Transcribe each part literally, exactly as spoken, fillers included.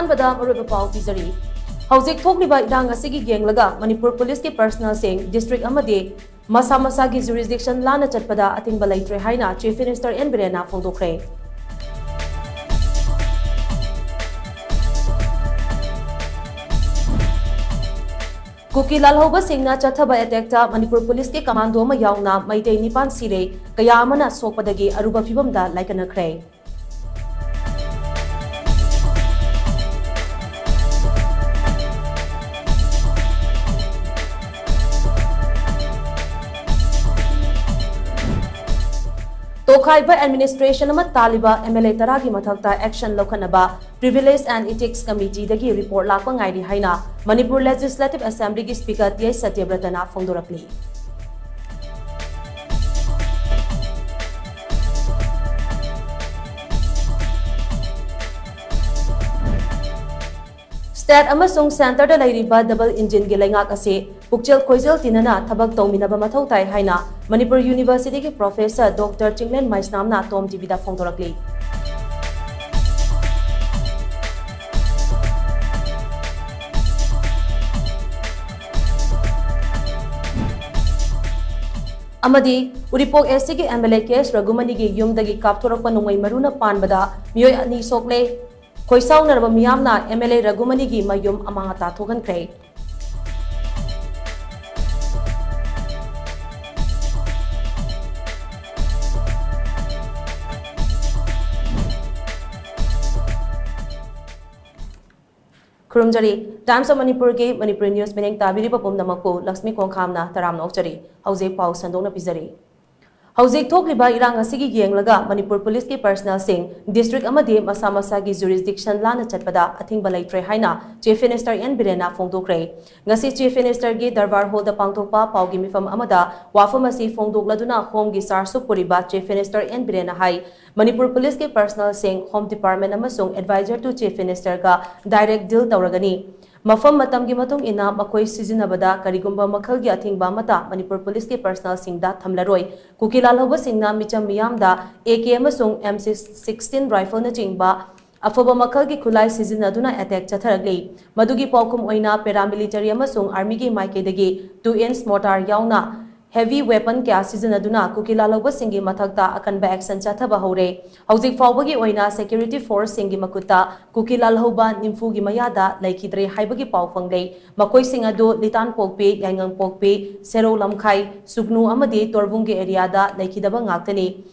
ꯑꯍꯥꯟꯕꯗ ꯃꯔꯨꯑꯣꯏꯕ ꯄꯥꯎ ꯄꯤꯖꯔꯤ꯫ ꯍꯧꯖꯤꯛ ꯊꯣꯛꯂꯤꯕ ꯏꯔꯥꯡ ꯑꯁꯤꯒꯤ ꯌꯦꯡꯂꯒ ꯃꯅꯤꯄꯨꯔ ꯄꯨꯂꯤꯁꯀꯤ ꯄꯔꯁꯅꯦꯜꯁꯤꯡ ꯗꯤꯁꯇ꯭ꯔꯤꯛ ꯑꯃꯗꯤ ꯃꯁꯥ ꯃꯁꯥꯒꯤ ꯖꯨꯔꯤꯁꯗꯤꯛꯁꯟ ꯂꯥꯟꯅ ꯆꯠꯄꯗ ꯑꯊꯤꯡꯕ ꯂꯩꯇ꯭ꯔꯦ ꯍꯥꯏꯅ ꯆꯤꯐ ꯃꯤꯅꯤꯁꯇꯔ ꯑꯦꯟ ꯕꯤꯔꯦꯟꯅ ꯐꯣꯡꯗꯣꯛꯈ꯭ꯔꯦ꯫ ꯀꯨꯀꯤ ꯂꯥꯜꯍꯧꯕꯁꯤꯡꯅ ꯆꯠꯊꯕ ꯑꯦꯇꯦꯛꯇ ꯃꯅꯤꯄꯨꯔ ꯄꯨꯂꯤꯁꯀꯤ ꯀꯃꯥꯟꯗꯣ ꯑꯃ ꯌꯥꯎꯅ ꯃꯩꯇꯩ ꯅꯤꯄꯥꯟ ꯁꯤꯔꯦ, ꯀꯌꯥ ꯑꯃꯅ ꯁꯣꯛꯄꯗꯒꯤ ꯑꯔꯨꯕ ꯐꯤꯕꯝꯗ ꯂꯥꯏꯀꯠꯅꯈ꯭ꯔꯦ꯫ ꯇꯣꯈꯥꯏꯕ ꯑꯦꯗꯃꯤꯅꯤꯁꯇ꯭ꯔꯦꯁꯟ ꯑꯃ ꯇꯥꯜꯂꯤꯕ ꯑꯦꯝ ꯑꯦꯜ ꯑꯦ ꯇꯔꯥꯒꯤ ꯃꯊꯛꯇ ꯑꯦꯛꯁꯟ ꯂꯧꯈꯠꯅꯕ ꯄ꯭ꯔꯤꯚꯤꯂꯦꯖ ꯑꯦꯟ ꯏꯊꯤꯛꯁ ꯀꯃꯤꯇꯤꯗꯒꯤ ꯔꯤꯄꯣꯔꯠ ꯂꯥꯛꯄ ꯉꯥꯏꯔꯤ ꯍꯥꯏꯅ ꯃꯅꯤꯄꯨꯔ ꯂꯦꯖꯤꯁꯂꯦꯇꯤꯚ ꯑꯦꯁꯦꯝꯕ꯭ꯂꯤꯒꯤ ꯁ꯭ꯄꯤꯀꯔ ꯇꯤ ꯑꯩꯆ ꯁꯇ꯭ꯌꯕ꯭ꯔꯇꯅ ꯐꯣꯡꯗꯣꯔꯛꯂꯤ꯫ ꯁ꯭ꯇꯦꯠ ꯑꯃꯁꯨꯡ ꯁꯦꯟꯇꯔꯗ ꯂꯩꯔꯤꯕ ꯗꯕꯜ ꯏꯟꯖꯤꯟꯒꯤ ꯂꯩꯉꯥꯛ ꯑꯁꯤ ꯄꯨꯛꯆꯦꯜ ꯈꯣꯏꯖꯦꯜ ꯇꯤꯟꯅꯅ ꯊꯕꯛ ꯇꯧꯃꯤꯟꯅꯕ ꯃꯊꯧ ꯇꯥꯏ ꯍꯥꯏꯅ ꯃꯅꯤꯄꯨꯔ ꯌꯨꯅꯤꯚꯔꯁꯤꯇꯤꯒꯤ ꯄ꯭ꯔꯣꯐꯦꯁꯔ ꯗꯣꯛꯇꯔ ꯆꯤꯡꯂꯦꯟ ꯃꯩꯁꯅꯥꯝꯅ ꯇꯣꯝ ꯇꯤꯚꯤꯗ ꯐꯣꯡꯗꯣꯔꯛꯂꯤ꯫ ꯑꯃꯗꯤ ꯎꯔꯤꯄꯣꯛ ꯑꯦꯁ ꯁꯤꯒꯤ ꯑꯦꯝ ꯑꯦꯜ ꯑꯦ ꯀꯦ ꯑꯦꯁ ꯔꯘꯨꯃꯅꯤꯒꯤ ꯌꯨꯝꯗꯒꯤ ꯀꯥꯞꯊꯣꯔꯛꯄ ꯅꯣꯡꯃꯩ ꯃꯔꯨꯅ ꯄꯥꯟꯕꯗ ꯃꯤꯑꯣꯏ ꯑꯅꯤ ꯁꯣꯛꯂꯦ꯫ ꯈꯣꯏꯁꯥꯎꯅꯔꯕ ꯃꯤꯌꯥꯝꯅ ꯑꯦꯝ ꯑꯦꯜ ꯑꯦ ꯔꯘꯨꯃꯅꯤꯒꯤ ꯃꯌꯨꯝ ꯑꯃꯥꯡ ꯑꯇꯥ ꯊꯣꯛꯍꯟꯈ꯭ꯔꯦ꯫ ꯈꯨꯔꯨꯝꯖꯔꯤ꯫ Times of ꯃꯅꯤꯄꯨꯔꯒꯤ ꯃꯅꯤꯄꯨꯔꯤ ꯅ꯭ꯌꯨꯁ ꯃꯤꯠꯌꯦꯡ ꯇꯥꯕꯤꯔꯤꯕ ꯄꯨꯝꯅꯃꯛꯄꯨ ꯂꯛꯁꯃꯤ ꯈꯣꯡꯈꯥꯝꯅ ꯇꯔꯥꯝꯅ ꯑꯣꯛꯆꯔꯤ꯫ ꯍꯧꯖꯤꯛ ꯄꯥꯎ ꯁꯟꯗꯣꯛꯅ ꯄꯤꯖꯔꯤ꯫ ꯍꯧꯖꯤꯛ ꯊꯣꯛꯂꯤꯕ ꯏꯔꯥꯡ ꯑꯁꯤꯒꯤ ꯌꯦꯡꯂꯒ ꯃꯅꯤꯄꯨꯔ ꯄꯨꯂꯤꯁꯀꯤ ꯄꯔꯁꯅꯦꯜꯁꯤꯡ ꯗꯤꯁꯇ꯭ꯔꯤꯛ ꯑꯃꯗꯤ ꯃꯁꯥ ꯃꯁꯥꯒꯤ ꯖꯨꯔꯤꯁꯗꯤꯛꯁꯟ ꯂꯥꯟꯅ ꯆꯠꯄꯗ ꯑꯊꯤꯡꯕ ꯂꯩꯇ꯭ꯔꯦ ꯍꯥꯏꯅ ꯆꯤꯐ ꯃꯤꯅꯤꯁꯇꯔ ꯑꯦꯟ ꯕꯤꯔꯦꯟꯅ ꯐꯣꯡꯗꯣꯛꯈ꯭ꯔꯦ꯫ ꯉꯁꯤ ꯆꯤꯐ ꯃꯤꯅꯤꯁꯇꯔꯒꯤ ꯗꯔꯕꯥꯔ ꯍꯣꯜꯗ ꯄꯥꯡꯊꯣꯛꯄ ꯄꯥꯎꯒꯤ ꯃꯤꯐꯝ ꯑꯃꯗ ꯋꯥꯐꯝ ꯑꯁꯤ ꯐꯣꯡꯗꯣꯛꯂꯗꯨꯅ ꯍꯣꯝꯒꯤ ꯆꯥꯔꯖꯁꯨ ꯄꯨꯔꯤꯕ ꯆꯤꯐ ꯃꯤꯅꯤꯁꯇꯔ ꯑꯦꯟ ꯕꯤꯔꯦꯟꯅ ꯍꯥꯏ, ꯃꯅꯤꯄꯨꯔ ꯄꯨꯂꯤꯁꯀꯤ ꯄꯔꯁꯅꯦꯜꯁꯤꯡ Home Department ꯑꯃꯁꯨꯡ Advisor to Chief Ministerꯒ ꯗꯥꯏꯔꯦꯛ ꯗꯤꯜ ꯇꯧꯔꯒꯅꯤ꯫ ꯃꯐꯝ ꯃꯇꯝꯒꯤ ꯃꯇꯨꯡ ꯏꯟꯅ ꯃꯈꯣꯏ ꯁꯤꯖꯤꯟꯅꯕꯗ ꯀꯔꯤꯒꯨꯝꯕ ꯃꯈꯜꯒꯤ ꯑꯊꯤꯡꯕ ꯑꯃꯠꯇ ꯃꯅꯤꯄꯨꯔ ꯄꯨꯂꯤꯁꯀꯤ ꯄꯔꯁꯅꯦꯜꯁꯤꯡꯗ ꯊꯝꯂꯔꯣꯏ꯫ ꯀꯨꯀꯤ ꯂꯥꯜꯍꯧꯕꯁꯤꯡꯅ ꯃꯤꯆꯝ ꯃꯤꯌꯥꯝꯗ ꯑꯦ ꯀꯦ ꯑꯃꯁꯨꯡ ꯑꯦꯝ ꯁꯤꯛꯁꯇꯤꯟ ꯔꯥꯏꯐꯜꯅꯆꯤꯡꯕ ꯑꯐꯕ ꯃꯈꯜꯒꯤ ꯈꯨꯠꯂꯥꯏ ꯁꯤꯖꯤꯟꯅꯗꯨꯅ ꯑꯦꯇꯦꯛ ꯆꯠꯊꯔꯛꯂꯤ꯫ ꯃꯗꯨꯒꯤ ꯄꯥꯎꯈꯨꯝ ꯑꯣꯏꯅ ꯄꯦꯔꯥꯃꯤꯂꯤꯇꯔꯤ ꯑꯃꯁꯨꯡ ꯑꯥꯔꯃꯤꯒꯤ ꯃꯥꯏꯀꯩꯗꯒꯤ ꯇꯨ ꯏꯟꯆ ꯃꯣꯔꯇꯥꯔ ꯌꯥꯎꯅ ꯍꯦꯚꯤ ꯋꯦꯄꯟ ꯀꯌꯥ ꯁꯤꯖꯤꯟꯅꯗꯨꯅ ꯀꯨꯀꯤ ꯂꯥꯜꯍꯧꯕꯁꯤꯡꯒꯤ ꯃꯊꯛꯇ ꯑꯀꯟꯕ ꯑꯦꯛꯁꯟ ꯆꯠꯊꯕ ꯍꯧꯔꯦ꯫ ꯍꯧꯖꯤꯛ ꯐꯥꯎꯕꯒꯤ ꯑꯣꯏꯅ ꯁꯦꯀ꯭ꯌꯨꯔꯤꯇꯤ ꯐꯣꯔꯁꯁꯤꯡꯒꯤ ꯃꯈꯨꯠꯇ ꯀꯨꯀꯤ ꯂꯥꯜꯍꯧꯕ ꯅꯤꯐꯨꯒꯤ ꯃꯌꯥꯗ ꯂꯩꯈꯤꯗ꯭ꯔꯦ ꯍꯥꯏꯕꯒꯤ ꯄꯥꯎ ꯐꯪꯂꯦ꯫ ꯃꯈꯣꯏꯁꯤꯡ ꯑꯗꯨ ꯂꯤꯇꯥꯟꯄꯣꯛꯄꯤ, ꯌꯥꯏꯉꯪꯄꯣꯛꯄꯤ, ꯁꯦꯔꯧ ꯂꯝꯈꯥꯏ, ꯁꯨꯒꯅꯨ ꯑꯃꯗꯤ ꯇꯣꯔꯕꯨꯡꯒꯤ ꯑꯦꯔꯤꯌꯥꯗ ꯂꯩꯈꯤꯗꯕ ꯉꯥꯛꯇꯅꯤ꯫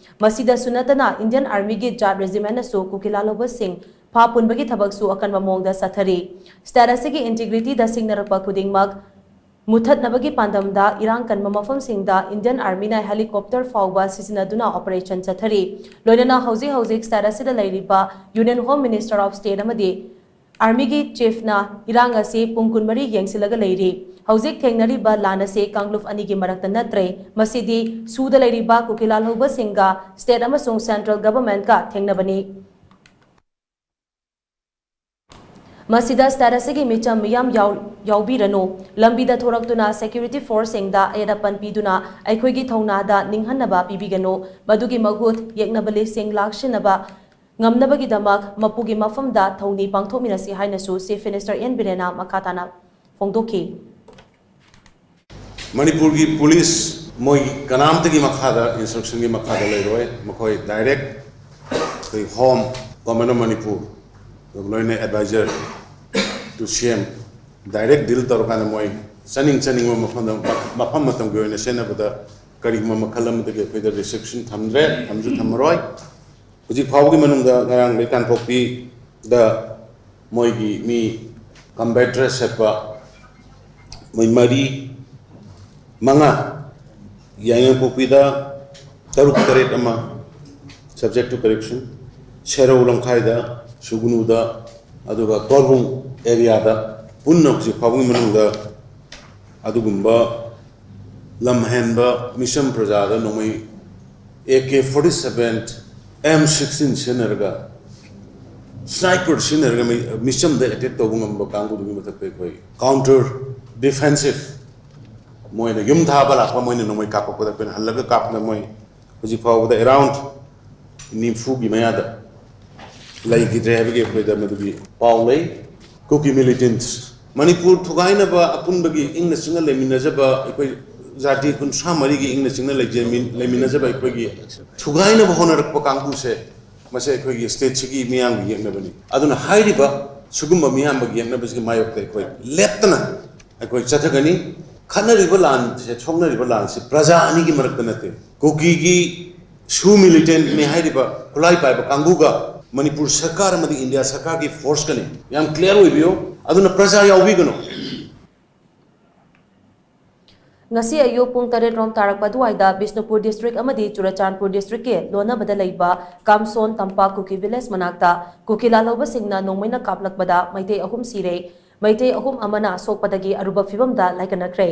ꯃꯁꯤꯗꯁꯨ ꯅꯠꯇꯅ ꯏꯟꯗꯤꯌꯟ ꯑꯥꯔꯃꯤꯒꯤ ꯖꯥꯠ ꯔꯦꯖꯤꯃꯦꯟꯅꯁꯨ ꯀꯨꯀꯤ ꯂꯥꯜꯍꯧꯕꯁꯤꯡ ꯐꯥ ꯄꯨꯟꯕꯒꯤ ꯊꯕꯛꯁꯨ ꯑꯀꯟꯕ ꯃꯑꯣꯡꯗ ꯆꯠꯊꯔꯤ꯫ ꯁ꯭ꯇꯦꯠ ꯑꯁꯤꯒꯤ ꯏꯟꯇꯤꯒ꯭ꯔꯤꯇꯤꯗ ꯁꯤꯡꯅꯔꯛꯄ ꯈꯨꯗꯤꯡꯃꯛ ꯃꯨꯊꯠꯅꯕꯒꯤ ꯄꯥꯟꯗꯝꯗ ꯏꯔꯥꯡ ꯀꯟꯕ ꯃꯐꯝꯁꯤꯡꯗ ꯏꯟꯗꯤꯌꯟ ꯑꯥꯔꯃꯤꯅ ꯍꯦꯂꯤꯀꯣꯞꯇꯔ ꯐꯥꯎꯕ ꯁꯤꯖꯤꯟꯅꯗꯨꯅ ꯑꯣꯄꯔꯦꯁꯟ ꯆꯠꯊꯔꯤ꯫ ꯂꯣꯏꯅꯅ ꯍꯧꯖꯤꯛ ꯍꯧꯖꯤꯛ ꯁ꯭ꯇꯦꯠ ꯑꯁꯤꯗ ꯂꯩꯔꯤꯕ union home minister of state ꯑꯃꯗꯤ ꯑꯥꯔꯃꯤꯒꯤ ꯆꯤꯐꯅ ꯏꯔꯥꯡ ꯑꯁꯤ ꯄꯨꯡ ꯀꯨꯟꯃꯔꯤ ꯌꯦꯡꯁꯤꯜꯂꯒ ꯂꯩꯔꯤ꯫ ꯍꯧꯖꯤꯛ ꯊꯦꯡꯅꯔꯤꯕ ꯂꯥꯟ ꯑꯁꯤ ꯀꯥꯡꯂꯨꯞ ꯑꯅꯤꯒꯤ ꯃꯔꯛꯇ ꯅꯠꯇ꯭ꯔꯦ, ꯃꯁꯤꯗꯤ ꯁꯨꯗ ꯂꯩꯔꯤꯕ ꯀꯨꯀꯤ ꯂꯥꯜꯍꯧꯕꯁꯤꯡꯒ ꯁ꯭ꯇꯦꯠ ꯑꯃꯁꯨꯡ ꯁꯦꯟꯇ꯭ꯔꯦꯜ ꯒꯚꯔꯟꯃꯦꯟꯠꯀ ꯊꯦꯡꯅꯕꯅꯤ꯫ ꯃꯁꯤꯗ ꯁ꯭ꯇꯦꯠ ꯑꯁꯤꯒꯤ ꯃꯤꯆꯝ ꯃꯤꯌꯥꯝ ꯌꯥꯎ-, ꯌꯥꯎꯕꯤꯔꯅꯨ꯫ ꯂꯝꯕꯤꯗ ꯊꯣꯔꯛꯇꯨꯅ ꯁꯦꯀ꯭ꯌꯨꯔꯤꯇꯤ ꯐꯣꯔꯁꯁꯤꯡꯗ ꯑꯌꯦꯠ ꯑꯄꯟ ꯄꯤꯗꯨꯅ ꯑꯩꯈꯣꯏꯒꯤ ꯊꯧꯅꯥꯗ ꯅꯤꯡꯍꯟꯅꯕ ꯄꯤꯕꯤꯒꯅꯨ꯫ ꯃꯗꯨꯒꯤ ꯃꯍꯨꯠ ꯌꯦꯛꯅꯕ ꯂꯤꯁꯤꯡ ꯂꯥꯛꯁꯤꯟꯅꯕ ꯉꯝꯅꯕꯒꯤꯗꯃꯛ ꯃꯄꯨꯒꯤ ꯃꯐꯝꯗ ꯊꯧꯅꯤ ꯄꯥꯡꯊꯣꯛꯃꯤꯟꯅꯁꯤ ꯍꯥꯏꯅꯁꯨ ꯆꯤꯐ ꯃꯤꯅꯤꯁꯇꯔ ꯑꯦꯟ ꯕꯤꯔꯦꯟꯅ ꯃꯈꯥ ꯇꯥꯅ ꯐꯣꯡꯗꯣꯛꯈꯤ꯫ ꯃꯅꯤꯄꯨꯔꯒꯤ ꯄꯨꯂꯤꯁ ꯃꯣꯏ ꯀꯅꯥꯝꯇꯒꯤ ꯃꯈꯥꯗ, ꯏꯟꯁꯇ꯭ꯔꯛꯁꯟꯒꯤ ꯃꯈꯥꯗ ꯂꯩꯔꯣꯏ꯫ ꯃꯈꯣꯏ ꯗꯥꯏꯔꯦꯛ ꯑꯩꯈꯣꯏ ꯍꯣꯝ, ꯒꯣꯔꯃꯦꯟ ꯑꯣꯐ ꯃꯅꯤꯄꯨꯔ, ꯂꯣꯏꯅ ꯑꯦꯗꯚꯥꯏꯖꯔ ꯇꯨ ꯁꯤ ꯑꯦꯝ ꯗꯥꯏꯔꯦꯛ ꯗꯤꯜ ꯇꯧꯔꯀꯥꯟꯗ ꯃꯣꯏ ꯆꯠꯅꯤꯡ ꯆꯠꯅꯤꯡꯕ ꯃꯐꯝꯗ, ꯃꯐꯝ ꯃꯇꯝꯒꯤ ꯑꯣꯏꯅ ꯁꯤꯖꯤꯟꯅꯕꯗ ꯀꯔꯤꯒꯨꯝꯕ ꯃꯈꯜ ꯑꯃꯗꯒꯤ ꯑꯩꯈꯣꯏꯗ ꯔꯦꯁꯇ꯭ꯔꯤꯛꯁꯟ ꯊꯝꯗ꯭ꯔꯦ, ꯊꯝꯁꯨ ꯊꯝꯃꯔꯣꯏ꯫ ꯍꯧꯖꯤꯛ ꯐꯥꯎꯕꯒꯤ ꯃꯅꯨꯡꯗ ꯉꯔꯥꯡ ꯂꯩꯇꯥꯟꯄꯣꯛꯄꯤꯗ ꯃꯣꯏꯒꯤ ꯃꯤ ꯀꯝꯕꯦꯠ ꯗ꯭ꯔꯦꯁ ꯁꯦꯠꯄ ꯃꯣꯏ ꯃꯔꯤ, ꯃꯉꯥ, ꯌꯥꯏꯉꯪꯄꯣꯛꯄꯤꯗ ꯇꯔꯨꯛ ꯇꯔꯦꯠ ꯑꯃ, subject to correction, ꯁꯦꯔꯧ ꯂꯝꯈꯥꯏꯗ, ꯁꯨꯒꯅꯨꯗ, ꯑꯗꯨꯒ ꯇꯣꯔꯕꯨꯡ ꯑꯦꯔꯤꯌꯥꯗ ꯄꯨꯟꯅ ꯍꯧꯖꯤꯛ ꯐꯥꯎꯕꯒꯤ ꯃꯅꯨꯡꯗ ꯑꯗꯨꯒꯨꯝꯕ ꯂꯝꯍꯦꯟꯕ ꯃꯤꯆꯝ ꯄ꯭ꯔꯖꯥꯗ ꯅꯣꯡꯃꯩ A K forty seven, M sixteen ꯁꯤꯖꯤꯟꯅꯔꯒ, ꯁ꯭ꯅꯥꯏꯄꯔ ꯁꯤꯖꯤꯟꯅꯔꯒ ꯃꯤ-, ꯃꯤꯆꯝꯗ ꯑꯦꯇꯦꯛ ꯇꯧꯕ ꯉꯝꯕ ꯀꯥꯡꯕꯨꯗꯨꯒꯤ ꯃꯊꯛꯇ ꯑꯩꯈꯣꯏ ꯀꯥꯎꯟꯇꯔ ꯗꯤꯐꯦꯟꯁꯤꯞ, ꯃꯣꯏꯅ ꯌꯨꯝ ꯊꯥꯕ ꯂꯥꯛꯄ, ꯃꯣꯏꯅ ꯅꯣꯡꯃꯩ ꯀꯥꯞꯄꯛꯄꯗ ꯑꯩꯈꯣꯏꯅ ꯍꯜꯂꯒ ꯀꯥꯞꯄꯗ ꯃꯣꯏ ꯍꯧꯖꯤꯛ ꯐꯥꯎꯕꯗ ꯑꯦꯔꯥꯎꯟ ꯅꯤꯐꯨꯒꯤ ꯃꯌꯥꯗ ꯂꯩꯈꯤꯗ꯭ꯔꯦ ꯍꯥꯏꯕꯒꯤ ꯑꯩꯈꯣꯏꯗ ꯃꯗꯨꯒꯤ ꯄꯥꯎ ꯂꯩ꯫ ꯀꯨꯀꯤ ꯃꯤꯂꯤꯇꯦꯟꯠꯁ, ꯃꯅꯤꯄꯨꯔ ꯊꯨꯒꯥꯏꯅꯕ ꯑꯄꯨꯟꯕꯒꯤ ꯏꯪꯅ ꯆꯤꯛꯅ ꯂꯩꯃꯤꯟꯅꯖꯕ ꯑꯩꯈꯣꯏ ꯖꯥꯇꯤ ꯀꯨꯟꯊ꯭ꯔꯥ ꯃꯔꯤꯒꯤ ꯏꯪꯅ ꯆꯤꯛꯅ ꯂꯩꯖꯃꯤꯟ-, ꯂꯩꯃꯤꯟꯅꯖꯕ ꯑꯩꯈꯣꯏꯒꯤ ꯊꯨꯒꯥꯏꯅꯕ ꯍꯣꯠꯅꯔꯛꯄ ꯀꯥꯡꯕꯨꯁꯦ, ꯃꯁꯤ ꯑꯩꯈꯣꯏꯒꯤ ꯁ꯭ꯇꯦꯠꯁꯤꯒꯤ ꯃꯤꯌꯥꯝꯒꯤ ꯌꯦꯛꯅꯕꯅꯤ꯫ ꯑꯗꯨꯅ ꯍꯥꯏꯔꯤꯕ ꯁꯤꯒꯨꯝꯕ ꯃꯤꯌꯥꯝꯕꯒꯤ ꯌꯦꯛꯅꯕꯁꯤꯒꯤ ꯃꯥꯌꯣꯛꯇ ꯑꯩꯈꯣꯏ ꯂꯦꯞꯇꯅ ꯑꯩꯈꯣꯏ ꯆꯠꯊꯒꯅꯤ꯫ ꯈꯠꯅꯔꯤꯕ ꯂꯥꯟꯁꯦ, ꯁꯣꯛꯅꯔꯤꯕ ꯂꯥꯟꯁꯦ ꯄ꯭ꯔꯖꯥ ꯑꯅꯤꯒꯤ ꯃꯔꯛꯇ ꯅꯠꯇꯦ꯫ ꯀꯨꯀꯤꯒꯤ ꯁꯨ ꯃꯤꯂꯤꯇꯦꯟꯠꯅꯤ ꯍꯥꯏꯔꯤꯕ ꯈꯨꯠꯂꯥꯏ ꯄꯥꯏꯕ ꯀꯥꯡꯕꯨꯒ ꯃꯅꯤꯄꯨꯔ ꯁꯔꯀꯥꯔ ꯑꯃꯗꯤ ꯏꯟꯗꯤꯌꯥ ꯁꯔꯀꯥꯔꯒꯤ ꯐꯣꯔꯁꯀꯅꯤ꯫ ꯌꯥꯝ ꯀ꯭ꯂꯤꯌꯥꯔ ꯑꯣꯏꯕꯤꯌꯨ꯫ ꯑꯗꯨꯅ ꯄ꯭ꯔꯖꯥ ꯌꯥꯎꯕꯤꯒꯅꯨ꯫ ꯉꯁꯤ ꯑꯌꯨꯛ ꯄꯨꯡ ꯇꯔꯦꯠ ꯔꯣꯝ ꯇꯥꯔꯛꯄ ꯑꯗꯨꯋꯥꯏꯗ ꯕꯤꯁꯅꯨꯄꯨꯔ ꯗꯤꯁꯇ꯭ꯔꯤꯛ ꯑꯃꯗꯤ ꯆꯨꯔꯆꯥꯟꯄꯨꯔ ꯗꯤꯁꯇ꯭ꯔꯤꯛꯀꯤ ꯂꯣꯟꯅꯕꯗ ꯂꯩꯕ ꯀꯥꯝꯁꯣꯟ ꯇꯝꯄꯥꯛ ꯀꯨꯀꯤ ꯚꯤꯂꯦꯖ ꯃꯅꯥꯛꯇ ꯀꯨꯀꯤ ꯂꯥꯜꯍꯧꯕꯁꯤꯡꯅ ꯅꯣꯡꯃꯩꯅ ꯀꯥꯞꯂꯛꯄꯗ ꯃꯩꯇꯩ ꯑꯍꯨꯝ ꯁꯤꯔꯦ꯫ ꯃꯩꯇꯩ ꯑꯍꯨꯝ ꯑꯃꯅ ꯁꯣꯛꯄꯗꯒꯤ ꯑꯔꯨꯕ ꯐꯤꯕꯝꯗ ꯂꯥꯏꯀꯠꯅꯈ꯭ꯔꯦ꯫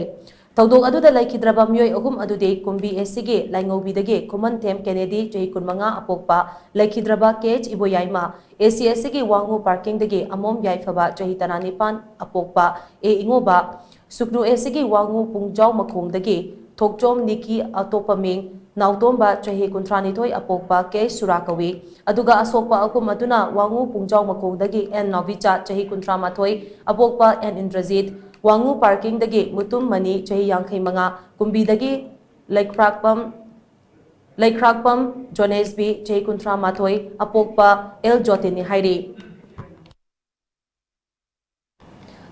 ꯊꯧꯗꯣꯛ ꯑꯗꯨꯗ ꯂꯩꯈꯤꯗ꯭ꯔꯕ ꯃꯤꯑꯣꯏ ꯑꯍꯨꯝ ꯑꯗꯨꯗꯤ ꯀꯨꯝꯕꯤ ꯑꯦꯁ ꯁꯤꯒꯤ ꯂꯥꯏꯉꯧꯕꯤꯗꯒꯤ ꯈꯨꯃꯟꯊꯦꯝ ꯀꯦꯅꯦꯗꯤ, ꯆꯍꯤ ꯀꯨꯟꯃꯉꯥ, ꯑꯄꯣꯛꯄ, ꯂꯩꯈꯤꯗ꯭ꯔꯕ ꯀꯦ ꯑꯩꯆ ꯏꯕꯣꯌꯥꯏꯃ, ꯑꯦ ꯁꯤ ꯑꯦꯁ ꯁꯤꯒꯤ ꯋꯥꯉꯨ ꯄꯥꯔꯀꯤꯡꯗꯒꯤ ꯑꯃꯣꯝ ꯌꯥꯏꯐꯕ, ꯆꯍꯤ ꯇꯔꯥꯅꯤꯄꯥꯟ, ꯑꯄꯣꯛꯄ, ꯑꯦ ꯏꯉꯣꯕ, ꯁꯨꯛꯅꯨ ꯑꯦꯁ ꯁꯤꯒꯤ ꯋꯥꯉꯨ ꯄꯨꯡꯖꯥꯎ ꯃꯈꯣꯡꯗꯒꯤ ꯊꯣꯛꯆꯣꯝ ꯅꯤꯀꯤ, ꯑꯇꯣꯞꯄ ꯃꯤꯡ ꯅꯥꯎꯇꯣꯝꯕ, ꯆꯍꯤ ꯀꯨꯟꯊ꯭ꯔꯥꯅꯤꯊꯣꯏ, ꯑꯄꯣꯛꯄ ꯀꯦ ꯁꯨꯔꯥ ꯀꯧꯏ꯫ ꯑꯗꯨꯒ ꯑꯁꯣꯛꯄ ꯑꯍꯨꯝ ꯑꯗꯨꯅ ꯋꯥꯉꯨ ꯄꯨꯡꯖꯥꯎ ꯃꯈꯣꯡꯗꯒꯤ ꯑꯦꯟ ꯅꯥꯎꯕꯤꯆꯥ, ꯆꯍꯤ ꯀꯨꯟꯊ꯭ꯔꯥꯃꯥꯊꯣꯏ, ꯑꯄꯣꯛꯄ ꯑꯦꯟ ꯏꯟꯗ꯭ꯔꯖꯤꯠ, ꯋꯥꯉꯨ ꯄꯥꯔꯀꯤꯡꯗꯒꯤ ꯃꯨꯇꯨꯝ ꯃꯅꯤ, ꯆꯍꯤ ꯌꯥꯡꯈꯩ ꯃꯉꯥ, ꯀꯨꯝꯕꯤꯗꯒꯤ ꯂꯩꯈ꯭ꯔꯥꯛꯄꯝ, ꯂꯩꯈ꯭ꯔꯥꯛꯄꯝ ꯖꯣꯅꯦꯁꯕꯤ, ꯆꯍꯤ ꯀꯨꯟꯊ꯭ꯔꯥ ꯃꯥꯊꯣꯏ, ꯑꯄꯣꯛꯄ ꯑꯦꯜ ꯖꯣꯇꯤꯟꯅꯤ ꯍꯥꯏꯔꯤ꯫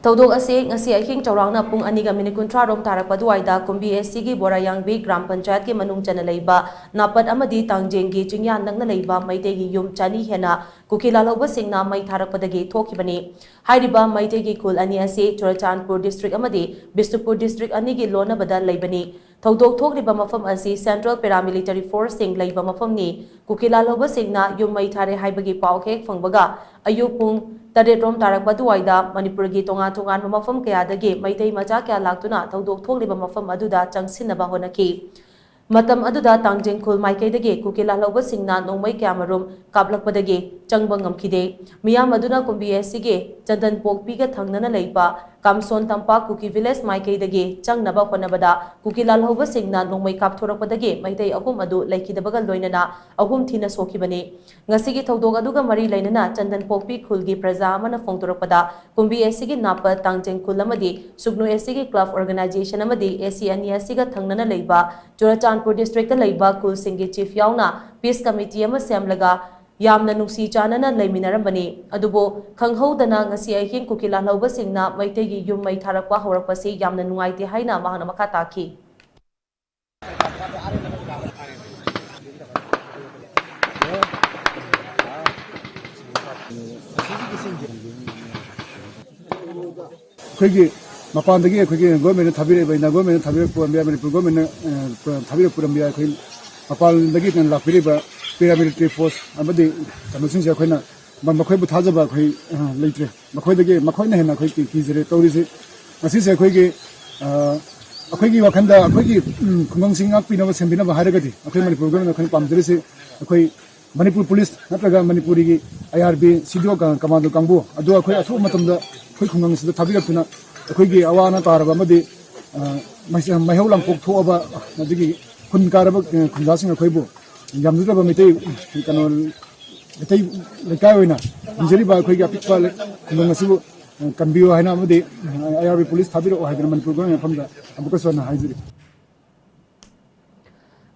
ꯊꯧꯗꯣꯛ ꯑꯁꯤ ꯉꯁꯤ ꯑꯍꯤꯡ ꯆꯥꯎꯔꯥꯛꯅ ꯄꯨꯡ ꯑꯅꯤꯒ ꯃꯤꯅꯤꯠ ꯀꯨꯟꯊ꯭ꯔꯥ ꯔꯣꯝ ꯇꯥꯔꯛꯄ ꯑꯗꯨꯋꯥꯏꯗ ꯀꯨꯝꯕꯤ ꯑꯦꯁ ꯁꯤꯒꯤ ꯕꯣꯔꯥꯌꯥꯡꯕꯤ ꯒ꯭ꯔꯥꯝ ꯄꯟꯆꯥꯌꯠꯀꯤ ꯃꯅꯨꯡ ꯆꯟꯅ ꯂꯩꯕ ꯅꯥꯄꯠ ꯑꯃꯗꯤ ꯇꯥꯡꯖꯦꯡꯒꯤ ꯆꯤꯡꯌꯥ ꯅꯛꯅ ꯂꯩꯕ ꯃꯩꯇꯩꯒꯤ ꯌꯨꯝ ꯆꯅꯤ ꯍꯦꯟꯅ ꯀꯨꯀꯤ ꯂꯥꯜꯍꯧꯕꯁꯤꯡꯅ ꯃꯩ ꯊꯥꯔꯛꯄꯗꯒꯤ ꯊꯣꯛꯈꯤꯕꯅꯤ꯫ ꯍꯥꯏꯔꯤꯕ ꯃꯩꯇꯩꯒꯤ ꯈꯨꯜ ꯑꯅꯤ ꯑꯁꯤ ꯆꯨꯔꯆꯥꯟꯄꯨꯔ ꯗꯤꯁꯇ꯭ꯔꯤꯛ ꯑꯃꯗꯤ ꯕꯤꯁꯅꯨꯄꯨꯔ ꯗꯤꯁꯇ꯭ꯔꯤꯛ ꯑꯅꯤꯒꯤ ꯂꯣꯟꯅꯕꯗ ꯂꯩꯕꯅꯤ꯫ ꯊꯧꯗꯣꯛ ꯊꯣꯛꯂꯤꯕ ꯃꯐꯝ ꯑꯁꯤ ꯁꯦꯟꯇ꯭ꯔꯦꯜ ꯄꯦꯔꯥꯃꯤꯂꯤꯇꯔꯤ ꯐꯣꯔꯁꯁꯤꯡ ꯂꯩꯕ ꯃꯐꯝꯅꯤ꯫ ꯀꯨꯀꯤ ꯂꯥꯜꯍꯧꯕꯁꯤꯡꯅ ꯌꯨꯝ ꯃꯩ ꯊꯥꯔꯦ ꯍꯥꯏꯕꯒꯤ ꯄꯥꯎ ꯍꯦꯛ ꯐꯪꯕꯒ ꯑꯌꯨꯛ ꯄꯨꯡ ꯇꯔꯦꯠ ꯔꯣꯝ ꯇꯥꯔꯛꯄ ꯑꯗꯨꯋꯥꯏꯗ ꯃꯅꯤꯄꯨꯔꯒꯤ ꯇꯣꯉꯥꯟ ꯇꯣꯉꯥꯟꯕ ꯃꯐꯝ ꯀꯌꯥꯗꯒꯤ ꯃꯩꯇꯩ ꯃꯆꯥ ꯀꯌꯥ ꯂꯥꯛꯇꯨꯅ ꯊꯧꯗꯣꯛ ꯊꯣꯛꯂꯤꯕ ꯃꯐꯝ ꯑꯗꯨꯗ ꯆꯪꯁꯤꯟꯅꯕ ꯍꯣꯠꯅꯈꯤ꯫ ꯃꯇꯝ ꯑꯗꯨꯗ ꯇꯥꯡꯖꯦꯡ ꯈꯨꯜ ꯃꯥꯏꯀꯩꯗꯒꯤ ꯀꯨꯀꯤ ꯂꯥꯜꯍꯧꯕꯁꯤꯡꯅ ꯅꯣꯡꯃꯩ ꯀꯌꯥꯃꯔꯨꯝ ꯀꯥꯞꯂꯛꯄꯗꯒꯤ ꯆꯪꯕ ꯉꯝꯈꯤꯗꯦ꯫ ꯃꯤꯌꯥꯝ ꯑꯗꯨꯅ ꯀꯨꯝꯕꯤ ꯑꯦꯁ ꯁꯤꯒꯤ ꯆꯟꯗꯟ ꯄꯣꯛꯄꯤꯒ ꯊꯪꯅꯅ ꯂꯩꯕ ꯀꯥꯝꯁꯣꯟ ꯇꯝꯄꯥꯛ ꯀꯨꯀꯤ ꯚꯤꯂꯦꯖ ꯃꯥꯏꯀꯩꯗꯒꯤ ꯆꯪꯅꯕ ꯍꯣꯠꯅꯕꯗ ꯀꯨꯀꯤ ꯂꯥꯜꯍꯧꯕꯁꯤꯡꯅ ꯅꯣꯡꯃꯩ ꯀꯥꯞꯊꯣꯔꯛꯄꯗꯒꯤ ꯃꯩꯇꯩ ꯑꯍꯨꯝ ꯑꯗꯨ ꯂꯩꯈꯤꯗꯕꯒ ꯂꯣꯏꯅꯅ ꯑꯍꯨꯝ ꯊꯤꯅ ꯁꯣꯛꯈꯤꯕꯅꯤ꯫ ꯉꯁꯤꯒꯤ ꯊꯧꯗꯣꯛ ꯑꯗꯨꯒ ꯃꯔꯤ ꯂꯩꯅꯅ ꯆꯟꯗꯟ ꯄꯣꯛꯄꯤ ꯈꯨꯜꯒꯤ ꯄ꯭ꯔꯖꯥ ꯑꯃꯅ ꯐꯣꯡꯗꯣꯔꯛꯄꯗ ꯀꯨꯝꯕꯤ ꯑꯦꯁ ꯁꯤꯒꯤ ꯅꯥꯄ ꯇꯥꯡꯖꯦꯡ ꯈꯨꯜ ꯑꯃꯗꯤ ꯁꯨꯒꯅꯨ ꯑꯦꯁ ꯁꯤꯒꯤ ꯀ꯭ꯂꯕ ꯑꯣꯔꯒꯅꯥꯏꯖꯦꯁꯟ ꯑꯃꯗꯤ ꯑꯦꯁ ꯁꯤ ꯑꯅꯤ ꯑꯁꯤꯒ ꯊꯪꯅꯅ ꯂꯩꯕ ꯆꯨꯔꯆꯥꯟꯄꯨꯔ ꯗꯤꯁꯇ꯭ꯔꯤꯛꯇ ꯂꯩꯕ ꯈꯨꯜꯁꯤꯡꯒꯤ ꯆꯤꯐ ꯌꯥꯎꯅ ꯄꯤꯁ ꯀꯃꯤꯇꯤ ꯑꯃ ꯁꯦꯝꯂꯒ ꯌꯥꯝꯅ ꯅꯨꯡꯁꯤ ꯆꯥꯟꯅꯅ ꯂꯩꯃꯤꯟꯅꯔꯝꯕꯅꯤ꯫ ꯑꯗꯨꯕꯨ ꯈꯪꯍꯧꯗꯅ ꯉꯁꯤ ꯑꯍꯤꯡ ꯀꯨꯀꯤ ꯂꯥꯜꯍꯧꯕꯁꯤꯡꯅ ꯃꯩꯇꯩꯒꯤ ꯌꯨꯝ ꯃꯩ ꯊꯥꯔꯛꯄ ꯍꯧꯔꯛꯄꯁꯤ ꯌꯥꯝꯅ ꯅꯨꯡꯉꯥꯏꯇꯦ ꯍꯥꯏꯅ ꯃꯍꯥꯛꯅ ꯃꯈꯥ ꯇꯥꯈꯤ꯫ ꯑꯩꯈꯣꯏꯒꯤ ꯃꯄꯥꯟꯗꯒꯤ ꯑꯩꯈꯣꯏꯒꯤ ꯒꯣꯔꯃꯦꯟꯅ ꯊꯥꯕꯤꯔꯛꯏꯕ, ꯏꯟꯗꯤꯌꯥ ꯒꯣꯔꯃꯦꯟꯅ ꯊꯥꯕꯤꯔꯛꯄ ꯑꯣꯏꯔꯝꯕ ꯌꯥꯏ, ꯃꯅꯤꯄꯨꯔ ꯒꯣꯔꯃꯦꯟꯅ, ꯑ, ꯊꯥꯕꯤꯔꯛꯄ ꯑꯣꯏꯔꯝꯕ ꯌꯥꯏ꯫ ꯑꯩꯈꯣꯏ ꯃꯄꯥꯟꯗꯒꯤ ꯂꯥꯛꯄꯤꯔꯤꯕ ꯄꯦꯔꯥꯃꯤꯂꯤꯇꯔꯤ ꯐꯣꯔꯁ ꯑꯃꯗꯤ ꯀꯩꯅꯣꯁꯤꯡꯁꯦ ꯑꯩꯈꯣꯏꯅ ꯃ-, ꯃꯈꯣꯏꯕꯨ ꯊꯥꯖꯕ ꯑꯩꯈꯣꯏ, ꯑ, ꯂꯩꯇ꯭ꯔꯦ꯫ ꯃꯈꯣꯏꯗꯒꯤ, ꯃꯈꯣꯏꯅ ꯍꯦꯟꯅ ꯑꯩꯈꯣꯏ ꯀꯤ-, ꯀꯤꯖꯔꯦ ꯇꯧꯔꯤꯁꯦ꯫ ꯉꯁꯤꯁꯦ ꯑꯩꯈꯣꯏꯒꯤ, ꯑ, ꯑꯩꯈꯣꯏꯒꯤ ꯋꯥꯈꯜꯗ ꯑꯩꯈꯣꯏꯒꯤ, ꯎꯝ, ꯈꯨꯡꯒꯪꯁꯤ ꯉꯥꯛꯄꯤꯅꯕ, ꯁꯦꯝꯕꯤꯅꯕ ꯍꯥꯏꯔꯒꯗꯤ ꯑꯩꯈꯣꯏ ꯃꯅꯤꯄꯨꯔꯒꯤ ꯑꯣꯏꯅ ꯑꯩꯈꯣꯏꯅ ꯄꯥꯝꯖꯔꯤꯁꯤ ꯑꯩꯈꯣꯏ ꯃꯅꯤꯄꯨꯔ ꯄꯨꯂꯤꯁ ꯅꯠꯇ꯭ꯔꯒ ꯃꯅꯤꯄꯨꯔꯤꯒꯤ ꯑꯥꯏ ꯑꯥꯔ ꯕꯤ, ꯁꯤ ꯗꯤ ꯑꯣ ꯀ-, ꯀꯃꯥꯟꯗꯣ ꯀꯥꯡꯕꯨ ꯑꯗꯨ ꯑꯩꯈꯣꯏ ꯑꯊꯨꯕ ꯃꯇꯝꯗ ꯑꯩꯈꯣꯏ ꯈꯨꯡꯒꯪꯁꯤꯗ ꯊꯥꯕꯤꯔꯛꯇꯨꯅ ꯑꯩꯈꯣꯏꯒꯤ ꯑꯋꯥ ꯑꯅꯥ ꯇꯥꯔꯕ ꯑꯃꯗꯤ, ꯑ, ꯃꯩꯁ-, ꯃꯩꯍꯧ ꯂꯥꯡꯄꯣꯛ ꯊꯣꯛꯑꯕ ꯑꯗꯒꯤ ꯈꯨꯟ ꯀꯥꯔꯕ, ꯑ, ꯈꯨꯟꯖꯥꯁꯤꯡ ꯑꯩꯈꯣꯏꯕꯨ ꯌꯥꯝꯖꯗ꯭ꯔꯕ ꯃꯩꯇꯩ ꯀꯩꯅꯣ ꯃꯩꯇꯩ ꯂꯩꯀꯥꯏ ꯑꯣꯏꯅ ꯍꯤꯡꯖꯔꯤꯕ ꯑꯩꯈꯣꯏꯒꯤ ꯑꯄꯤꯛꯄ ꯂꯩ-, ꯈꯨꯡꯒꯪ ꯑꯁꯤꯕꯨ, ꯑ, ꯀꯟꯕꯤꯌꯨ ꯍꯥꯏꯅ ꯑꯃꯗꯤ, ꯑ, ꯑꯥꯏ ꯑꯥꯔ ꯕꯤ ꯄꯨꯂꯤꯁ ꯊꯥꯕꯤꯔꯛꯑꯣ ꯍꯥꯏꯗꯨꯅ ꯃꯅꯤꯄꯨꯔ ꯒꯣꯔꯃꯦꯟ ꯃꯐꯝꯗ ꯑꯃꯨꯛꯀꯁꯨ ꯍꯟꯅ ꯍꯥꯏꯖꯔꯤ꯫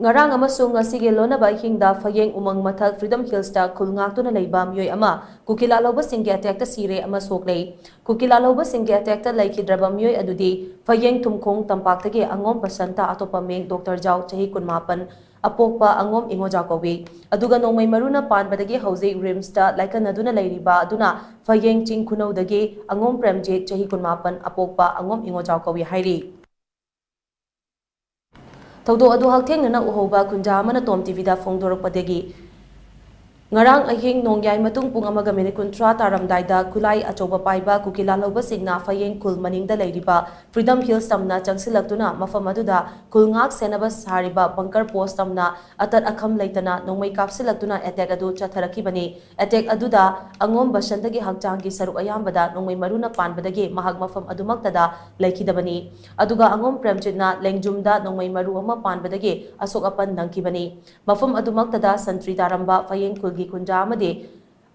ꯉꯔꯥꯡ ꯑꯃꯁꯨꯡ ꯉꯁꯤꯒꯤ ꯂꯣꯟꯅꯕ ꯑꯍꯤꯡꯗ ꯐꯌꯦꯡ ꯎꯃꯪ ꯃꯊꯛ ꯐ꯭ꯔꯤꯗꯝ ꯍꯤꯜꯁꯇ ꯈꯨꯜ ꯉꯥꯛꯇꯨꯅ ꯂꯩꯕ ꯃꯤꯑꯣꯏ ꯑꯃ ꯀꯨꯀꯤ ꯂꯥꯜꯍꯧꯕꯁꯤꯡꯒꯤ ꯑꯦꯇꯦꯛꯇ ꯁꯤꯔꯦ ꯑꯃ ꯁꯣꯛꯂꯦ꯫ ꯀꯨꯀꯤ ꯂꯥꯜꯍꯧꯕꯁꯤꯡꯒꯤ ꯑꯦꯇꯦꯛꯇ ꯂꯩꯈꯤꯗ꯭ꯔꯕ ꯃꯤꯑꯣꯏ ꯑꯗꯨꯗꯤ ꯐꯌꯦꯡ ꯊꯨꯝꯈꯣꯡ ꯇꯝꯄꯥꯛꯇꯒꯤ ꯑꯉꯣꯝ ꯕꯁꯟꯇ, ꯑꯇꯣꯞꯄ ꯃꯤꯡ ꯗꯣꯛꯇꯔ ꯖꯥꯎ, ꯆꯍꯤ ꯀꯨꯟꯃꯥꯄꯟ, ꯑꯄꯣꯛꯄ ꯑꯉꯣꯝ ꯏꯉꯣꯖꯥꯎ ꯀꯧꯏ꯫ ꯑꯗꯨꯒ ꯅꯣꯡꯃꯩ ꯃꯔꯨꯅ ꯄꯥꯟꯕꯗꯒꯤ ꯍꯧꯖꯤꯛ ꯔꯤꯝꯁꯇ ꯂꯥꯏꯀꯠꯅꯗꯨꯅ ꯂꯩꯔꯤꯕ ꯑꯗꯨꯅ ꯐꯌꯦꯡ ꯆꯤꯡ ꯈꯨꯅꯧꯗꯒꯤ ꯑꯉꯣꯝ ꯄ꯭ꯔꯦꯝꯖꯤꯠ, ꯆꯍꯤ ꯀꯨꯟꯃꯥꯄꯟ, ꯑꯄꯣꯛꯄ ꯑꯉꯣꯝ ꯏꯉꯣꯖꯥꯎ ꯀꯧꯏ ꯍꯥꯏꯔꯤ꯫ ꯊꯧꯗꯣꯛ ꯑꯗꯨ ꯍꯛꯊꯦꯡꯅꯅ ꯎꯍꯧꯕ ꯈꯨꯟꯖꯥ ꯑꯃꯅ ꯇꯣꯝ ꯇꯤꯚꯤꯗ ꯐꯣꯡꯗꯣꯔꯛꯄꯗꯒꯤ ꯉꯔꯥꯡ ꯑꯍꯤꯡ ꯅꯣꯡꯌꯥꯏ ꯃꯇꯨꯡ ꯄꯨꯡ ꯑꯃꯒ ꯃꯤꯅꯤꯠ ꯀꯨꯟꯊ꯭ꯔꯥ ꯇꯥꯔꯝꯗꯥꯏꯗ ꯈꯨꯠꯂꯥꯏ ꯑꯆꯧꯕ ꯄꯥꯏꯕ ꯀꯨꯀꯤ ꯂꯥꯜꯍꯧꯕꯁꯤꯡꯅ ꯐꯌꯦꯡ ꯈꯨꯜ ꯃꯅꯤꯡꯗ ꯂꯩꯔꯤꯕ Freedom Hills ꯇꯝꯅ ꯆꯪꯁꯤꯜꯂꯛꯇꯨꯅ ꯃꯐꯝ ꯑꯗꯨꯗ ꯈꯨꯜ ꯉꯥꯛ ꯁꯦꯟꯅꯕ ꯁꯥꯔꯤꯕ bunker post ꯇꯝꯅ ꯑꯇꯠ ꯑꯈꯝ ꯂꯩꯇꯅ ꯅꯣꯡꯃꯩ ꯀꯥꯞꯁꯤꯜꯂꯛꯇꯨꯅ attack ꯑꯗꯨ ꯆꯠꯊꯔꯛꯈꯤꯕꯅꯤ꯫ Attack ꯑꯗꯨꯗ ꯑꯉꯣꯝ ꯕꯁꯟꯇꯒꯤ ꯍꯛꯆꯥꯡꯒꯤ ꯁꯔꯨꯛ ꯑꯌꯥꯝꯕꯗ ꯅꯣꯡꯃꯩ ꯃꯔꯨꯅ ꯄꯥꯟꯕꯗꯒꯤ ꯃꯍꯥꯛ ꯃꯐꯝ ꯑꯗꯨꯃꯛꯇꯗ ꯂꯩꯈꯤꯗꯕꯅꯤ꯫ ꯑꯗꯨꯒ ꯑꯉꯣꯝ ꯄ꯭ꯔꯦꯝꯖꯤꯠꯅ ꯂꯦꯡꯖꯨꯝꯗ ꯅꯣꯡꯃꯩ ꯃꯔꯨ ꯑꯃ ꯄꯥꯟꯕꯗꯒꯤ ꯑꯁꯣꯛ ꯑꯄꯟ ꯅꯪꯈꯤꯕꯅꯤ꯫ ꯃꯐꯝ ꯑꯗꯨꯃꯛꯇꯗ ꯁꯟꯇ꯭ꯔꯤ ꯇꯥꯔꯝꯕ ꯐꯌꯦꯡ ꯈꯨꯜꯒꯤ ꯈꯨꯟꯖꯥ ꯑꯃꯗꯤ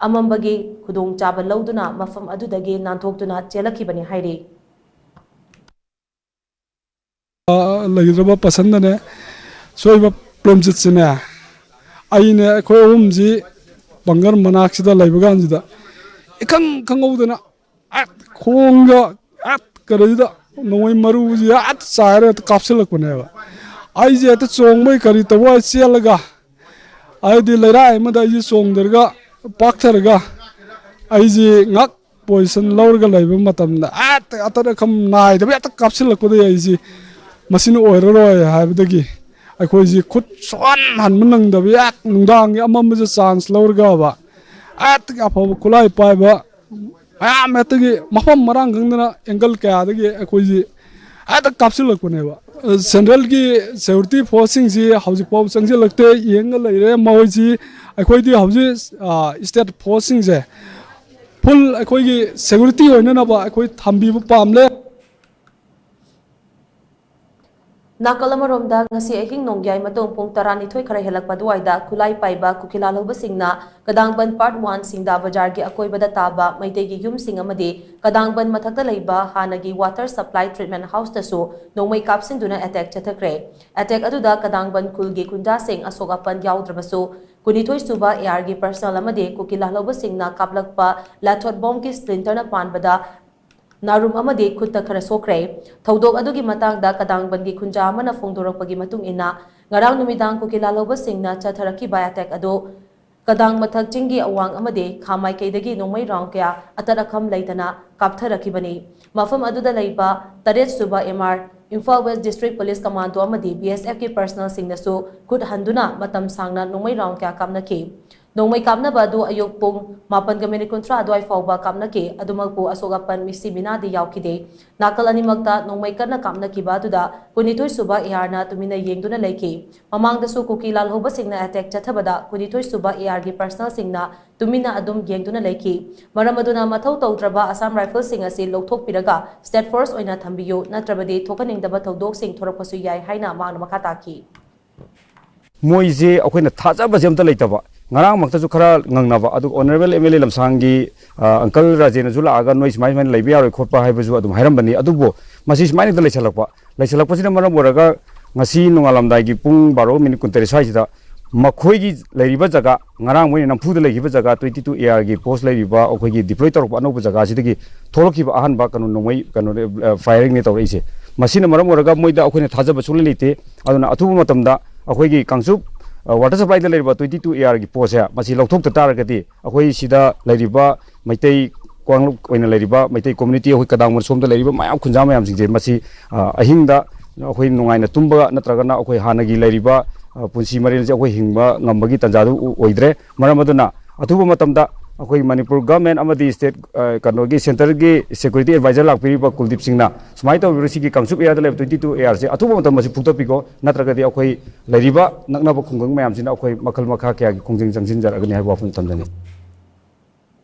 ꯑꯃꯝꯕꯒꯤ ꯈꯨꯗꯣꯡꯆꯥꯕ ꯂꯧꯗꯨꯅ ꯃꯐꯝ ꯑꯗꯨꯗꯒꯤ ꯅꯥꯟꯊꯣꯛꯇꯨꯅ ꯆꯦꯜꯂꯛꯈꯤꯕꯅꯤ ꯍꯥꯏꯔꯤ꯫ ꯂꯩꯈꯤꯗ꯭ꯔꯕ ꯄꯁꯟꯗꯅꯦ, ꯁꯣꯏꯕ ꯄ꯭ꯔꯦꯝꯖꯤꯠꯁꯤꯅꯦ, ꯑꯩꯅꯦ, ꯑꯩꯈꯣꯏ ꯑꯍꯨꯝꯁꯤ bunker ꯃꯅꯥꯛꯁꯤꯗ ꯂꯩꯕ ꯀꯥꯟꯁꯤꯗ ꯏꯈꯪ ꯈꯪꯍꯧꯗꯅ ꯑꯠ ꯈꯣꯡꯒ ꯑꯠ ꯀꯩꯅꯣꯁꯤꯗ ꯅꯣꯡꯃꯩ ꯃꯔꯨꯁꯤ ꯑꯠ ꯆꯥꯏꯔ ꯍꯦꯛꯇ ꯀꯥꯞꯁꯤꯜꯂꯛꯄꯅꯦꯕ꯫ ꯑꯩꯁꯦ ꯍꯦꯛꯇ ꯆꯣꯡꯕꯩ ꯀꯔꯤ ꯇꯧꯕ ꯆꯦꯜꯂꯒ ꯍꯥꯏꯗꯤ ꯂꯩꯔꯥꯏ ꯑꯃꯗ ꯑꯩꯁꯦ ꯆꯣꯡꯊꯔꯒ ꯄꯥꯛꯊꯔꯒ ꯑꯩꯁꯦ ꯉꯥꯛ position ꯂꯧꯔꯒ ꯂꯩꯕ ꯃꯇꯝꯗ ꯍꯦꯛꯇ ꯑꯇꯠ ꯑꯈꯝ ꯅꯥꯏꯗꯕ ꯍꯦꯛꯇ ꯀꯥꯞꯁꯤꯜꯂꯛꯄꯗꯒꯤ ꯑꯩꯁꯦ ꯃꯁꯤꯅ ꯑꯣꯏꯔꯔꯣꯏ ꯍꯥꯏꯕꯗꯒꯤ ꯑꯩꯈꯣꯏꯁꯤ ꯈꯨꯠ ꯁꯣꯛꯍꯟ ꯍꯟꯕ ꯅꯪꯗꯕ ꯍꯦꯛ ꯅꯨꯡꯗꯥꯡꯒꯤ ꯑꯃꯝꯕꯁꯦ chance ꯂꯧꯔꯒꯕ ꯍꯦꯛꯇ ꯑꯐꯕ ꯈꯨꯠꯂꯥꯏ ꯄꯥꯏꯕ ꯃꯌꯥꯝ ꯍꯦꯛꯇꯒꯤ ꯃꯐꯝ ꯃꯔꯥꯡ ꯈꯪꯗꯅ angle ꯀꯌꯥꯗꯒꯤ ꯑꯩꯈꯣꯏꯁꯤ ꯍꯦꯛꯇ ꯀꯥꯞꯁꯤꯜꯂꯛꯄꯅꯦꯕ꯫ Central ꯒꯤ security force ꯁꯤꯡꯁꯤ ꯍꯧꯖꯤꯛꯐꯥꯎ ꯆꯪꯁꯤꯜꯂꯛꯇꯦ, ꯌꯦꯡꯉ ꯂꯩꯔꯦ꯫ ꯃꯈꯣꯏꯁꯤ ꯑꯩꯈꯣꯏꯗꯤ ꯍꯧꯖꯤꯛ state force ꯁꯤꯡꯁꯦ full ꯑꯩꯈꯣꯏꯒꯤ security ꯑꯣꯏꯅꯅꯕ ꯑꯩꯈꯣꯏ ꯊꯝꯕꯤꯕ ꯄꯥꯝꯂꯦ꯫ ꯅꯥꯀꯜ ꯑꯃꯔꯣꯝꯗ, ꯉꯁꯤ ꯑꯍꯤꯡ ꯅꯣꯡꯌꯥꯏ ꯃꯇꯨꯡ ꯄꯨꯡ ꯇꯔꯥꯅꯤꯊꯣꯏ ꯈꯔ ꯍꯦꯜꯂꯛꯄ ꯑꯗꯨꯋꯥꯏꯗ ꯈꯨꯠꯂꯥꯏ ꯄꯥꯏꯕ ꯀꯨꯀꯤ ꯂꯥꯜꯍꯧꯕꯁꯤꯡꯅ ꯀꯗꯥꯡꯕꯟ Part One ꯁꯤꯡꯗꯥ ꯕꯖꯥꯔꯒꯤ ꯑꯀꯣꯏꯕꯗ ꯇꯥꯕ ꯃꯩꯇꯩꯒꯤ ꯌꯨꯝꯁꯤꯡ ꯑꯃꯗꯤ ꯀꯗꯥꯡꯕꯟ ꯃꯊꯛꯇ ꯂꯩꯕ ꯍꯥꯟꯅꯒꯤ water supply treatment house ꯇꯁꯨ ꯅꯣꯡꯃꯩ ꯀꯥꯞꯁꯤꯟꯗꯨꯅ attack ꯆꯠꯊꯈ꯭ꯔꯦ꯫ Attack ꯑꯗꯨꯗ ꯀꯗꯥꯡꯕꯟ ꯈꯨꯜꯒꯤ ꯈꯨꯟꯖꯥꯁꯤꯡ ꯑꯁꯣꯛ ꯑꯄꯟ ꯌꯥꯎꯗ꯭ꯔꯕꯁꯨ, ꯀꯨꯟꯅꯤꯊꯣꯏ ꯁꯨꯕ AR ꯒꯤ personnel ꯑꯃꯗꯤ ꯀꯨꯀꯤ ꯂꯥꯜꯍꯧꯕꯁꯤꯡꯅ ꯀꯥꯞꯂꯛꯄ ꯂꯥꯊꯣꯠ ꯕꯣꯝꯒꯤ splinter ꯅ ꯄꯥꯟꯕꯗ ꯅꯥꯔꯨꯝ ꯑꯃꯗꯤ ꯈꯨꯠꯇ ꯈꯔ ꯁꯣꯛꯈ꯭ꯔꯦ꯫ ꯊꯧꯗꯣꯛ ꯑꯗꯨꯒꯤ ꯃꯇꯥꯡꯗ ꯀꯗꯥꯡꯕꯟꯒꯤ ꯈꯨꯟꯖꯥ ꯑꯃꯅ ꯐꯣꯡꯗꯣꯔꯛꯄꯒꯤ ꯃꯇꯨꯡ ꯏꯟꯅ, ꯉꯔꯥꯡ ꯅꯨꯃꯤꯗꯥꯡ ꯀꯨꯀꯤ ꯂꯥꯜꯍꯧꯕꯁꯤꯡꯅ ꯆꯠꯊꯔꯛꯈꯤꯕ attack ꯑꯗꯨ ꯀꯗꯥꯡ ꯃꯊꯛ ꯆꯤꯡꯒꯤ ꯑꯋꯥꯡ ꯑꯃꯗꯤ ꯈꯥ ꯃꯥꯏꯀꯩꯗꯒꯤ ꯅꯣꯡꯃꯩ round ꯀꯌꯥ ꯑꯇꯠ ꯑꯈꯝ ꯂꯩꯇꯅ ꯀꯥꯞꯊꯔꯛꯈꯤꯕꯅꯤ꯫ ꯃꯐꯝ ꯑꯗꯨꯗ ꯂꯩꯕ ꯇꯔꯦꯠ ꯁꯨꯕ MR, Imphal West District Police Commando ꯑꯃꯗꯤ BSF ꯀꯤ personnel ꯁꯤꯡꯅꯁꯨ ꯈꯨꯠ ꯍꯟꯗꯨꯅ ꯃꯇꯝ ꯁꯥꯡꯅ ꯅꯣꯡꯃꯩ round ꯀꯌꯥ ꯀꯥꯞꯅꯈꯤ꯫ ꯅꯣꯡꯃꯩ ꯀꯥꯞꯅꯕ ꯑꯗꯨ ꯑꯌꯨꯛ ꯄꯨꯡ ꯃꯥꯄꯟꯒ ꯃꯤꯅꯤꯠ ꯀꯨꯟꯊ꯭ꯔꯥ ꯑꯗꯨꯋꯥꯏ ꯐꯥꯎꯕ ꯀꯥꯞꯅꯈꯤ꯫ ꯑꯗꯨꯃꯛꯄꯨ ꯑꯁꯣꯛ ꯑꯄꯟ ꯃꯤꯁꯤ ꯃꯤꯅꯥꯗꯤ ꯌꯥꯎꯈꯤꯗꯦ꯫ ꯅꯥꯀꯜ ꯑꯅꯤꯃꯛꯇ ꯅꯣꯡꯃꯩ ꯀꯟꯅ ꯀꯥꯞꯅꯈꯤꯕ ꯑꯗꯨꯗ ꯀꯨꯟꯅꯤꯊꯣꯏ ꯁꯨꯕ ARꯅ ꯇꯨꯃꯤꯟꯅ ꯌꯦꯡꯗꯨꯅ ꯂꯩꯈꯤ꯫ ꯃꯃꯥꯡꯗꯁꯨ ꯀꯨꯀꯤ ꯂꯥꯜꯍꯧꯕꯁꯤꯡꯅ attack ꯆꯠꯊꯕꯗ ꯀꯨꯟꯅꯤꯊꯣꯏ ꯁꯨꯕ ARꯒꯤ personnelꯁꯤꯡꯅ ꯇꯨꯃꯤꯟꯅ ꯑꯗꯨꯝ ꯌꯦꯡꯗꯨꯅ ꯂꯩꯈꯤ꯫ ꯃꯔꯝ ꯑꯗꯨꯅ ꯃꯊꯧ ꯇꯧꯗ꯭ꯔꯕ Assam Riflesꯁꯤꯡ ꯑꯁꯤ ꯂꯧꯊꯣꯛꯄꯤꯔꯒ state force ꯑꯣꯏꯅ ꯊꯝꯕꯤꯌꯨ, ꯅꯠꯇ꯭ꯔꯕꯗꯤ ꯊꯣꯛꯍꯟꯅꯤꯡꯗꯕ ꯊꯧꯗꯣꯛꯁꯤꯡ ꯊꯣꯔꯛꯄꯁꯨ ꯌꯥꯏ ꯍꯥꯏꯅ ꯃꯍꯥꯛꯅ ꯃꯈꯥ ꯇꯥꯈꯤ꯫ ꯃꯣꯏꯁꯦ ꯑꯩꯈꯣꯏꯅ ꯊꯥꯖꯕꯁꯦ ꯑꯝꯇ ꯂꯩꯇꯕ꯫ ꯉꯔꯥꯡꯃꯛꯇꯁꯨ ꯈꯔ ꯉꯪꯅꯕ, ꯑꯗꯨꯒ Honourable MLA ꯂꯝꯁꯥꯡꯒꯤ, ꯑ, uncle ꯔꯥꯖꯦꯟꯅꯁꯨ ꯂꯥꯛꯑꯒ ꯅꯣꯏ ꯁꯨꯃꯥꯏ ꯁꯨꯃꯥꯏꯅ ꯂꯩꯕ ꯌꯥꯔꯣꯏ ꯈꯣꯠꯄ ꯍꯥꯏꯕꯁꯨ ꯑꯗꯨꯝ ꯍꯥꯏꯔꯝꯕꯅꯤ꯫ ꯑꯗꯨꯕꯨ ꯃꯁꯤ ꯁꯨꯃꯥꯏꯅ ꯍꯦꯛꯇ ꯂꯩꯁꯜꯂꯛꯄ, ꯂꯩꯁꯜꯂꯛꯄꯁꯤꯅ ꯃꯔꯝ ꯑꯣꯏꯔꯒ ꯉꯁꯤ ꯅꯣꯡꯉꯥꯜꯂꯝꯗꯥꯏꯒꯤ ꯄꯨꯡ ꯕꯥꯔꯣ ꯃꯤꯅꯤꯠ ꯀꯨꯟꯇꯔꯦꯠ ꯁ꯭ꯋꯥꯏꯁꯤꯗ ꯃꯈꯣꯏꯒꯤ ꯂꯩꯔꯤꯕ ꯖꯒꯥ, ꯉꯔꯥꯡ ꯃꯣꯏꯅ ꯅꯝꯐꯨꯗ ꯂꯩꯈꯤꯕ ꯖꯒꯥ, twenty two ARꯒꯤ post ꯂꯩꯔꯤꯕ, ꯑꯩꯈꯣꯏꯒꯤ deploy ꯇꯧꯔꯛꯄ ꯑꯅꯧꯕ ꯖꯒꯥꯁꯤꯗꯒꯤ ꯊꯣꯛꯂꯛꯈꯤꯕ ꯑꯍꯥꯟꯕ ꯀꯩꯅꯣ ꯅꯣꯡꯃꯩ ꯀꯩꯅꯣ, ꯑ, firingꯅꯦ ꯇꯧꯔꯛꯏꯁꯦ꯫ ꯃꯁꯤꯅ ꯃꯔꯝ ꯑꯣꯏꯔꯒ ꯃꯣꯏꯗ ꯑꯩꯈꯣꯏꯅ ꯊꯥꯖꯕ ꯁꯨꯡꯂꯩ ꯂꯩꯇꯦ꯫ ꯑꯗꯨꯅ ꯑꯊꯨꯕ ꯃꯇꯝꯗ ꯑꯩꯈꯣꯏꯒꯤ ꯀꯥꯡꯆꯨꯞ, ꯑ, water supplyꯗ ꯂꯩꯔꯤꯕ twenty two ARꯒꯤ postꯁꯦ ꯃꯁꯤ ꯂꯧꯊꯣꯛꯇ ꯇꯥꯔꯒꯗꯤ ꯑꯩꯈꯣꯏ ꯁꯤꯗ ꯂꯩꯔꯤꯕ ꯃꯩꯇꯩ ꯀꯥꯡꯂꯨꯞ ꯑꯣꯏꯅ ꯂꯩꯔꯤꯕ ꯃꯩꯇꯩ community, ꯑꯩꯈꯣꯏ ꯀꯗꯥꯡꯕꯝ ꯁꯣꯝꯗ ꯂꯩꯔꯤꯕ ꯃꯌꯥꯝ, ꯈꯨꯟꯖꯥ ꯃꯌꯥꯝꯁꯤꯡꯁꯦ ꯃꯁꯤ, ꯑ, ꯑꯍꯤꯡꯗ ꯑꯩꯈꯣꯏ ꯅꯨꯡꯉꯥꯏꯅ ꯇꯨꯝꯕ ꯅꯠꯇ꯭ꯔꯒꯅ ꯑꯩꯈꯣꯏ ꯍꯥꯟꯅꯒꯤ ꯂꯩꯔꯤꯕ, ꯑ, ꯄꯨꯟꯁꯤ ꯃꯔꯦꯜꯁꯦ ꯑꯩꯈꯣꯏ ꯍꯤꯡꯕ ꯉꯝꯕꯒꯤ ꯇꯥꯟꯖꯥꯗꯨ ꯑꯣꯏꯗ꯭ꯔꯦ꯫ ꯃꯔꯝ ꯑꯗꯨꯅ ꯑꯊꯨꯕ ꯃꯇꯝꯗ ꯑꯩꯈꯣꯏ ꯃꯅꯤꯄꯨꯔ government ꯑꯃꯗꯤ state, ꯑ, ꯀꯩꯅꯣꯒꯤ centreꯒꯤ security adviser ꯂꯥꯛꯄꯤꯔꯤꯕ ꯀꯨꯜꯗꯤꯞ ꯁꯤꯡꯅ ꯁꯨꯃꯥꯏꯅ ꯇꯧꯕꯤꯔꯣ, ꯁꯤꯒꯤ ꯀꯥꯡꯆꯨꯞ areaꯗ ꯂꯩꯕ twenty two ARꯁꯦ ꯑꯊꯨꯕ ꯃꯇꯝꯗ ꯃꯁꯤ ꯐꯨꯛꯇꯠꯄꯤꯈꯣ, ꯅꯠꯇ꯭ꯔꯒꯗꯤ ꯑꯩꯈꯣꯏ ꯂꯩꯔꯤꯕ ꯅꯛꯅꯕ ꯈꯨꯡꯒꯪ ꯃꯌꯥꯝꯁꯤꯅ ꯑꯩꯈꯣꯏ ꯃꯈꯜ ꯃꯈꯥ ꯀꯌꯥꯒꯤ ꯈꯣꯡꯖꯪ ꯆꯪꯁꯤꯟꯖꯔꯛꯀꯅꯤ ꯍꯥꯏꯕ ꯋꯥꯐꯝ ꯊꯝꯖꯅꯤꯡꯏ꯫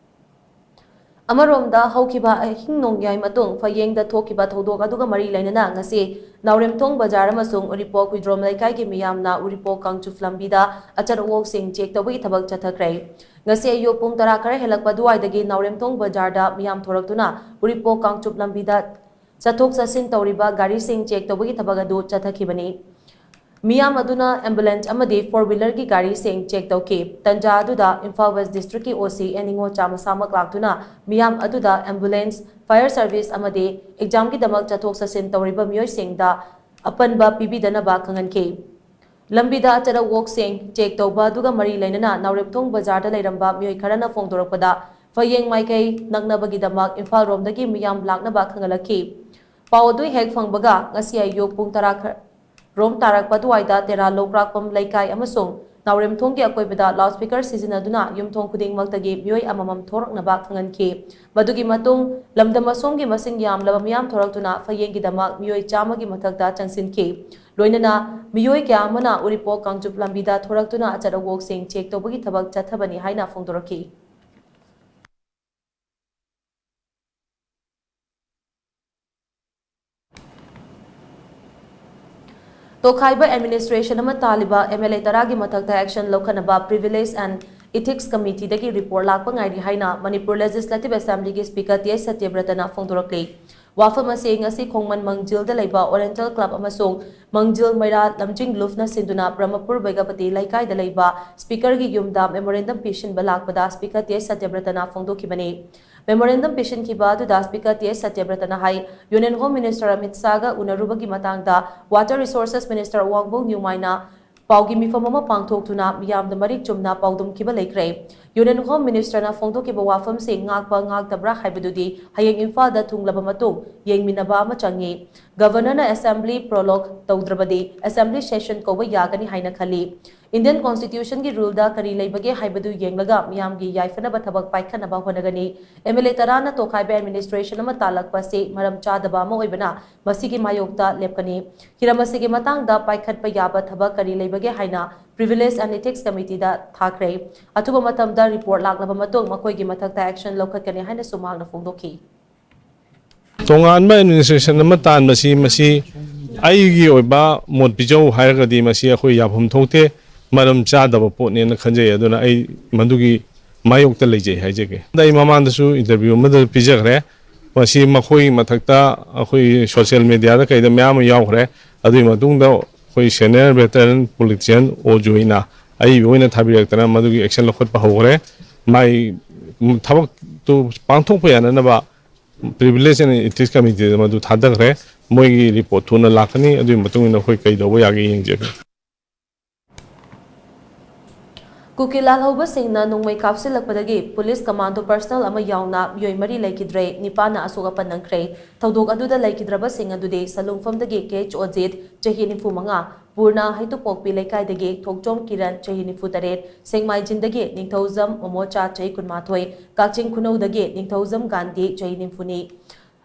ꯑꯃꯔꯣꯝꯗ, ꯍꯧꯈꯤꯕ ꯑꯍꯤꯡ ꯅꯣꯡꯌꯥꯏ ꯃꯇꯨꯡ ꯐꯌꯦꯡꯗ ꯊꯣꯛꯈꯤꯕ ꯊꯧꯗꯣꯛ ꯑꯗꯨꯒ ꯃꯔꯤ ꯂꯩꯅꯅ ꯉꯁꯤ ꯅꯥꯎꯔꯦꯝꯊꯣꯡ ꯕꯖꯥꯔ ꯑꯃꯁꯨꯡ ꯎꯔꯤꯄꯣꯛ ꯍꯨꯏꯗ꯭ꯔꯣꯝ ꯂꯩꯀꯥꯏꯒꯤ ꯃꯤꯌꯥꯝꯅ ꯎꯔꯤꯄꯣꯛ ꯀꯥꯡꯆꯨꯞ ꯂꯝꯕꯤꯗ ꯑꯆꯠ ꯑꯋꯣꯛꯁꯤꯡ check ꯇꯧꯕꯒꯤ ꯊꯕꯛ ꯆꯠꯊꯈ꯭ꯔꯦ꯫ ꯉꯁꯤ ꯑꯌꯨꯛ ꯄꯨꯡ ꯇꯔꯥ ꯈꯔ ꯍꯦꯜꯂꯛꯄ ꯑꯗꯨꯋꯥꯏꯗꯒꯤ ꯅꯥꯎꯔꯦꯝꯊꯣꯡ ꯕꯖꯥꯔꯗ ꯃꯤꯌꯥꯝ ꯊꯣꯔꯛꯇꯨꯅ ꯎꯔꯤꯄꯣꯛ ꯀꯥꯡꯆꯨꯞ ꯂꯝꯕꯤꯗ ꯆꯠꯊꯣꯛ ꯆꯠꯁꯤꯟ ꯇꯧꯔꯤꯕ ꯒꯥꯔꯤꯁꯤꯡ check ꯇꯧꯕꯒꯤ ꯊꯕꯛ ꯑꯗꯨ ꯆꯠꯊꯈꯤꯕꯅꯤ꯫ ꯃꯤꯌꯥꯝ ꯑꯗꯨꯅ ambulance ꯑꯃꯗꯤ four wheelerꯒꯤ ꯒꯥꯔꯤꯁꯤꯡ check ꯇꯧꯈꯤ꯫ ꯇꯟꯖꯥ ꯑꯗꯨꯗ ꯏꯝꯐꯥꯜ West Districtꯀꯤ OC ꯑꯦꯟ ꯅꯤꯉꯣꯜꯆꯥ ꯃꯁꯥꯃꯛ ꯂꯥꯛꯇꯨꯅ ꯃꯤꯌꯥꯝ ꯑꯗꯨꯗ ambulance, fire service ꯑꯃꯗꯤ examꯒꯤꯗꯃꯛ ꯆꯠꯊꯣꯛ ꯆꯠꯁꯤꯟ ꯇꯧꯔꯤꯕ ꯃꯤꯑꯣꯏꯁꯤꯡꯗ ꯑꯄꯟꯕ ꯄꯤꯕꯤꯗꯅꯕ ꯈꯪꯍꯟꯈꯤ꯫ ꯂꯝꯕꯤꯗ ꯑꯆꯠ ꯑꯋꯣꯛꯁꯤꯡ check ꯇꯧꯕ ꯑꯗꯨꯒ ꯃꯔꯤ ꯂꯩꯅꯅ ꯅꯥꯎꯔꯦꯝꯊꯣꯡ ꯕꯖꯥꯔꯗ ꯂꯩꯔꯝꯕ ꯃꯤꯑꯣꯏ ꯈꯔꯅ ꯐꯣꯡꯗꯣꯔꯛꯄꯗ, ꯐꯌꯦꯡ ꯃꯥꯏꯀꯩ ꯅꯛꯅꯕꯒꯤꯗꯃꯛ ꯏꯝꯐꯥꯜ ꯔꯣꯝꯗꯒꯤ ꯃꯤꯌꯥꯝ ꯂꯥꯛꯅꯕ ꯈꯪꯍꯜꯂꯛꯈꯤ꯫ ꯄꯥꯎ ꯑꯗꯨ ꯍꯦꯛ ꯐꯪꯕꯒ ꯉꯁꯤ ꯑꯌꯨꯛ ꯄꯨꯡ ꯇꯔꯥ ꯈ-, ꯔꯣꯝ ꯇꯥꯔꯛꯄ ꯑꯗꯨꯋꯥꯏꯗ ꯇꯦꯔꯥ ꯂꯧꯀ꯭ꯔꯥꯛꯄꯝ ꯂꯩꯀꯥꯏ ꯑꯃꯁꯨꯡ ꯅꯥꯎꯔꯦꯝꯊꯣꯡꯒꯤ ꯑꯀꯣꯏꯕꯗ loudspeaker ꯁꯤꯖꯤꯟꯅꯗꯨꯅ ꯌꯨꯝꯊꯣꯡ ꯈꯨꯗꯤꯡꯃꯛꯇꯒꯤ ꯃꯤꯑꯣꯏ ꯑꯃꯃꯝ ꯊꯣꯔꯛꯅꯕ ꯈꯪꯍꯟꯈꯤ꯫ ꯃꯗꯨꯒꯤ ꯃꯇꯨꯡ ꯂꯝꯗꯝ ꯑꯁꯣꯝꯒꯤ ꯃꯁꯤꯡ ꯌꯥꯝꯂꯕ ꯃꯤꯌꯥꯝ ꯊꯣꯔꯛꯇꯨꯅ ꯐꯌꯦꯡꯒꯤꯗꯃꯛ ꯃꯤꯑꯣꯏ ꯆꯥꯝꯃꯒꯤ ꯃꯊꯛꯇ ꯆꯪꯁꯤꯟꯈꯤ꯫ ꯂꯣꯏꯅꯅ ꯃꯤꯑꯣꯏ ꯀꯌꯥ ꯑꯃꯅ ꯎꯔꯤꯄꯣꯛ ꯀꯥꯡꯆꯨꯞ ꯂꯝꯕꯤꯗ ꯊꯣꯔꯛꯇꯨꯅ ꯑꯆꯠ ꯑꯋꯣꯛꯁꯤꯡ check ꯇꯧꯕꯒꯤ ꯊꯕꯛ ꯆꯠꯊꯕꯅꯤ ꯍꯥꯏꯅ ꯐꯣꯡꯗꯣꯔꯛꯈꯤ꯫ ꯇꯣꯈꯥꯏꯕ administration ꯑꯃ ꯇꯥꯜꯂꯤꯕ MLA ꯇꯔꯥꯒꯤ ꯃꯊꯛꯇ action ꯂꯧꯈꯠꯅꯕ Privilege and Ethics Committeeꯗꯒꯤ report ꯂꯥꯛꯄ ꯉꯥꯏꯔꯤ ꯍꯥꯏꯅ ꯃꯅꯤꯄꯨꯔ Legislative Assemblyꯒꯤ Speaker ꯇꯤ ꯑꯦꯁ ꯁꯇ꯭ꯌꯕ꯭ꯔꯇꯅ ꯐꯣꯡꯗꯣꯔꯛꯂꯤ꯫ ꯋꯥꯐꯝ ꯑꯁꯤ ꯉꯁꯤ ꯈꯣꯡꯃꯟ ꯃꯪꯖꯤꯜꯗ ꯂꯩꯕ Oriental Club ꯑꯃꯁꯨꯡ ꯃꯪꯖꯤꯜ ꯃꯩꯔꯥ ꯂꯝꯖꯤꯡ ꯂꯨꯞꯅ ꯁꯤꯟꯗꯨꯅ ꯕ꯭ꯔꯍꯃꯄꯨꯔ ꯕꯩꯒꯄꯇꯤ ꯂꯩꯀꯥꯏꯗ ꯂꯩꯕ Speakerꯒꯤ ꯌꯨꯝꯗ memorandum ꯄꯤꯁꯤꯟꯕ ꯂꯥꯛꯄꯗ Speaker ꯇꯤ ꯑꯦꯁ ꯁꯇ꯭ꯌꯕ꯭ꯔꯇꯅ ꯐꯣꯡꯗꯣꯛꯈꯤꯕꯅꯤ꯫ Memorandum ꯄꯤꯁꯤꯟꯈꯤꯕ ꯑꯗꯨꯗ Speaker ꯇꯤ ꯑꯦꯁ ꯁꯇ꯭ꯌꯕ꯭ꯔꯇꯅ ꯍꯥꯏ, Union Home Minister ꯑꯃꯤꯠ ꯁꯥꯍꯒ ꯎꯅꯔꯨꯕꯒꯤ ꯃꯇꯥꯡꯗ Water Resources Minister ꯋꯥꯡꯕꯧ ꯅ꯭ꯌꯨꯃꯥꯏꯅ ꯄꯥꯎꯒꯤ ꯃꯤꯐꯝ ꯑꯃ ꯄꯥꯡꯊꯣꯛꯇꯨꯅ ꯃꯤꯌꯥꯝꯗ ꯃꯔꯤꯛ ꯆꯨꯝꯅ ꯄꯥꯎꯗꯝꯈꯤꯕ ꯂꯩꯈ꯭ꯔꯦ꯫ Union Home Ministerꯅ ꯐꯣꯡꯗꯣꯛꯈꯤꯕ ꯋꯥꯐꯝꯁꯤꯡ ꯉꯥꯛꯄ ꯉꯥꯛꯇꯕ꯭ꯔꯥ ꯍꯥꯏꯕꯗꯨꯗꯤ ꯍꯌꯦꯡ ꯏꯝꯐꯥꯜꯗ ꯊꯨꯡꯂꯕ ꯃꯇꯨꯡ ꯌꯦꯡꯃꯤꯟꯅꯕ ꯑꯃ ꯆꯪꯏ꯫ Governorꯅ Assembly prorogue ꯇꯧꯗ꯭ꯔꯕꯗꯤ Assembly session ꯀꯧꯕ ꯌꯥꯒꯅꯤ ꯍꯥꯏꯅ ꯈꯜꯂꯤ꯫ Indian Constitutionꯒꯤ ruleꯗ ꯀꯔꯤ ꯂꯩꯕꯒꯦ ꯍꯥꯏꯕꯗꯨ ꯌꯦꯡꯂꯒ ꯃꯤꯌꯥꯝꯒꯤ ꯌꯥꯏꯐꯅꯕ ꯊꯕꯛ ꯄꯥꯏꯈꯠꯅꯕ ꯍꯣꯠꯅꯒꯅꯤ꯫ MLA ꯇꯔꯥꯅ ꯇꯣꯈꯥꯏꯕ administration ꯑꯃ ꯇꯥꯜꯂꯛꯄ ꯑꯁꯤ ꯃꯔꯝ ꯆꯥꯗꯕ ꯑꯃ ꯑꯣꯏꯕꯅ ꯃꯁꯤꯒꯤ ꯃꯥꯌꯣꯛꯇ ꯂꯦꯞꯀꯅꯤ꯫ ꯍꯤꯔꯝ ꯑꯁꯤꯒꯤ ꯃꯇꯥꯡꯗ ꯄꯥꯏꯈꯠꯄ ꯌꯥꯕ ꯊꯕꯛ ꯀꯔꯤ ꯂꯩꯕꯒꯦ ꯍꯥꯏꯅ Privilege and Ethics Committeeꯗ ꯊꯥꯈ꯭ꯔꯦ꯫ ꯑꯊꯨꯕ ꯃꯇꯝꯗ report ꯂꯥꯛꯂꯕ ꯃꯇꯨꯡ ꯃꯈꯣꯏꯒꯤ ꯃꯊꯛꯇ action ꯂꯧꯈꯠꯀꯅꯤ ꯍꯥꯏꯅꯁꯨ ꯃꯍꯥꯛꯅ ꯐꯣꯡꯗꯣꯛꯈꯤ꯫ ꯇꯣꯉꯥꯟꯕ administration ꯑꯃ ꯇꯥꯟꯕꯁꯤ, ꯃꯁꯤ ꯑꯩꯒꯤ ꯑꯣꯏꯕ ꯃꯣꯠ ꯄꯤꯖꯧ ꯍꯥꯏꯔꯒꯗꯤ, ꯃꯁꯤ ꯑꯩꯈꯣꯏ ꯌꯥꯐꯝ ꯊꯣꯛꯇꯦ, ꯃꯔꯝ ꯆꯥꯗꯕ ꯄꯣꯠꯅꯦꯅ ꯈꯟꯖꯩ꯫ ꯑꯗꯨꯅ ꯑꯩ ꯃꯗꯨꯒꯤ ꯃꯥꯌꯣꯛꯇ ꯂꯩꯖꯩ ꯍꯥꯏꯖꯒꯦ꯫ ꯑꯗ ꯑꯩ ꯃꯃꯥꯡꯗꯁꯨ interview ꯑꯃꯗ ꯄꯤꯖꯈ꯭ꯔꯦ꯫ ꯃꯁꯤ ꯃꯈꯣꯏꯒꯤ ꯃꯊꯛꯇ ꯑꯩꯈꯣꯏ social mediaꯗ ꯀꯩꯗ ꯃꯌꯥꯝ ꯑꯃ ꯌꯥꯎꯈ꯭ꯔꯦ꯫ ꯑꯗꯨꯒꯤ ꯃꯇꯨꯡꯗ ꯑꯩꯈꯣꯏ senior veteran politician ꯑꯣ ꯖꯣꯏꯅ ꯑꯏꯕ ꯑꯣꯏꯅ ꯊꯥꯕꯤꯔꯛꯇꯅ ꯃꯗꯨꯒꯤ action ꯂꯧꯈꯠꯄ ꯍꯧꯈ꯭ꯔꯦ꯫ ꯃꯥꯏ ꯊꯕꯛꯇꯨ ꯄꯥꯡꯊꯣꯛꯄ ꯌꯥꯅꯅꯕ Privilege and Ethics Committeeꯗ ꯃꯗꯨ ꯊꯥꯗꯈ꯭ꯔꯦ꯫ ꯃꯣꯏꯒꯤ report ꯊꯨꯅ ꯂꯥꯛꯀꯅꯤ꯫ ꯑꯗꯨꯒꯤ ꯃꯇꯨꯡ ꯏꯟꯅ ꯑꯩꯈꯣꯏ ꯀꯩ ꯇꯧꯕ ꯌꯥꯒꯦ ꯌꯦꯡꯖꯒꯦ꯫ ꯀꯨꯀꯤ ꯂꯥꯜꯍꯧꯕꯁꯤꯡꯅ ꯅꯣꯡꯃꯩ ꯀꯥꯞꯁꯤꯜꯂꯛꯄꯗꯒꯤ ꯄꯨꯂꯤꯁ ꯀꯃꯥꯟꯗꯣ ꯄꯔꯁꯅꯦꯜ ꯑꯃ ꯌꯥꯎꯅ ꯃꯤꯑꯣꯏ ꯃꯔꯤ ꯂꯩꯈꯤꯗ꯭ꯔꯦ, ꯅꯤꯄꯥꯟꯅ ꯑꯁꯣꯛ ꯑꯄꯟ ꯅꯪꯈ꯭ꯔꯦ꯫ ꯊꯧꯗꯣꯛ ꯑꯗꯨꯗ ꯂꯩꯈꯤꯗ꯭ꯔꯕꯁꯤꯡ ꯑꯗꯨꯗꯤ ꯁꯂꯨꯡꯐꯝꯗꯒꯤ ꯀꯦ ꯑꯦꯆ ꯑꯣꯖꯤꯠ, ꯆꯍꯤ ꯅꯤꯐꯨ ꯃꯉꯥ, ꯄꯨꯔꯅ ꯍꯩꯇꯨꯄꯣꯛꯄꯤ ꯂꯩꯀꯥꯏꯗꯒꯤ ꯊꯣꯛꯆꯣꯝ ꯀꯤꯔꯟ, ꯆꯍꯤ ꯅꯤꯐꯨ ꯇꯔꯦꯠ, ꯁꯦꯡꯃꯥꯏꯖꯤꯟꯗꯒꯤ ꯅꯤꯡꯊꯧꯖꯝ ꯃꯣꯃꯣꯆꯥ, ꯆꯍꯤ ꯀꯨꯟꯃꯥꯊꯣꯏ, ꯀꯛꯆꯤꯡ ꯈꯨꯅꯧꯗꯒꯤ ꯅꯤꯡꯊꯧꯖꯝ ꯒꯥꯟꯙꯤ, ꯆꯍꯤ ꯅꯤꯐꯨꯅꯤ꯫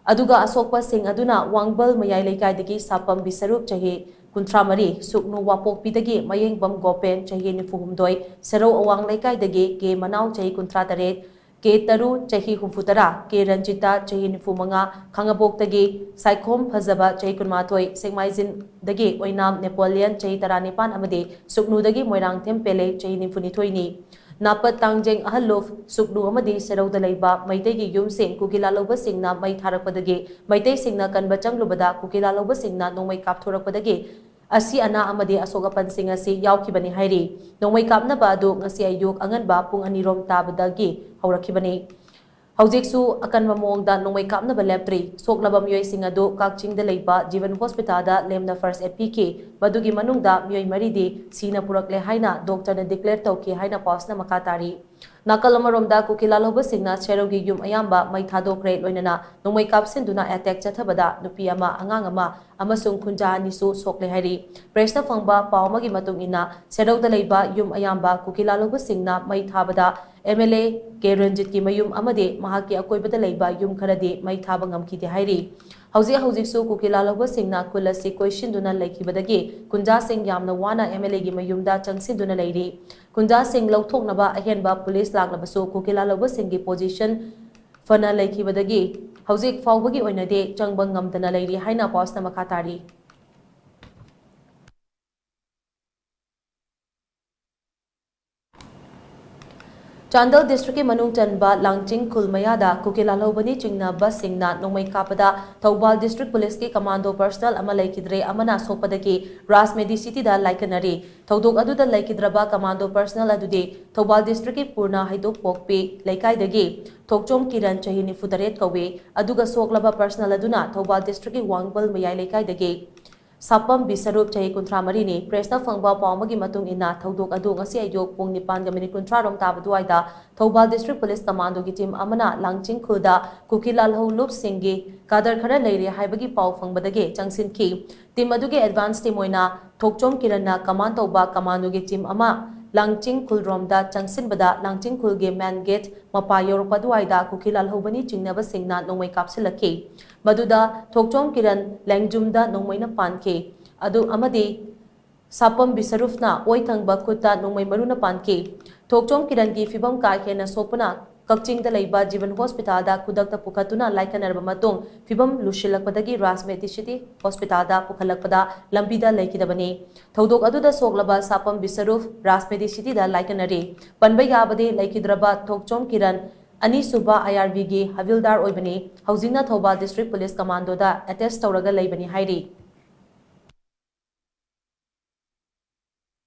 ꯑꯗꯨꯒ ꯑꯁꯣꯛꯄꯁꯤꯡ ꯑꯗꯨꯅ ꯋꯥꯡꯕꯜ ꯃꯌꯥꯏ ꯂꯩꯀꯥꯏꯗꯒꯤ ꯁꯥꯄꯝ ꯕꯤꯁꯔꯨꯞ, ꯆꯍꯤ ꯀꯨꯟꯊ꯭ꯔꯥ ꯃꯔꯤ, ꯁꯨꯛꯅꯨ ꯋꯥꯄꯣꯛꯄꯤꯗꯒꯤ ꯃꯌꯦꯡꯕꯝ ꯒꯣꯄꯦꯟ, ꯆꯍꯤ ꯅꯤꯐꯨ ꯍꯨꯝꯗꯣꯏ, ꯁꯦꯔꯧ ꯑꯋꯥꯡ ꯂꯩꯀꯥꯏꯗꯒꯤ ꯀꯦ ꯃꯅꯥꯎ, ꯆꯍꯤ ꯀꯨꯟꯊ꯭ꯔꯥ ꯇꯔꯦꯠ, ꯀꯦ ꯇꯔꯨ, ꯆꯍꯤ ꯍꯨꯝꯐꯨ ꯇꯔꯥ, ꯀꯦ ꯔꯟꯖꯤꯇꯥ, ꯆꯍꯤ ꯅꯤꯐꯨ ꯃꯉꯥ, ꯈꯥꯉꯕꯣꯛꯇꯒꯤ ꯁꯥꯏꯈꯣꯝ ꯐꯖꯕ, ꯆꯍꯤ ꯀꯨꯟꯃꯥꯊꯣꯏ, ꯁꯦꯛꯃꯥꯏꯖꯤꯟꯗꯒꯤ ꯑꯣꯏꯅꯥꯝ ꯅꯦꯄꯣꯂꯤꯌꯟ, ꯆꯍꯤ ꯇꯔꯥꯅꯤꯄꯥꯟ ꯑꯃꯗꯤ ꯁꯨꯛꯅꯨꯗꯒꯤ ꯃꯣꯏꯔꯥꯡꯊꯦꯝ ꯄꯦꯂꯦ, ꯆꯍꯤ ꯅꯤꯐꯨꯅꯤꯊꯣꯏꯅꯤ꯫ ꯅꯥꯄꯠ ꯇꯥꯡꯖꯦꯡ ꯑꯍꯜꯂꯨꯞ ꯁꯨꯛꯅꯨ ꯑꯃꯗꯤ ꯁꯦꯔꯧꯗ ꯂꯩꯕ ꯃꯩꯇꯩꯒꯤ ꯌꯨꯝꯁꯤꯡ ꯀꯨꯀꯤ ꯂꯥꯜꯍꯧꯕꯁꯤꯡꯅ ꯃꯩ ꯊꯥꯔꯛꯄꯗꯒꯤ ꯃꯩꯇꯩꯁꯤꯡꯅ ꯀꯟꯕ ꯆꯪꯂꯨꯕꯗ ꯀꯨꯀꯤ ꯂꯥꯜꯍꯧꯕꯁꯤꯡꯅ ꯅꯣꯡꯃꯩ ꯀꯥꯞꯊꯣꯔꯛꯄꯗꯒꯤ ꯑꯁꯤ ꯑꯅꯥ ꯑꯃꯗꯤ ꯑꯁꯣꯛ ꯑꯄꯟꯁꯤꯡ ꯑꯁꯤ ꯌꯥꯎꯈꯤꯕꯅꯤ ꯍꯥꯏꯔꯤ꯫ ꯅꯣꯡꯃꯩ ꯀꯥꯞꯅꯕ ꯑꯗꯨ ꯉꯁꯤ ꯑꯌꯨꯛ ꯑꯉꯟꯕ ꯄꯨꯡ ꯑꯅꯤꯔꯣꯝ ꯇꯥꯕꯗꯒꯤ ꯍꯧꯔꯛꯈꯤꯕꯅꯤ꯫ ꯍꯧꯖꯤꯛꯁꯨ ꯑꯀꯟꯕ ꯃꯑꯣꯡꯗ ꯅꯣꯡꯃꯩ ꯀꯥꯞꯅꯕ ꯂꯦꯞꯇ꯭ꯔꯤ꯫ ꯁꯣꯛꯂꯕ ꯃꯤꯑꯣꯏꯁꯤꯡ ꯑꯗꯨ ꯀꯛꯆꯤꯡꯗ ꯂꯩꯕ ꯖꯤꯕꯟ ꯍꯣꯁꯄꯤꯇꯥꯜꯗ ꯂꯦꯝꯅ ꯐꯥꯔꯁ ꯑꯦꯗ ꯄꯤꯈꯤ꯫ ꯃꯗꯨꯒꯤ ꯃꯅꯨꯡꯗ ꯃꯤꯑꯣꯏ ꯃꯔꯤꯗꯤ ꯁꯤꯅ ꯄꯨꯔꯛꯂꯦ ꯍꯥꯏꯅ ꯗꯣꯛꯇꯔꯅ ꯗꯤꯀ꯭ꯂꯦꯌꯔ ꯇꯧꯈꯤ ꯍꯥꯏꯅ ꯄꯥꯎꯁꯅ ꯃꯈꯥ ꯇꯥꯔꯤ꯫ ꯅꯥꯀꯜ ꯑꯃꯔꯣꯝꯗ ꯀꯨꯀꯤ ꯂꯥꯜꯍꯧꯕꯁꯤꯡꯅ ꯁꯦꯔꯧꯒꯤ ꯌꯨꯝ ꯑꯌꯥꯝꯕ ꯃꯩ ꯊꯥꯗꯣꯛꯈ꯭ꯔꯦ, ꯂꯣꯏꯅꯅ ꯅꯣꯡꯃꯩ ꯀꯥꯞꯁꯤꯟꯗꯨꯅ ꯑꯦꯇꯦꯛ ꯆꯠꯊꯕꯗ ꯅꯨꯄꯤ ꯑꯃ, ꯑꯉꯥꯡ ꯑꯃ ꯑꯃꯁꯨꯡ ꯈꯨꯟꯖꯥ ꯑꯅꯤꯁꯨ ꯁꯣꯛꯂꯦ ꯍꯥꯏꯔꯤ꯫ ꯄ꯭ꯔꯦꯁꯇ ꯐꯪꯕ ꯄꯥꯎ ꯑꯃꯒꯤ ꯃꯇꯨꯡ ꯏꯟꯅ, ꯁꯦꯔꯧꯗ ꯂꯩꯕ ꯌꯨꯝ ꯑꯌꯥꯝꯕ ꯀꯨꯀꯤ ꯂꯥꯜꯍꯧꯕꯁꯤꯡꯅ ꯃꯩ ꯊꯥꯕꯗ ꯑꯦꯝ ꯑꯦꯜ ꯑꯦ ꯀꯦ ꯔꯟꯖꯤꯠꯀꯤ ꯃꯌꯨꯝ ꯑꯃꯗꯤ ꯃꯍꯥꯛꯀꯤ ꯑꯀꯣꯏꯕꯗ ꯂꯩꯕ ꯌꯨꯝ ꯈꯔꯗꯤ ꯃꯩ ꯊꯥꯕ ꯉꯝꯈꯤꯗꯦ ꯍꯥꯏꯔꯤ꯫ ꯍꯧꯖꯤꯛ ꯍꯧꯖꯤꯛꯁꯨ ꯀꯨꯀꯤ ꯂꯥꯜꯍꯧꯕꯁꯤꯡꯅ ꯈꯨꯜ ꯑꯁꯤ ꯀꯣꯏꯁꯤꯟꯗꯨꯅ ꯂꯩꯈꯤꯕꯗꯒꯤ ꯈꯨꯟꯖꯥꯁꯤꯡ ꯌꯥꯝꯅ ꯋꯥꯅ ꯑꯦꯝ ꯑꯦꯜ ꯑꯦꯒꯤ ꯃꯌꯨꯝꯗ ꯆꯪꯁꯤꯟꯗꯨꯅ ꯂꯩꯔꯤ꯫ ꯈꯨꯟꯖꯥꯁꯤꯡ ꯂꯧꯊꯣꯛꯅꯕ ꯑꯍꯦꯟꯕ ꯄꯨꯂꯤꯁ ꯂꯥꯛꯂꯕꯁꯨ ꯀꯨꯀꯤ ꯂꯥꯜꯍꯧꯕꯁꯤꯡꯒꯤ ꯄꯣꯖꯤꯁꯟ ꯐꯅ ꯂꯩꯈꯤꯕꯗꯒꯤ ꯍꯧꯖꯤꯛ ꯐꯥꯎꯕꯒꯤ ꯑꯣꯏꯅꯗꯤ ꯆꯪꯕ ꯉꯝꯗꯅ ꯂꯩꯔꯤ ꯍꯥꯏꯅ ꯄꯥꯎꯁꯅ ꯃꯈꯥ ꯇꯥꯔꯤ꯫ ꯆꯥꯟꯗꯦꯜ ꯗꯤꯁꯇ꯭ꯔꯤꯛꯀꯤ ꯃꯅꯨꯡ ꯆꯟꯕ ꯂꯥꯡꯆꯤꯡ ꯈꯨꯜ ꯃꯌꯥꯗ ꯀꯨꯀꯤ ꯂꯥꯜꯍꯧꯕꯅꯤ ꯆꯤꯡꯅꯕꯁꯤꯡꯅ ꯅꯣꯡꯃꯩ ꯀꯥꯞꯄꯗ ꯊꯧꯕꯥꯜ ꯗꯤꯁꯇ꯭ꯔꯤꯛ ꯄꯨꯂꯤꯁꯀꯤ ꯀꯃꯥꯟꯗꯣ ꯄꯔꯁꯅꯦꯜ ꯑꯃ ꯂꯩꯈꯤꯗ꯭ꯔꯦ ꯑꯃꯅ ꯁꯣꯛꯄꯗꯒꯤ ꯔꯥꯖꯃꯦꯗꯤ ꯁꯤꯇꯤꯗ ꯂꯥꯏꯀꯠꯅꯔꯤ꯫ ꯊꯧꯗꯣꯛ ꯑꯗꯨꯗ ꯂꯩꯈꯤꯗ꯭ꯔꯕ ꯀꯃꯥꯟꯗꯣ ꯄꯔꯁꯅꯦꯜ ꯑꯗꯨꯗꯤ ꯊꯧꯕꯥꯜ ꯗꯤꯁꯇ꯭ꯔꯤꯛꯀꯤ ꯄꯨꯔꯅ ꯍꯩꯗꯣꯛꯄꯣꯛꯄꯤ ꯂꯩꯀꯥꯏꯗꯒꯤ ꯊꯣꯛꯆꯣꯝ ꯀꯤꯔꯟ, ꯆꯍꯤ ꯅꯤꯐꯨ ꯇꯔꯦꯠ ꯀꯧꯏ꯫ ꯑꯗꯨꯒ ꯁꯣꯛꯂꯕ ꯄꯔꯁꯅꯦꯜ ꯑꯗꯨꯅ ꯊꯧꯕꯥꯜ ꯗꯤꯁꯇ꯭ꯔꯤꯛꯀꯤ ꯋꯥꯡꯕꯜ ꯃꯌꯥꯏ ꯂꯩꯀꯥꯏꯗꯒꯤ ꯁꯥꯄꯝ ꯕꯤꯁꯔꯨꯞ, ꯆꯍꯤ ꯀꯨꯟꯊ꯭ꯔꯥ ꯃꯔꯤꯅꯤ꯫ ꯄ꯭ꯔꯦꯁꯅ ꯐꯪꯕ ꯄꯥꯎ ꯑꯃꯒꯤ ꯃꯇꯨꯡ ꯏꯟꯅ, ꯊꯧꯗꯣꯛ ꯑꯗꯨ ꯉꯁꯤ ꯑꯌꯨꯛ ꯄꯨꯡ ꯅꯤꯄꯥꯟꯒ ꯃꯤꯅꯤꯠ ꯀꯨꯟꯊ꯭ꯔꯥ ꯔꯣꯝ ꯇꯥꯕ ꯑꯗꯨꯋꯥꯏꯗ ꯊꯧꯕꯥꯜ ꯗꯤꯁꯇ꯭ꯔꯤꯛ ꯄꯨꯂꯤꯁ ꯀꯃꯥꯟꯗꯣꯒꯤ ꯇꯤꯝ ꯑꯃꯅ ꯂꯥꯡꯆꯤꯡ ꯈꯨꯜꯗ ꯀꯨꯀꯤ ꯂꯥꯜꯍꯧ ꯂꯨꯞꯁꯤꯡꯒꯤ ꯀꯥꯗꯔ ꯈꯔ ꯂꯩꯔꯦ ꯍꯥꯏꯕꯒꯤ ꯄꯥꯎ ꯐꯪꯕꯗꯒꯤ ꯆꯪꯁꯤꯟꯈꯤ꯫ ꯇꯤꯝ ꯑꯗꯨꯒꯤ ꯑꯦꯗꯚꯥꯟꯁ ꯇꯤꯝ ꯑꯣꯏꯅ ꯊꯣꯛꯆꯣꯝ ꯀꯤꯔꯟꯅ ꯀꯃꯥꯟ ꯇꯧꯕ ꯀꯃꯥꯟꯗꯣꯒꯤ ꯇꯤꯝ ꯑꯃ ꯂꯥꯡꯆꯤꯡ ꯈꯨꯜꯔꯣꯝꯗ ꯆꯪꯁꯤꯟꯕꯗ, ꯂꯥꯡꯆꯤꯡ ꯈꯨꯜꯒꯤ ꯃꯦꯟ ꯒꯦꯠ ꯃꯄꯥ ꯌꯧꯔꯛꯄ ꯑꯗꯨꯋꯥꯏꯗ ꯀꯨꯀꯤ ꯂꯥꯜꯍꯧꯕꯅꯤ ꯆꯤꯡꯅꯕꯁꯤꯡꯅ ꯅꯣꯡꯃꯩ ꯀꯥꯞꯁꯤꯜꯂꯛꯈꯤ꯫ ꯃꯗꯨꯗ ꯊꯣꯛꯆꯣꯝ ꯀꯤꯔꯟ ꯂꯦꯡꯖꯨꯝꯗ ꯅꯣꯡꯃꯩꯅ ꯄꯥꯟꯈꯤ꯫ ꯑꯗꯨ ꯑꯃꯗꯤ ꯁꯥꯄꯝ ꯕꯤꯁꯔꯨꯐꯅ ꯑꯣꯏ ꯊꯪꯕ ꯈꯨꯠꯇ ꯅꯣꯡꯃꯩ ꯃꯔꯨꯅ ꯄꯥꯟꯈꯤ꯫ ꯊꯣꯛꯆꯣꯝ ꯀꯤꯔꯟꯒꯤ ꯐꯤꯕꯝ ꯀꯥ ꯍꯦꯟꯅ ꯁꯣꯛꯄꯅ ꯀꯛꯆꯤꯡꯗ ꯂꯩꯕ ꯖꯤꯕꯟ ꯍꯣꯁꯄꯤꯇꯥꯜꯗ ꯈꯨꯗꯛꯇ ꯄꯨꯈꯠꯇꯨꯅ ꯂꯥꯏꯀꯠꯅꯔꯕ ꯃꯇꯨꯡ, ꯐꯤꯕꯝ ꯂꯨꯁꯤꯜꯂꯛꯄꯗꯒꯤ ꯔꯥꯖꯃꯦꯗꯤ ꯁꯤꯇꯤ ꯍꯣꯁꯄꯤꯇꯥꯜꯗ ꯄꯨꯈꯠꯂꯛꯄꯗ ꯂꯝꯕꯤꯗ ꯂꯩꯈꯤꯗꯕꯅꯤ꯫ ꯊꯧꯗꯣꯛ ꯑꯗꯨꯗ ꯁꯣꯛꯂꯕ ꯁꯥꯄꯝ ꯕꯤꯁꯔꯨꯐ ꯔꯥꯖꯃꯦꯗꯤ ꯁꯤꯇꯤꯗ ꯂꯥꯏꯀꯠꯅꯔꯤ꯫ ꯄꯟꯕ ꯌꯥꯕꯗꯤ, ꯂꯩꯈꯤꯗ꯭ꯔꯕ ꯊꯣꯛꯆꯣꯝ ꯀꯤꯔꯟ ꯑꯅꯤꯁꯨꯕ ꯑꯥꯏ ꯑꯥꯔ ꯕꯤꯒꯤ ꯍꯕꯤꯜꯗꯥꯔ ꯑꯣꯏꯕꯅꯤ꯫ ꯍꯧꯖꯤꯛꯅ ꯊꯧꯕꯥꯜ ꯗꯤꯁꯇ꯭ꯔꯤꯛ ꯄꯨꯂꯤꯁ ꯀꯃꯥꯟꯗꯣꯗ ꯑꯦꯇꯦꯆ ꯇꯧꯔꯒ ꯂꯩꯕꯅꯤ ꯍꯥꯏꯔꯤ꯫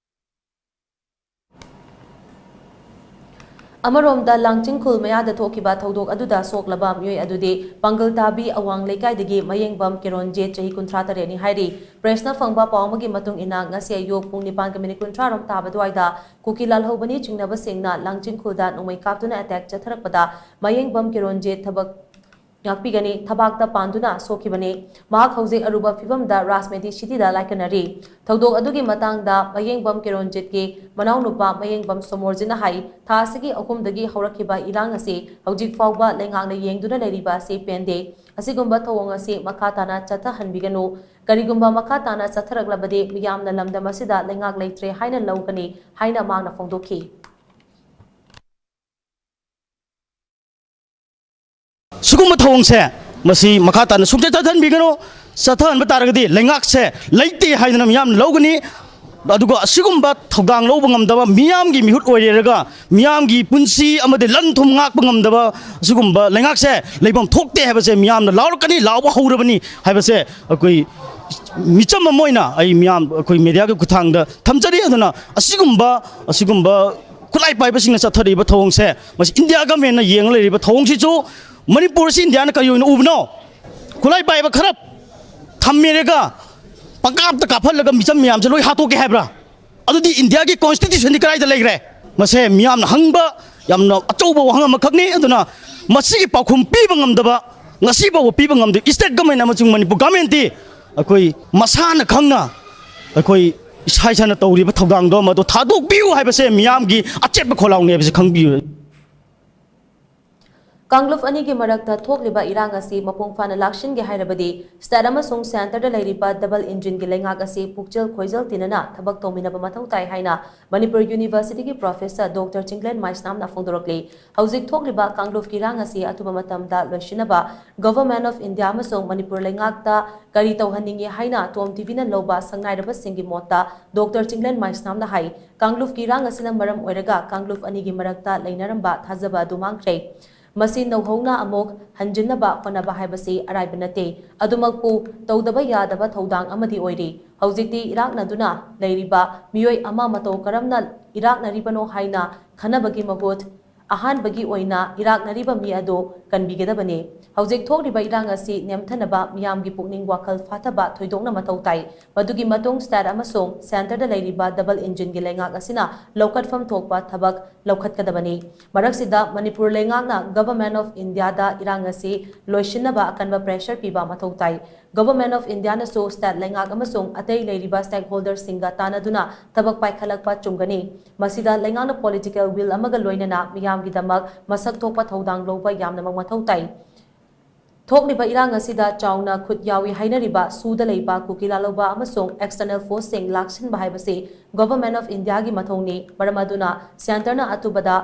ꯑꯃꯔꯣꯝꯗ, ꯂꯥꯡꯆꯤꯡ ꯈꯨꯜ ꯃꯌꯥꯗ ꯊꯣꯛꯈꯤꯕ ꯊꯧꯗꯣꯛ ꯑꯗꯨꯗ ꯁꯣꯛꯂꯕ ꯃꯤꯑꯣꯏ ꯑꯗꯨꯗꯤ ꯄꯥꯡꯒꯜ ꯇꯥꯕꯤ ꯑꯋꯥꯡ ꯂꯩꯀꯥꯏꯗꯒꯤ ꯃꯌꯦꯡꯕꯝ ꯀꯤꯔꯣꯟꯖꯦꯠ, ꯆꯍꯤ ꯀꯨꯟꯊ꯭ꯔꯥ ꯇꯔꯦꯠꯅꯤ ꯍꯥꯏꯔꯤ꯫ ꯄ꯭ꯔꯦꯁꯅ ꯐꯪꯕ ꯄꯥꯎ ꯑꯃꯒꯤ ꯃꯇꯨꯡ ꯏꯟꯅ, ꯉꯁꯤ ꯑꯌꯨꯛ ꯄꯨꯡ ꯅꯤꯄꯥꯟꯒ ꯃꯤꯅꯤꯠ ꯀꯨꯟꯊ꯭ꯔꯥ ꯔꯣꯝ ꯇꯥꯕ ꯑꯗꯨꯋꯥꯏꯗ ꯀꯨꯀꯤ ꯂꯥꯜꯍꯧꯕꯅꯤ ꯆꯤꯡꯅꯕꯁꯤꯡꯅ ꯂꯥꯡꯆꯤꯡ ꯈꯨꯜꯗ ꯅꯣꯡꯃꯩ ꯀꯥꯞꯇꯨꯅ ꯑꯦꯇꯦꯛ ꯆꯠꯊꯔꯛꯄꯗ, ꯃꯌꯦꯡꯕꯝ ꯀꯤꯔꯣꯟꯖꯦꯠ ꯊꯕꯛ ꯉꯥꯛꯄꯤꯒꯅꯤ ꯊꯕꯥꯛꯇ ꯄꯥꯟꯗꯨꯅ ꯁꯣꯛꯈꯤꯕꯅꯤ꯫ ꯃꯍꯥꯛ ꯍꯧꯖꯤꯛ ꯑꯔꯨꯕ ꯐꯤꯕꯝꯗ ꯔꯥꯖꯃꯦꯗꯤ ꯁꯤꯇꯤꯗ ꯂꯥꯏꯀꯠꯅꯔꯤ꯫ ꯊꯧꯗꯣꯛ ꯑꯗꯨꯒꯤ ꯃꯇꯥꯡꯗ ꯃꯌꯦꯡꯕꯝ ꯀꯤꯔꯣꯟꯖꯤꯠꯀꯤ ꯃꯅꯥꯎꯅꯨꯄꯥ ꯃꯌꯦꯡꯕꯝ ꯁꯣꯃꯣꯔꯖꯤꯠꯅ ꯍꯥꯏ, ꯊꯥ ꯑꯁꯤꯒꯤ ꯑꯍꯨꯝꯗꯒꯤ ꯍꯧꯔꯛꯈꯤꯕ ꯏꯔꯥꯡ ꯑꯁꯤ ꯍꯧꯖꯤꯛ ꯐꯥꯎꯕ ꯂꯩꯉꯥꯛꯅ ꯌꯦꯡꯗꯨꯅ ꯂꯩꯔꯤꯕ ꯑꯁꯤ ꯄꯦꯟꯗꯦ꯫ ꯑꯁꯤꯒꯨꯝꯕ ꯊꯧꯑꯣꯡ ꯑꯁꯤ ꯃꯈꯥ ꯇꯥꯅ ꯆꯠꯊꯍꯟꯕꯤꯒꯅꯨ꯫ ꯀꯔꯤꯒꯨꯝꯕ ꯃꯈꯥ ꯇꯥꯅ ꯆꯠꯊꯔꯛꯂꯕꯗꯤ, ꯃꯤꯌꯥꯝꯅ ꯂꯝꯗꯝ ꯑꯁꯤꯗ ꯂꯩꯉꯥꯛ ꯂꯩꯇ꯭ꯔꯦ ꯍꯥꯏꯅ ꯂꯧꯒꯅꯤ ꯍꯥꯏꯅ ꯃꯍꯥꯛꯅ ꯐꯣꯡꯗꯣꯛꯈꯤ꯫ ꯁꯤꯒꯨꯝꯕ ꯊꯧꯑꯣꯡꯁꯦ ꯃꯁꯤ ꯃꯈꯥ ꯇꯥꯅ ꯁꯨꯡꯆꯠ ꯆꯠꯊꯍꯟꯕꯤꯒꯅꯨ꯫ ꯆꯠꯊꯍꯟꯕ ꯇꯥꯔꯒꯗꯤ ꯂꯩꯉꯥꯛꯁꯦ ꯂꯩꯇꯦ ꯍꯥꯏꯗꯅ ꯃꯤꯌꯥꯝꯅ ꯂꯧꯒꯅꯤ꯫ ꯑꯗꯨꯒ ꯑꯁꯤꯒꯨꯝꯕ ꯊꯧꯗꯥꯡ ꯂꯧꯕ ꯉꯝꯗꯕ, ꯃꯤꯌꯥꯝꯒꯤ ꯃꯤꯍꯨꯠ ꯑꯣꯏꯔꯦꯔꯒ ꯃꯤꯌꯥꯝꯒꯤ ꯄꯨꯟꯁꯤ ꯑꯃꯗꯤ ꯂꯟ ꯊꯨꯝ ꯉꯥꯛꯄ ꯉꯝꯗꯕ ꯑꯁꯤꯒꯨꯝꯕ ꯂꯩꯉꯥꯛꯁꯦ ꯂꯩꯐꯝ ꯊꯣꯛꯇꯦ ꯍꯥꯏꯕꯁꯦ ꯃꯤꯌꯥꯝꯅ ꯂꯥꯎꯔꯛꯀꯅꯤ, ꯂꯥꯎꯕ ꯍꯧꯔꯕꯅꯤ ꯍꯥꯏꯕꯁꯦ ꯑꯩꯈꯣꯏ ꯃꯤꯆꯝ ꯑꯃ ꯑꯣꯏꯅ ꯑꯩ ꯃꯤꯌꯥꯝ, ꯑꯩꯈꯣꯏ ꯃꯦꯗꯤꯌꯥꯒꯤ ꯈꯨꯠꯊꯥꯡꯗ ꯊꯝꯖꯔꯤ꯫ ꯑꯗꯨꯅ ꯑꯁꯤꯒꯨꯝꯕ, ꯑꯁꯤꯒꯨꯝꯕ ꯈꯨꯠꯂꯥꯏ ꯄꯥꯏꯕꯁꯤꯡꯅ ꯆꯠꯊꯔꯤꯕ ꯊꯧꯑꯣꯡꯁꯦ, ꯃꯁꯤ ꯏꯟꯗꯤꯌꯥ ꯒꯃꯦꯟꯅ ꯌꯦꯡꯂ ꯂꯩꯔꯤꯕ ꯊꯧꯑꯣꯡꯁꯤꯁꯨ ꯃꯅꯤꯄꯨꯔ ꯑꯁꯤ ꯏꯟꯗꯤꯌꯥꯅ ꯀꯔꯤ ꯑꯣꯏꯅ ꯎꯕꯅꯣ? ꯈꯨꯠꯂꯥꯏ ꯄꯥꯏꯕ ꯈꯔ ꯊꯝꯃꯦꯔꯒ ꯄꯪꯀꯥꯞꯇ ꯀꯥꯞꯍꯜꯂꯒ ꯃꯤꯆꯝ ꯃꯌꯥꯝꯁꯦ ꯂꯣꯏ ꯍꯥꯠꯇꯣꯛꯀꯦ ꯍꯥꯏꯕ꯭ꯔꯥ? ꯑꯗꯨꯗꯤ ꯏꯟꯗꯤꯌꯥꯒꯤ ꯀꯣꯟꯁꯇꯤꯇ꯭ꯌꯨꯁꯟꯗꯤ ꯀꯗꯥꯏꯗ ꯂꯩꯈ꯭ꯔꯦ? ꯃꯁꯦ ꯃꯤꯌꯥꯝꯅ ꯍꯪꯕ ꯌꯥꯝꯅ ꯑꯆꯧꯕ ꯋꯥꯍꯪ ꯑꯃꯈꯛꯅꯤ꯫ ꯑꯗꯨꯅ ꯃꯁꯤꯒꯤ ꯄꯥꯎꯈꯨꯝ ꯄꯤꯕ ꯉꯝꯗꯕ, ꯉꯁꯤ ꯐꯥꯎꯕ ꯄꯤꯕ ꯉꯝꯗꯕ ꯏꯁꯇꯦꯠ ꯒꯃꯦꯟ ꯑꯃꯁꯨꯡ ꯃꯅꯤꯄꯨꯔ ꯒꯃꯦꯟꯇꯤ ꯑꯩꯈꯣꯏ ꯃꯁꯥꯅ ꯈꯪꯅ ꯑꯩꯈꯣꯏ ꯏꯁꯥ ꯏꯁꯥꯅ ꯇꯧꯔꯤꯕ ꯊꯧꯗꯥꯡꯗꯣ ꯃꯗꯨ ꯊꯥꯗꯣꯛꯄꯤꯌꯨ ꯍꯥꯏꯕꯁꯦ ꯃꯤꯌꯥꯝꯒꯤ ꯑꯆꯦꯠꯄ ꯈꯣꯜꯂꯥꯎꯅꯤ ꯍꯥꯏꯕꯁꯤ ꯈꯪꯕꯤꯌꯨ꯫ ꯀꯥꯡꯂꯨꯞ ꯑꯅꯤꯒꯤ ꯃꯔꯛꯇ ꯊꯣꯛꯂꯤꯕ ꯏꯔꯥꯡ ꯑꯁꯤ ꯃꯄꯨꯡ ꯐꯥꯅ ꯂꯥꯛꯁꯤꯟꯒꯦ ꯍꯥꯏꯔꯕꯗꯤ ꯁ꯭ꯇꯦꯠ ꯑꯃꯁꯨꯡ ꯁꯦꯟꯇꯔꯗ ꯂꯩꯔꯤꯕ ꯗꯕꯜ ꯏꯟꯖꯤꯟꯒꯤ ꯂꯩꯉꯥꯛ ꯑꯁꯤ ꯄꯨꯛꯆꯦꯜ ꯈꯣꯏꯖꯦꯜ ꯇꯤꯟꯅꯅ ꯊꯕꯛ ꯇꯧꯃꯤꯟꯅꯕ ꯃꯊꯧ ꯇꯥꯏ ꯍꯥꯏꯅ ꯃꯅꯤꯄꯨꯔ ꯌꯨꯅꯤꯚꯔꯁꯤꯇꯤꯒꯤ ꯄ꯭ꯔꯣꯐꯦꯁꯔ ꯗꯣꯛꯇꯔ ꯆꯤꯡꯂꯦꯟ ꯃꯥꯏꯁꯅꯥꯝꯅ ꯐꯣꯡꯗꯣꯔꯛꯂꯤ꯫ ꯍꯧꯖꯤꯛ ꯊꯣꯛꯂꯤꯕ ꯀꯥꯡꯂꯨꯞꯀꯤ ꯏꯔꯥꯡ ꯑꯁꯤ ꯑꯊꯨꯕ ꯃꯇꯝꯗ ꯂꯣꯏꯁꯤꯟꯅꯕ Government of India ꯑꯃꯁꯨꯡ ꯃꯅꯤꯄꯨꯔ ꯂꯩꯉꯥꯛꯇ ꯀꯔꯤ ꯇꯧꯍꯟꯅꯤꯡꯏ ꯍꯥꯏꯅ ꯇꯣꯝ ꯇꯤꯚꯤꯅ ꯂꯧꯕ ꯁꯛꯅꯥꯏꯔꯕꯁꯤꯡꯒꯤ ꯃꯣꯠꯇ ꯗꯣꯛꯇꯔ ꯆꯤꯡꯂꯦꯟ ꯃꯥꯏꯁꯅꯥꯝꯅ ꯍꯥꯏ, ꯀꯥꯡꯂꯨꯞꯀꯤ ꯏꯔꯥꯡ ꯑꯁꯤꯅ ꯃꯔꯝ ꯑꯣꯏꯔꯒ ꯀꯥꯡꯂꯨꯞ ꯑꯅꯤꯒꯤ ꯃꯔꯛꯇ ꯂꯩꯅꯔꯝꯕ ꯊꯥꯖꯕ ꯑꯗꯨ ꯃꯥꯡꯈ꯭ꯔꯦ꯫ ꯃꯁꯤ ꯅꯧꯍꯧꯅ ꯑꯃꯨꯛ ꯍꯟꯖꯤꯟꯅꯕ ꯍꯣꯠꯅꯕ ꯍꯥꯏꯕꯁꯤ ꯑꯔꯥꯏꯕ ꯅꯠꯇꯦ꯫ ꯑꯗꯨꯃꯛꯄꯨ ꯇꯧꯗꯕ ꯌꯥꯗꯕ ꯊꯧꯗꯥꯡ ꯑꯃꯗꯤ ꯑꯣꯏꯔꯤ꯫ ꯍꯧꯖꯤꯛꯇꯤ ꯏꯔꯥꯛꯅꯗꯨꯅ ꯂꯩꯔꯤꯕ ꯃꯤꯑꯣꯏ ꯑꯃ ꯃꯇꯧ ꯀꯔꯝꯅ ꯏꯔꯥꯛꯅꯔꯤꯕꯅꯣ ꯍꯥꯏꯅ ꯈꯟꯅꯕꯒꯤ ꯃꯍꯨꯠ, ꯑꯍꯥꯟꯕꯒꯤ ꯑꯣꯏꯅ ꯏꯔꯥꯛꯅꯔꯤꯕ ꯃꯤ ꯑꯗꯨ ꯀꯟꯕꯤꯒꯗꯕꯅꯤ꯫ ꯍꯧꯖꯤꯛ ꯊꯣꯛꯂꯤꯕ ꯏꯔꯥꯡ ꯑꯁꯤ ꯅꯦꯝꯊꯅꯕ ꯃꯤꯌꯥꯝꯒꯤ ꯄꯨꯛꯅꯤꯡ ꯋꯥꯈꯜ ꯐꯥꯊꯕ ꯊꯣꯏꯗꯣꯛꯅ ꯃꯊꯧ ꯇꯥꯏ꯫ ꯃꯗꯨꯒꯤ ꯃꯇꯨꯡ ꯁ꯭ꯇꯦꯠ ꯑꯃꯁꯨꯡ ꯁꯦꯟꯇꯔꯗ ꯂꯩꯔꯤꯕ ꯗꯕꯜ ꯏꯟꯖꯤꯟꯒꯤ ꯂꯩꯉꯥꯛ ꯑꯁꯤꯅ ꯂꯧꯈꯠꯐꯝ ꯊꯣꯛꯄ ꯊꯕꯛ ꯂꯧꯈꯠꯀꯗꯕꯅꯤ꯫ ꯃꯔꯛꯁꯤꯗ ꯃꯅꯤꯄꯨꯔ ꯂꯩꯉꯥꯛꯅ Government of Indiaꯗ ꯏꯔꯥꯡ ꯑꯁꯤ ꯂꯣꯏꯁꯤꯟꯅꯕ ꯑꯀꯟꯕ pressure ꯄꯤꯕ ꯃꯊꯧ ꯇꯥꯏ꯫ Government of Indiaꯅꯁꯨ ꯁ꯭ꯇꯦꯠ ꯂꯩꯉꯥꯛ ꯑꯃꯁꯨꯡ ꯑꯇꯩ ꯂꯩꯔꯤꯕ stakeholderꯁꯤꯡꯒ ꯇꯥꯟꯅꯗꯨꯅ ꯊꯕꯛ ꯄꯥꯏꯈꯠꯂꯛꯄ ꯆꯨꯝꯒꯅꯤ꯫ ꯃꯁꯤꯗ ꯂꯩꯉꯥꯛꯅ political will ꯑꯃꯒ ꯂꯣꯏꯅꯅ ꯃꯤꯌꯥꯝꯒꯤꯗꯃꯛ ꯃꯁꯛ ꯊꯣꯛꯄ ꯊꯧꯗꯥꯡ ꯂꯧꯕ ꯌꯥꯝꯅꯃꯛ ꯃꯊꯧ ꯇꯥꯏ꯫ ꯊꯣꯛꯂꯤꯕ ꯏꯔꯥꯡ ꯑꯁꯤꯗ ꯆꯥꯎꯅ ꯈꯨꯠ ꯌꯥꯎꯏ ꯍꯥꯏꯅꯔꯤꯕ ꯁꯨꯗ ꯂꯩꯕ ꯀꯨꯀꯤ ꯂꯥꯂꯧꯕ ꯑꯃꯁꯨꯡ external forceꯁꯤꯡ ꯂꯥꯛꯁꯤꯟꯕ ꯍꯥꯏꯕꯁꯤ Government of Indiaꯒꯤ ꯃꯊꯧꯅꯤ꯫ ꯃꯔꯝ ꯑꯗꯨꯅ ꯁꯦꯟꯇꯔꯅ ꯑꯊꯨꯕꯗ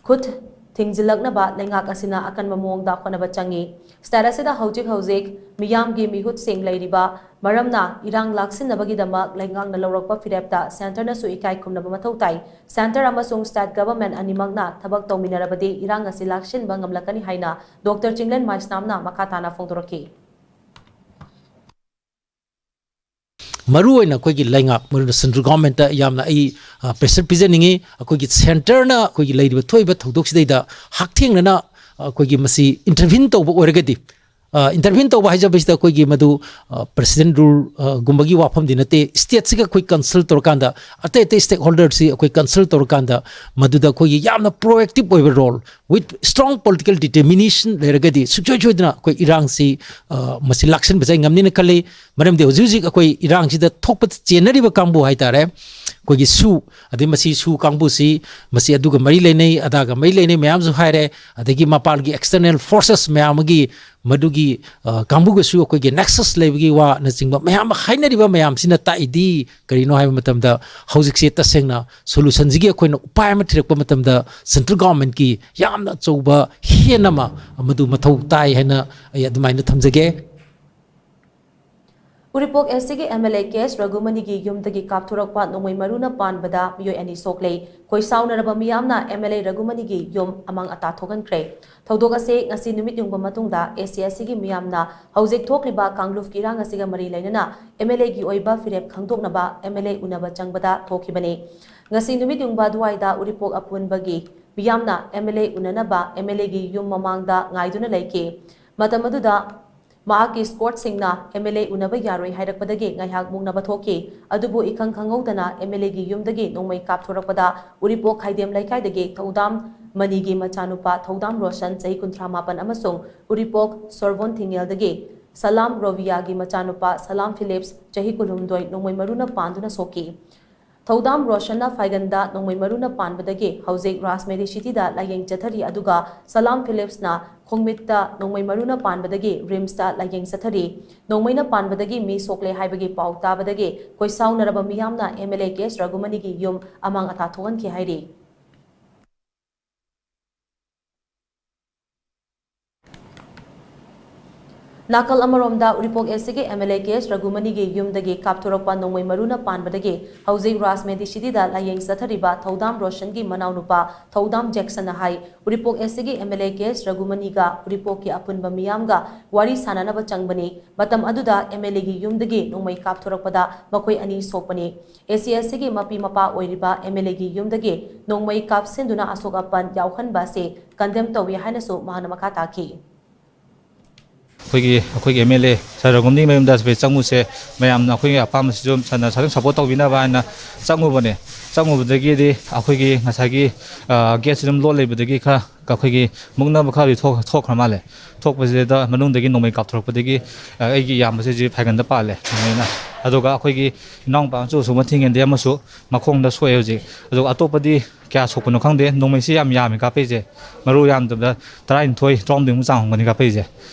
ꯈꯨꯠ ꯊꯤꯡꯖꯤꯜꯂꯛꯅꯕ ꯂꯩꯉꯥꯛ ꯑꯁꯤꯅ ꯑꯀꯟꯕ ꯃꯑꯣꯡꯗ ꯍꯣꯠꯅꯕ ꯆꯪꯏ꯫ ꯁ꯭ꯇꯦꯠ ꯑꯁꯤꯗ ꯍꯧꯖꯤꯛ ꯍꯧꯖꯤꯛ ꯃꯤꯌꯥꯝꯒꯤ ꯃꯤꯍꯨꯠꯁꯤꯡ ꯂꯩꯔꯤꯕ ꯃꯔꯝꯅ ꯏꯔꯥꯡ ꯂꯥꯛꯁꯤꯟꯅꯕꯒꯤꯗꯃꯛ ꯂꯩꯉꯥꯛꯅ ꯂꯧꯔꯛꯄ ꯐꯤꯔꯦꯞꯇ ꯁꯦꯟꯇꯔꯅꯁꯨ ꯏꯀꯥꯏ ꯈꯨꯝꯅꯕ ꯃꯊꯧ ꯇꯥꯏ꯫ ꯁꯦꯟꯇꯔ ꯑꯃꯁꯨꯡ ꯁ꯭ꯇꯦꯠ ꯒꯚꯔꯟꯃꯦꯟꯠ ꯑꯅꯤꯃꯛꯅ ꯊꯕꯛ ꯇꯧꯃꯤꯟꯅꯔꯕꯗꯤ ꯏꯔꯥꯡ ꯑꯁꯤ ꯂꯥꯛꯁꯤꯟꯕ ꯉꯝꯂꯛꯀꯅꯤ ꯍꯥꯏꯅ ꯗꯣꯛꯇꯔ ꯆꯤꯡꯂꯦꯟ ꯃꯥꯏꯁꯅꯥꯝꯅ ꯃꯈꯥ ꯇꯥꯅ ꯐꯣꯡꯗꯣꯔꯛꯈꯤ꯫ ꯃꯔꯨꯑꯣꯏꯅ ꯑꯩꯈꯣꯏꯒꯤ ꯂꯩꯉꯥꯛ, ꯃꯔꯨꯑꯣꯏꯅ central governmentꯇ ꯌꯥꯝꯅ ꯑꯩ, ꯑ, pressure ꯄꯤꯖꯅꯤꯡꯉꯤ꯫ ꯑꯩꯈꯣꯏꯒꯤ centreꯅ ꯑꯩꯈꯣꯏꯒꯤ ꯂꯩꯔꯤꯕ ꯊꯣꯛꯏꯕ ꯊꯧꯗꯣꯛꯁꯤꯗꯩꯗ ꯍꯛꯊꯦꯡꯅꯅ ꯑꯩꯈꯣꯏꯒꯤ ꯃꯁꯤ intervene ꯇꯧꯕ ꯑꯣꯏꯔꯒꯗꯤ, ꯏꯟꯇꯔꯚꯤꯌꯨ ꯇꯧꯕ ꯍꯥꯏꯖꯕꯁꯤꯗ ꯑꯩꯈꯣꯏꯒꯤ ꯃꯗꯨ ꯄ꯭ꯔꯦꯁꯤꯗꯦꯟ ꯔꯨꯜꯒꯨꯝꯕꯒꯤ ꯋꯥꯐꯝꯗꯤ ꯅꯠꯇꯦ꯫ ꯁ꯭ꯇꯦꯠꯁꯤꯒ ꯑꯩꯈꯣꯏ ꯀꯟꯁꯜ ꯇꯧꯔꯀꯥꯟꯗ, ꯑꯇꯩ ꯑꯇꯩ ꯁ꯭ꯇꯦꯛ ꯍꯣꯜꯗꯔꯁꯤ ꯑꯩꯈꯣꯏ ꯀꯟꯁꯜ ꯇꯧꯔꯀꯥꯟꯗ, ꯃꯗꯨꯗ ꯑꯩꯈꯣꯏꯒꯤ ꯌꯥꯝꯅ ꯄ꯭ꯔꯣꯑꯦꯛꯇꯤꯞ ꯑꯣꯏꯕ role, with strong political determination ꯂꯩꯔꯒꯗꯤ ꯁꯨꯡꯁꯣꯏ ꯁꯣꯏꯗꯅ ꯑꯩꯈꯣꯏ ꯏꯔꯥꯡꯁꯤ ꯃꯁꯤ ꯂꯥꯛꯁꯤꯟꯕꯁꯦ ꯑꯩ ꯉꯝꯅꯤꯅ ꯈꯜꯂꯤ꯫ ꯃꯔꯝꯗꯤ ꯍꯧꯖꯤꯛ ꯍꯧꯖꯤꯛ ꯑꯩꯈꯣꯏ ꯏꯔꯥꯡꯁꯤꯗ ꯊꯣꯛꯄꯗ ꯆꯦꯟꯅꯔꯤꯕ ꯀꯥꯡꯕꯨ ꯍꯥꯏꯇꯥꯔꯦ, ꯑꯩꯈꯣꯏꯒꯤ ꯁꯨ, ꯑꯗꯩ ꯃꯁꯤ ꯁꯨ ꯀꯥꯡꯕꯨꯁꯤ ꯃꯁꯤ ꯑꯗꯨꯒ ꯃꯔꯤ ꯂꯩꯅꯩ, ꯑꯗꯥꯒ ꯃꯔꯤ ꯂꯩꯅꯩ ꯃꯌꯥꯝꯁꯨ ꯍꯥꯏꯔꯦ꯫ ꯑꯗꯒꯤ ꯃꯄꯥꯟꯒꯤ ꯑꯦꯛꯁꯇꯔꯅꯦꯜ ꯐꯣꯔꯁꯦꯁ ꯃꯌꯥꯝ ꯑꯃꯒꯤ ꯃꯗꯨꯒꯤ ꯀꯥꯡꯕꯨꯒꯁꯨ ꯑꯩꯈꯣꯏꯒꯤ ꯅꯦꯛꯁꯁ ꯂꯩꯕꯒꯤ ꯋꯥꯅꯆꯤꯡꯕ ꯃꯌꯥꯝ ꯑꯃ ꯍꯥꯏꯅꯔꯤꯕ ꯃꯌꯥꯝꯁꯤꯅ ꯇꯥꯛꯏꯗꯤ ꯀꯔꯤꯅꯣ ꯍꯥꯏꯕ ꯃꯇꯝꯗ, ꯍꯧꯖꯤꯛꯁꯦ ꯇꯁꯦꯡꯅ ꯁꯣꯂꯨꯁꯟꯁꯤꯒꯤ ꯑꯩꯈꯣꯏꯅ ꯎꯄꯥꯏ ꯑꯃ ꯊꯤꯔꯛꯄ ꯃꯇꯝꯗ ꯁꯦꯟꯇ꯭ꯔꯦꯜ ꯒꯣꯚꯔꯟꯃꯦꯟꯠꯀꯤ ꯌꯥꯝꯅ ꯑꯆꯧꯕ ꯍꯦꯟ ꯑꯃ ꯃꯗꯨ ꯃꯊꯧ ꯇꯥꯏ ꯍꯥꯏꯅ ꯑꯩ ꯑꯗꯨꯃꯥꯏꯅ ꯊꯝꯖꯒꯦ꯫ ꯎꯔꯤꯄꯣꯛ ꯑꯦꯁ ꯁꯤꯒꯤ ꯑꯦꯝ ꯑꯦꯜ ꯑꯦ ꯀꯦ ꯑꯦꯁ ꯔꯘꯨꯃꯅꯤꯒꯤ ꯌꯨꯝꯗꯒꯤ ꯀꯥꯞꯊꯣꯔꯛꯄ ꯅꯣꯡꯃꯩ ꯃꯔꯨꯅ ꯄꯥꯟꯕꯗ ꯃꯤꯑꯣꯏ ꯑꯅꯤ ꯁꯣꯛꯂꯦ꯫ ꯈꯣꯏꯁꯥꯎꯅꯔꯕ ꯃꯤꯌꯥꯝꯅ ꯑꯦꯝ ꯑꯦꯜ ꯑꯦ ꯔꯘꯨꯃꯅꯤꯒꯤ ꯌꯨꯝ ꯑꯃꯥꯡ ꯑꯇꯥ ꯊꯣꯛꯍꯟꯈ꯭ꯔꯦ꯫ ꯊꯧꯗꯣꯛ ꯑꯁꯤ ꯉꯁꯤ ꯅꯨꯃꯤꯠ ꯌꯨꯡꯕ ꯃꯇꯨꯡꯗ ꯑꯦ ꯁꯤ ꯑꯦꯁ ꯁꯤꯒꯤ ꯃꯤꯌꯥꯝꯅ ꯍꯧꯖꯤꯛ ꯊꯣꯛꯂꯤꯕ ꯀꯥꯡꯂꯨꯞꯀꯤ ꯏꯔꯥꯡ ꯑꯁꯤꯒ ꯃꯔꯤ ꯂꯩꯅꯅ ꯑꯦꯝ ꯑꯦꯜ ꯑꯦꯒꯤ ꯑꯣꯏꯕ ꯐꯤꯔꯦꯞ ꯈꯪꯗꯣꯛꯅꯕ ꯑꯦꯝ ꯑꯦꯜ ꯑꯦ ꯎꯅꯕ ꯆꯪꯕꯗ ꯊꯣꯛꯈꯤꯕꯅꯤ꯫ ꯉꯁꯤ ꯅꯨꯃꯤꯠ ꯌꯨꯡꯕ ꯑꯗꯨꯋꯥꯏꯗ ꯎꯔꯤꯄꯣꯛ ꯑꯄꯨꯟꯕꯒꯤ ꯃꯤꯌꯥꯝꯅ ꯑꯦꯝ ꯑꯦꯜ ꯑꯦ ꯎꯅꯅꯕ ꯑꯦꯝ ꯑꯦꯜ ꯑꯦꯒꯤ ꯌꯨꯝ ꯃꯃꯥꯡꯗ ꯉꯥꯏꯗꯨꯅ ꯂꯩꯈꯤ꯫ ꯃꯇꯝ ꯑꯗꯨꯗ ꯃꯍꯥꯛꯀꯤ ꯏꯁꯀꯣꯔꯠꯁꯤꯡꯅ ꯑꯦꯝ ꯑꯦꯜ ꯑꯦ ꯎꯅꯕ ꯌꯥꯔꯣꯏ ꯍꯥꯏꯔꯛꯄꯗꯒꯤ ꯉꯥꯏꯍꯥꯛ ꯃꯨꯛꯅꯕ ꯊꯣꯛꯈꯤ꯫ ꯑꯗꯨꯕꯨ ꯏꯈꯪ ꯈꯪꯍꯧꯗꯅ ꯑꯦꯝ ꯑꯦꯜ ꯑꯦꯒꯤ ꯌꯨꯝꯗꯒꯤ ꯅꯣꯡꯃꯩ ꯀꯥꯞꯊꯣꯔꯛꯄꯗ ꯎꯔꯤꯄꯣꯛ ꯈꯥꯏꯗꯦꯝ ꯂꯩꯀꯥꯏꯗꯒꯤ ꯊꯧꯗꯥꯝ ꯃꯅꯤꯒꯤ ꯃꯆꯥꯅꯨꯄꯥ ꯊꯧꯗꯥꯝ ꯔꯣꯁꯟ, ꯆꯍꯤ ꯀꯨꯟꯊ꯭ꯔꯥ ꯃꯥꯄꯟ, ꯑꯃꯁꯨꯡ ꯎꯔꯤꯄꯣꯛ ꯁꯣꯔꯕꯣꯟ ꯊꯤꯡꯉꯦꯜꯗꯒꯤ ꯁꯂꯥꯝ ꯔꯣꯕꯤꯌꯥꯒꯤ ꯃꯆꯥꯅꯨꯄꯥ ꯁꯂꯥꯝ ꯐꯤꯂꯤꯞꯁ, ꯆꯍꯤ ꯀꯨꯟꯍꯨꯝꯗꯣꯏ, ꯅꯣꯡꯃꯩ ꯃꯔꯨꯅ ꯄꯥꯟꯗꯨꯅ ꯁꯣꯛꯈꯤ꯫ ꯊꯧꯗꯥꯝ ꯔꯣꯁꯟꯅ ꯐꯥꯏꯒꯟꯗ ꯅꯣꯡꯃꯩ ꯃꯔꯨꯅ ꯄꯥꯟꯕꯗꯒꯤ ꯍꯧꯖꯤꯛ ꯔꯥꯖꯃꯦꯔꯤ ꯁꯤꯇꯤꯗ ꯂꯥꯌꯦꯡ ꯆꯠꯊꯔꯤ, ꯑꯗꯨꯒ ꯁꯂꯥꯝ ꯐꯤꯂꯤꯞꯁꯅ ꯈꯣꯡꯃꯤꯠꯇ ꯅꯣꯡꯃꯩ ꯃꯔꯨꯅ ꯄꯥꯟꯕꯗꯒꯤ ꯔꯤꯝꯁꯇ ꯂꯥꯌꯦꯡ ꯆꯠꯊꯔꯤ꯫ ꯅꯣꯡꯃꯩꯅ ꯄꯥꯟꯕꯗꯒꯤ ꯃꯤ ꯁꯣꯛꯂꯦ ꯍꯥꯏꯕꯒꯤ ꯄꯥꯎ ꯇꯥꯕꯗꯒꯤ ꯈꯣꯏꯁꯥꯎꯅꯔꯕ ꯃꯤꯌꯥꯝꯅ ꯑꯦꯝ ꯑꯦꯜ ꯑꯦ ꯀꯦ ꯑꯦꯁ ꯔꯘꯨꯃꯅꯤꯒꯤ ꯌꯨꯝ ꯑꯃꯥꯡ ꯑꯇꯥ ꯊꯣꯛꯍꯟꯈꯤ ꯍꯥꯏꯔꯤ꯫ ꯅꯥꯀꯜ ꯑꯃꯔꯣꯝꯗ ꯎꯔꯤꯄꯣꯛ ꯑꯦꯁ ꯁꯤꯒꯤ ꯑꯦꯝ ꯑꯦꯜ ꯑꯦ ꯀꯦ ꯑꯦꯁ ꯔꯘꯨꯃꯅꯤꯒꯤ ꯌꯨꯝꯗꯒꯤ ꯀꯥꯞꯊꯣꯔꯛꯄ ꯅꯣꯡꯃꯩ ꯃꯔꯨꯅ ꯄꯥꯟꯕꯗꯒꯤ ꯍꯧꯖꯤꯛ ꯔꯥꯖꯃꯦꯗꯤ ꯁꯤꯇꯤꯗ ꯂꯥꯌꯦꯡ ꯆꯠꯊꯔꯤꯕ ꯊꯧꯗꯥꯝ ꯔꯣꯁꯟꯒꯤ ꯃꯅꯥꯎꯅꯨꯄꯥ ꯊꯧꯗꯥꯝ ꯖꯦꯛꯁꯟꯅ ꯍꯥꯏ, ꯎꯔꯤꯄꯣꯛ ꯑꯦꯁ ꯁꯤꯒꯤ ꯑꯦꯝ ꯑꯦꯜ ꯑꯦ ꯀꯦ ꯑꯦꯁ ꯔꯘꯨꯃꯅꯤꯒ ꯎꯔꯤꯄꯣꯛꯀꯤ ꯑꯄꯨꯟꯕ ꯃꯤꯌꯥꯝꯒ ꯋꯥꯔꯤ ꯁꯥꯟꯅꯅꯕ ꯆꯪꯕꯅꯤ꯫ ꯃꯇꯝ ꯑꯗꯨꯗ ꯑꯦꯝ ꯑꯦꯜ ꯑꯦꯒꯤ ꯌꯨꯝꯗꯒꯤ ꯅꯣꯡꯃꯩ ꯀꯥꯞꯊꯣꯔꯛꯄꯗ ꯃꯈꯣꯏ ꯑꯅꯤ ꯁꯣꯛꯄꯅꯤ꯫ ꯑꯦ ꯁꯤ ꯑꯦꯁ ꯁꯤꯒꯤ ꯃꯄꯤ ꯃꯄꯥ ꯑꯣꯏꯔꯤꯕ ꯑꯦꯝ ꯑꯦꯜ ꯑꯦꯒꯤ ꯌꯨꯝꯗꯒꯤ ꯅꯣꯡꯃꯩ ꯀꯥꯞꯁꯤꯟꯗꯨꯅ ꯑꯁꯣꯛ ꯑꯄꯟ ꯌꯥꯎꯍꯟꯕ ꯑꯁꯤ ꯀꯟꯗꯦꯝ ꯇꯧꯏ ꯍꯥꯏꯅꯁꯨ ꯃꯍꯥꯛꯅ ꯃꯈꯥ ꯇꯥꯈꯤ꯫ ꯑꯩꯈꯣꯏꯒꯤ ꯑꯩꯈꯣꯏꯒꯤ ꯑꯦꯝ ꯑꯦꯜ ꯑꯦ ꯁꯥꯔ ꯔꯘꯨꯅꯟꯗꯟꯒꯤ ꯃꯌꯨꯝꯗ ꯁꯤꯗ ꯆꯪꯉꯨꯁꯦ, ꯃꯌꯥꯝꯅ ꯑꯩꯈꯣꯏꯒꯤ ꯑꯄꯥꯝꯕꯁꯤꯁꯨ ꯁꯥꯔꯅ ꯁꯥꯔꯅ ꯁꯞꯄꯣꯔꯠ ꯇꯧꯕꯤꯅꯕ ꯍꯥꯏꯅ ꯆꯪꯉꯨꯕꯅꯦ꯫ ꯆꯪꯉꯨꯕꯗꯒꯤꯗꯤ ꯑꯩꯈꯣꯏꯒꯤ ꯉꯁꯥꯏꯒꯤ ꯒꯦꯠꯁꯤ ꯑꯗꯨꯝ ꯂꯣꯟ ꯂꯩꯕꯗꯒꯤ ꯈꯔ ꯑꯩꯈꯣꯏꯒꯤ ꯃꯨꯛꯅꯕ ꯈꯔꯗꯤ ꯊꯣꯛ- ꯊꯣꯛꯈ꯭ꯔ ꯃꯥꯜꯂꯦ꯫ ꯊꯣꯛꯄꯁꯤꯗ ꯃꯅꯨꯡꯗꯒꯤ ꯅꯣꯡꯃꯩ ꯀꯥꯞꯊꯣꯔꯛꯄꯗꯒꯤ ꯑꯩꯒꯤ ꯏꯌꯥꯝꯕꯁꯦ ꯍꯧꯖꯤꯛ ꯐꯥꯏꯒꯟꯗ ꯄꯥꯜꯂꯦ ꯅꯣꯡꯃꯩꯅ꯫ ꯑꯗꯨꯒ ꯑꯩꯈꯣꯏꯒꯤ ꯏꯅꯥꯎꯄꯥ ꯑꯃꯁꯨ ꯑꯁꯨꯝ ꯃꯊꯦꯡꯒꯟꯗꯤ ꯑꯃꯁꯨ ꯃꯈꯣꯡꯗ ꯁꯣꯛꯑꯦ ꯍꯧꯖꯤꯛ꯫ ꯑꯗꯨꯒ ꯑꯇꯣꯞꯄꯗꯤ ꯀꯌꯥ ꯁꯣꯛꯄꯅꯣ ꯈꯪꯗꯦ꯫ ꯅꯣꯡꯃꯩꯁꯤ ꯌꯥꯝ ꯌꯥꯝꯃꯤ ꯀꯥꯞꯄꯛꯏꯁꯦ, ꯃꯔꯨ ꯌꯥꯝꯗꯕꯗ ꯇꯔꯥꯅꯤꯊꯣꯏ ꯇꯔꯥꯍꯨꯝꯗꯣꯏꯃꯨꯛ ꯆꯥꯡ ꯑꯣꯏꯔꯝꯒꯅꯤ ꯀꯥꯞꯄꯛꯏꯁꯦ꯫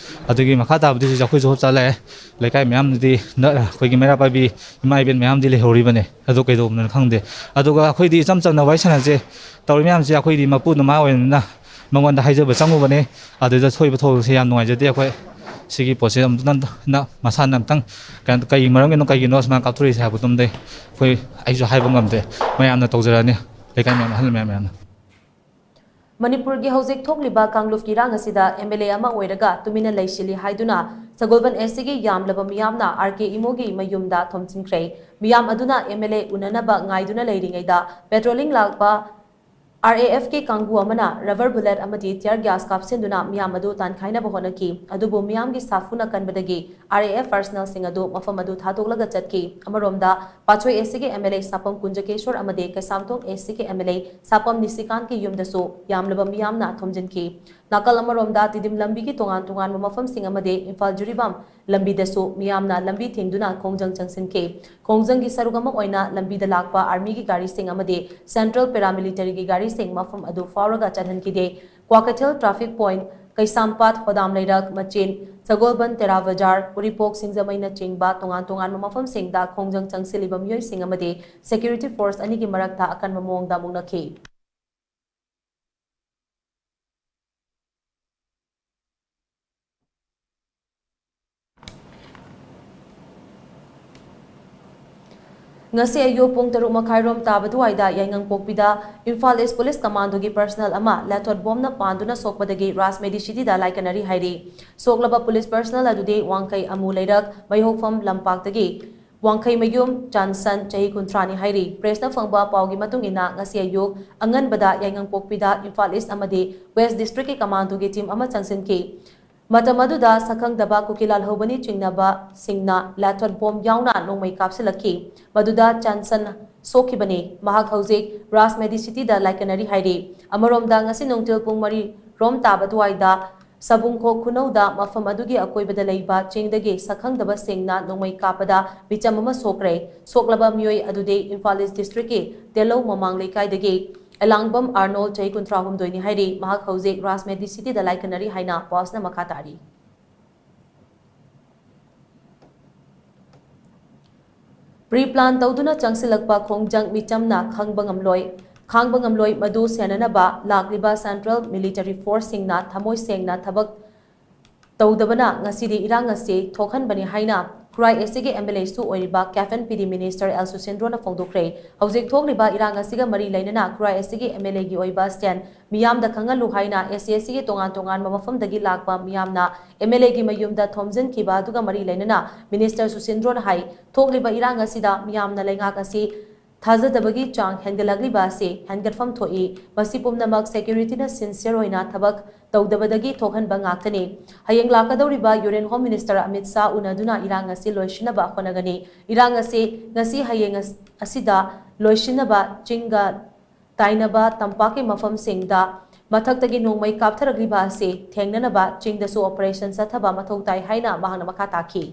ꯑꯗꯨꯒꯤ ꯃꯈꯥ ꯇꯥꯕꯗꯤ ꯍꯧꯖꯤꯛ ꯑꯩꯈꯣꯏꯁꯨ ꯍꯣꯁꯄꯤꯇꯥꯜ ꯂꯥꯛꯑꯦ꯫ ꯂꯩꯀꯥꯏ ꯃꯌꯥꯝꯗꯨꯗꯤ ꯅ-, ꯑꯩꯈꯣꯏꯒꯤ ꯃꯩꯔꯥ ꯄꯥꯏꯕꯤ ꯏꯃꯥ ꯏꯕꯦꯟ ꯃꯌꯥꯝꯗꯤ ꯂꯩꯍꯧꯔꯤꯕꯅꯦ꯫ ꯑꯗꯨ ꯀꯩꯗꯧꯕꯅꯣ ꯈꯪꯗꯦ꯫ ꯑꯗꯨꯒ ꯑꯩꯈꯣꯏꯗꯤ ꯏꯆꯝ ꯆꯝꯅ ꯋꯥꯔꯤ ꯁꯥꯟꯅꯁꯦ ꯇꯧꯔꯤ ꯃꯌꯥꯝꯁꯦ ꯑꯩꯈꯣꯏꯗꯤ ꯃꯄꯨ ꯅꯨꯃꯥ ꯑꯣꯏꯕꯅꯤꯅ ꯃꯉꯣꯟꯗ ꯍꯥꯏꯖꯕ ꯆꯪꯉꯨꯕꯅꯦ꯫ ꯑꯗꯨꯗ ꯊꯣꯛꯏꯕ ꯊꯧꯗꯣꯛꯁꯦ ꯌꯥꯝ ꯅꯨꯡꯉꯥꯏꯖꯗꯦ꯫ ꯑꯩꯈꯣꯏ ꯁꯤꯒꯤ ꯄꯣꯠꯁꯦ ꯑꯃꯨꯛꯇꯪ ꯅ-, ꯃꯁꯥꯅ ꯑꯝꯇꯪ ꯀꯩꯅꯣ, ꯀꯩ ꯃꯔꯝꯒꯤꯅꯣ, ꯀꯩꯒꯤꯅꯣ ꯁꯨꯃꯥꯏꯅ ꯀꯥꯞꯊꯣꯔꯛꯏꯁꯦ ꯍꯥꯏꯕꯗꯨꯝꯗꯤ ꯑꯩꯈꯣꯏ, ꯑꯩꯁꯨ ꯍꯥꯏꯕ ꯉꯝꯗꯦ꯫ ꯃꯌꯥꯝꯅ ꯇꯧꯖꯔꯛꯑꯅꯤ, ꯂꯩꯀꯥꯏ ꯃꯌꯥꯝ, ꯑꯍꯜ ꯃꯌꯥꯝ, ꯃꯌꯥꯝꯅ꯫ ꯃꯅꯤꯄꯨꯔꯒꯤ ꯍꯧꯖꯤꯛ ꯊꯣꯛꯂꯤꯕ ꯀꯥꯡꯂꯨꯞꯀꯤ ꯏꯔꯥꯡ ꯑꯁꯤꯗ ꯑꯦꯝ ꯑꯦꯜ ꯑꯦ ꯑꯃ ꯑꯣꯏꯔꯒ ꯇꯨꯃꯤꯟꯅ ꯂꯩꯁꯤꯜꯂꯤ ꯍꯥꯏꯗꯨꯅ ꯁꯒꯣꯜꯕꯟ ꯑꯦꯁ ꯁꯤꯒꯤ ꯌꯥꯝꯂꯕ ꯃꯤꯌꯥꯝꯅ ꯑꯥꯔ ꯀꯦ ꯏꯃꯣꯒꯤ ꯃꯌꯨꯝꯗ ꯊꯣꯝꯖꯤꯟꯈ꯭ꯔꯦ꯫ ꯃꯤꯌꯥꯝ ꯑꯗꯨꯅ ꯑꯦꯝ ꯑꯦꯜ ꯑꯦ ꯎꯅꯅꯕ ꯉꯥꯏꯗꯨꯅ ꯂꯩꯔꯤꯉꯩꯗ ꯄꯦꯇ꯭ꯔꯣꯂꯤꯡ ꯂꯥꯛꯄ ꯑꯥꯔ ꯑꯦ ꯑꯦꯐꯀꯤ ꯀꯥꯡꯕꯨ ꯑꯃꯅ ꯔꯕꯔ ꯕꯨꯂꯦꯠ ꯑꯃꯗꯤ ꯇꯤꯌꯔ ꯒ꯭ꯌꯥꯁ ꯀꯥꯞꯁꯤꯟꯗꯨꯅ ꯃꯤꯌꯥꯝ ꯑꯗꯨ ꯇꯥꯟꯈꯥꯏꯅꯕ ꯍꯣꯠꯅꯈꯤ꯫ ꯑꯗꯨꯕꯨ ꯃꯤꯌꯥꯝꯒꯤ ꯁꯥꯐꯨꯅ ꯀꯟꯕꯗꯒꯤ ꯑꯥꯔ ꯑꯦ ꯑꯦꯐ ꯄꯔꯁꯅꯦꯜꯁꯤꯡ ꯑꯗꯨ ꯃꯐꯝ ꯑꯗꯨ ꯊꯥꯗꯣꯛꯂꯒ ꯆꯠꯈꯤ꯫ ꯑꯃꯔꯣꯝꯗ, ꯄꯥꯠꯁꯣꯏ ꯑꯦꯁ ꯁꯤꯒꯤ ꯑꯦꯝ ꯑꯦꯜ ꯑꯦ ꯁꯥꯄꯝ ꯀꯨꯟꯖꯀꯦꯁꯣꯔ ꯑꯃꯗꯤ ꯀꯩꯁꯥꯝꯊꯣꯡ ꯑꯦꯁ ꯁꯤꯒꯤ ꯑꯦꯝ ꯑꯦꯜ ꯑꯦ ꯁꯥꯄꯝ ꯅꯤꯁꯤꯀꯥꯟꯠꯀꯤ ꯌꯨꯝꯗꯁꯨ ꯌꯥꯝꯂꯕ ꯃꯤꯌꯥꯝꯅ ꯊꯣꯝꯖꯤꯟꯈꯤ꯫ ꯅꯥꯀꯜ ꯑꯃꯔꯣꯝꯗ, ꯇꯤꯗꯤꯝ ꯂꯝꯕꯤꯒꯤ ꯇꯣꯉꯥꯟ ꯇꯣꯉꯥꯟꯕ ꯃꯐꯝꯁꯤꯡ ꯑꯃꯗꯤ ꯏꯝꯐꯥꯜ ꯖꯤꯔꯤꯕꯥꯝ ꯂꯝꯕꯤꯗꯁꯨ ꯃꯤꯌꯥꯝꯅ ꯂꯝꯕꯤ ꯊꯤꯡꯗꯨꯅ ꯈꯣꯡꯖꯪ ꯆꯪꯁꯤꯟꯈꯤ꯫ ꯈꯣꯡꯖꯪꯒꯤ ꯁꯔꯨꯛ ꯑꯃ ꯑꯣꯏꯅ ꯂꯝꯕꯤꯗ ꯂꯥꯛꯄ ꯑꯥꯔꯃꯤꯒꯤ ꯒꯥꯔꯤꯁꯤꯡ ꯑꯃꯗꯤ ꯁꯦꯟꯇ꯭ꯔꯦꯜ ꯄꯦꯔꯥꯃꯤꯂꯤꯇꯔꯤꯒꯤ ꯒꯥꯔꯤꯁꯤꯡ ꯃꯐꯝ ꯑꯗꯨ ꯐꯥꯎꯔꯒ ꯆꯠꯍꯟꯈꯤꯗꯦ꯫ ꯀ꯭ꯋꯥꯀꯩꯊꯦꯜ ꯇ꯭ꯔꯥꯐꯤꯛ ꯄꯣꯏꯟꯠ, ꯀꯩꯁꯥꯝꯄꯥꯠ, ꯍꯣꯗꯥꯝ ꯂꯩꯔꯛ, ꯃꯆꯤꯟ, ꯁꯒꯣꯜꯕꯟ, ꯇꯦꯔꯥ ꯕꯖꯥꯔ, ꯎꯔꯤꯄꯣꯛ, ꯁꯤꯡꯖꯃꯩꯅꯆꯤꯡꯕ ꯇꯣꯉꯥꯟ ꯇꯣꯉꯥꯟꯕ ꯃꯐꯝꯁꯤꯡꯗ ꯈꯣꯡꯖꯪ ꯆꯪꯁꯤꯜꯂꯤꯕ ꯃꯤꯑꯣꯏꯁꯤꯡ ꯑꯃꯗꯤ ꯁꯦꯀ꯭ꯌꯨꯔꯤꯇꯤ ꯐꯣꯔꯁ ꯑꯅꯤꯒꯤ ꯃꯔꯛꯇ ꯑꯀꯟꯕ ꯃꯑꯣꯡꯗ ꯃꯨꯛꯅꯈꯤ꯫ ꯉꯁꯤ ꯑꯌꯨꯛ ꯄꯨꯡ ꯇꯔꯨꯛ ꯃꯈꯥꯏꯔꯣꯝ ꯇꯥꯕ ꯑꯗꯨꯋꯥꯏꯗ ꯌꯥꯏꯉꯪꯄꯣꯛꯄꯤꯗ ꯏꯝꯐꯥꯜ ꯏꯁ ꯄꯨꯂꯤꯁ ꯀꯃꯥꯟꯗꯣꯒꯤ ꯄꯔꯁꯅꯦꯜ ꯑꯃ ꯂꯦꯊꯣꯠ ꯕꯣꯝꯅ ꯄꯥꯟꯗꯨꯅ ꯁꯣꯛꯄꯗꯒꯤ ꯔꯥꯖ ꯃꯦꯗꯤꯁꯤꯇꯤꯗ ꯂꯥꯏꯀꯠꯅꯔꯤ ꯍꯥꯏꯔꯤ꯫ ꯁꯣꯛꯂꯕ ꯄꯨꯂꯤꯁ ꯄꯔꯁꯅꯦꯜ ꯑꯗꯨꯗꯤ ꯋꯥꯡꯈꯩ ꯑꯃꯨ ꯂꯩꯔꯛ, ꯃꯩꯍꯧꯐꯝ ꯂꯝꯄꯥꯛꯇꯒꯤ ꯋꯥꯡꯈꯩꯃꯌꯨꯝ ꯆꯥꯟꯁꯟ, ꯆꯍꯤ ꯀꯨꯟꯊ꯭ꯔꯥꯅꯤ ꯍꯥꯏꯔꯤ꯫ ꯄ꯭ꯔꯦꯁꯅ ꯐꯪꯕ ꯄꯥꯎꯒꯤ ꯃꯇꯨꯡ ꯏꯟꯅ, ꯉꯁꯤ ꯑꯌꯨꯛ ꯑꯉꯟꯕꯗ ꯌꯥꯏꯉꯪꯄꯣꯛꯄꯤꯗ ꯏꯝꯐꯥꯜ ꯏꯁ ꯑꯃꯗꯤ ꯋꯦꯁ ꯗꯤꯁꯇ꯭ꯔꯤꯛꯀꯤ ꯀꯃꯥꯟꯗꯣꯒꯤ ꯇꯤꯝ ꯑꯃ ꯆꯪꯁꯤꯟꯈꯤ꯫ ꯃꯇꯝ ꯑꯗꯨꯗ ꯁꯛꯈꯪꯗꯕ ꯀꯨꯀꯤꯂꯥꯜ ꯍꯧꯕꯅꯤ ꯆꯤꯡꯅꯕꯁꯤꯡꯅ ꯂꯥꯊꯣꯠ ꯕꯣꯝ ꯌꯥꯎꯅ ꯅꯣꯡꯃꯩ ꯀꯥꯞꯁꯤꯜꯂꯛꯈꯤ꯫ ꯃꯗꯨꯗ ꯆꯥꯟꯁꯟ ꯁꯣꯛꯈꯤꯕꯅꯤ꯫ ꯃꯍꯥꯛ ꯍꯧꯖꯤꯛ ꯔꯥꯖꯃꯦꯗꯤ ꯁꯤꯇꯤꯗ ꯂꯥꯏꯀꯠꯅꯔꯤ ꯍꯥꯏꯔꯤ꯫ ꯑꯃꯔꯣꯝꯗ, ꯉꯁꯤ ꯅꯨꯡꯊꯤꯜ ꯄꯨꯡ ꯃꯔꯤ ꯔꯣꯝ ꯇꯥꯕ ꯑꯗꯨꯋꯥꯏꯗ ꯁꯕꯨꯡꯈꯣꯛ ꯈꯨꯅꯧꯗ ꯃꯐꯝ ꯑꯗꯨꯒꯤ ꯑꯀꯣꯏꯕꯗ ꯂꯩꯕ ꯆꯤꯡꯗꯒꯤ ꯁꯛꯈꯪꯗꯕꯁꯤꯡꯅ ꯅꯣꯡꯃꯩ ꯀꯥꯞꯄꯗ ꯃꯤꯆꯝ ꯑꯃ ꯁꯣꯛꯈ꯭ꯔꯦ꯫ ꯁꯣꯛꯂꯕ ꯃꯤꯑꯣꯏ ꯑꯗꯨꯗꯤ ꯏꯝꯐꯥꯜ ꯏꯁ ꯗꯤꯁꯇ꯭ꯔꯤꯛꯀꯤ ꯇꯦꯂꯧ ꯃꯃꯥꯡ ꯂꯩꯀꯥꯏꯗꯒꯤ ꯑꯦꯂꯥꯡꯕꯝ ꯑꯥꯔꯅꯣꯜ, ꯆꯍꯤ ꯀꯨꯟꯊ꯭ꯔꯥ ꯍꯨꯝꯗꯣꯏꯅꯤ ꯍꯥꯏꯔꯤ꯫ ꯃꯍꯥꯛ ꯍꯧꯖꯤꯛ ꯔꯥꯖꯃꯦꯗꯤ ꯁꯤꯇꯤꯗ ꯂꯥꯏꯀꯠꯅꯔꯤ ꯍꯥꯏꯅ ꯄꯥꯎꯁꯅ ꯃꯈꯥ ꯇꯥꯔꯤ꯫ ꯄ꯭ꯔꯤ ꯄ꯭ꯂꯥꯟ ꯇꯧꯗꯨꯅ ꯆꯪꯁꯤꯜꯂꯛꯄ ꯈꯣꯡꯖꯪ ꯃꯤꯆꯝꯅ ꯈꯪꯕ ꯉꯝꯂꯣꯏ, ꯈꯥꯡꯕ ꯉꯝꯂꯣꯏ꯫ ꯃꯗꯨ ꯁꯦꯟꯅꯅꯕ ꯂꯥꯛꯂꯤꯕ ꯁꯦꯟꯇ꯭ꯔꯦꯜ ꯃꯤꯂꯤꯇꯔꯤ ꯐꯣꯔꯁꯁꯤꯡꯅ ꯊꯃꯣꯏ ꯁꯦꯡꯅ ꯊꯕꯛ ꯇꯧꯗꯕꯅ ꯉꯁꯤꯗꯤ ꯏꯔꯥꯡ ꯑꯁꯤ ꯊꯣꯛꯍꯟꯕꯅꯤ ꯍꯥꯏꯅ ꯈꯨꯔꯥꯏ ꯑꯦꯁ ꯁꯤꯒꯤ ꯑꯦꯝ ꯑꯦꯜ ꯑꯦꯁꯨ ꯑꯣꯏꯔꯤꯕ ꯀꯦꯞꯇꯦꯟ ꯄꯤ ꯗꯤ ꯃꯤꯅꯤꯁꯇꯔ ꯑꯦꯜ ꯁꯨꯁꯤꯟꯗ꯭ꯔꯣꯅ ꯐꯣꯡꯗꯣꯛꯈ꯭ꯔꯦ꯫ ꯍꯧꯖꯤꯛ ꯊꯣꯛꯂꯤꯕ ꯏꯔꯥꯡ ꯑꯁꯤꯒ ꯃꯔꯤ ꯂꯩꯅꯅ ꯈꯨꯔꯥꯏ ꯑꯦꯁ ꯁꯤꯒꯤ ꯑꯦꯝ ꯑꯦꯜ ꯑꯦꯒꯤ ꯑꯣꯏꯕ ꯁ꯭ꯇꯦꯟ ꯃꯤꯌꯥꯝꯗ ꯈꯪꯍꯜꯂꯨ ꯍꯥꯏꯅ ꯑꯦꯁ ꯁꯤ ꯑꯦꯁ ꯁꯤꯒꯤ ꯇꯣꯉꯥꯟ ꯇꯣꯉꯥꯟꯕ ꯃꯐꯝꯗꯒꯤ ꯂꯥꯛꯄ ꯃꯤꯌꯥꯝꯅ ꯑꯦꯝ ꯑꯦꯜ ꯑꯦꯒꯤ ꯃꯌꯨꯝꯗ ꯊꯣꯝꯖꯤꯟꯈꯤꯕ ꯑꯗꯨꯒ ꯃꯔꯤ ꯂꯩꯅꯅ ꯃꯤꯅꯤꯁꯇꯔ ꯁꯨꯁꯤꯟꯗ꯭ꯔꯣꯅ ꯍꯥꯏ, ꯊꯣꯛꯂꯤꯕ ꯏꯔꯥꯡ ꯑꯁꯤꯗ ꯃꯤꯌꯥꯝꯅ ꯂꯩꯉꯥꯛ ꯑꯁꯤ ꯊꯥꯖꯗꯕꯒꯤ ꯆꯥꯡ ꯍꯦꯟꯒꯠꯂꯛꯂꯤꯕ ꯑꯁꯤ ꯍꯦꯟꯒꯠꯐꯝ ꯊꯣꯛꯏ꯫ ꯃꯁꯤ ꯄꯨꯝꯅꯃꯛ ꯁꯦꯀ꯭ꯌꯨꯔꯤꯇꯤꯅ ꯁꯤꯟꯁꯤꯌꯔ ꯑꯣꯏꯅ ꯊꯕꯛ ꯇꯧꯗꯕꯗꯒꯤ ꯊꯣꯛꯍꯟꯕ ꯉꯥꯛꯇꯅꯤ꯫ ꯍꯌꯦꯡ ꯂꯥꯛꯀꯗꯧꯔꯤꯕ union home minister Amit Shah ꯎꯅꯗꯨꯅ ꯏꯔꯥꯡ ꯑꯁꯤ ꯂꯣꯏꯁꯤꯟꯅꯕ ꯍꯣꯠꯅꯒꯅꯤ꯫ ꯏꯔꯥꯡ ꯑꯁꯤ ꯉꯁꯤ ꯍꯌꯦꯡ ꯑꯁ-, ꯑꯁꯤꯗ ꯂꯣꯏꯁꯤꯟꯅꯕ ꯆꯤꯡꯒ ꯇꯥꯏꯅꯕ ꯇꯝꯄꯥꯛꯀꯤ ꯃꯐꯝꯁꯤꯡꯗ ꯃꯊꯛꯇꯒꯤ ꯅꯣꯡꯃꯩ ꯀꯥꯞꯊꯔꯛꯂꯤꯕ ꯑꯁꯤ ꯊꯦꯡꯅꯅꯕ ꯆꯤꯡꯗꯁꯨ ꯑꯣꯄꯔꯦꯁꯟ ꯆꯠꯊꯕ ꯃꯊꯧ ꯇꯥꯏ ꯍꯥꯏꯅ ꯃꯍꯥꯛꯅ ꯃꯈꯥ ꯇꯥꯈꯤ꯫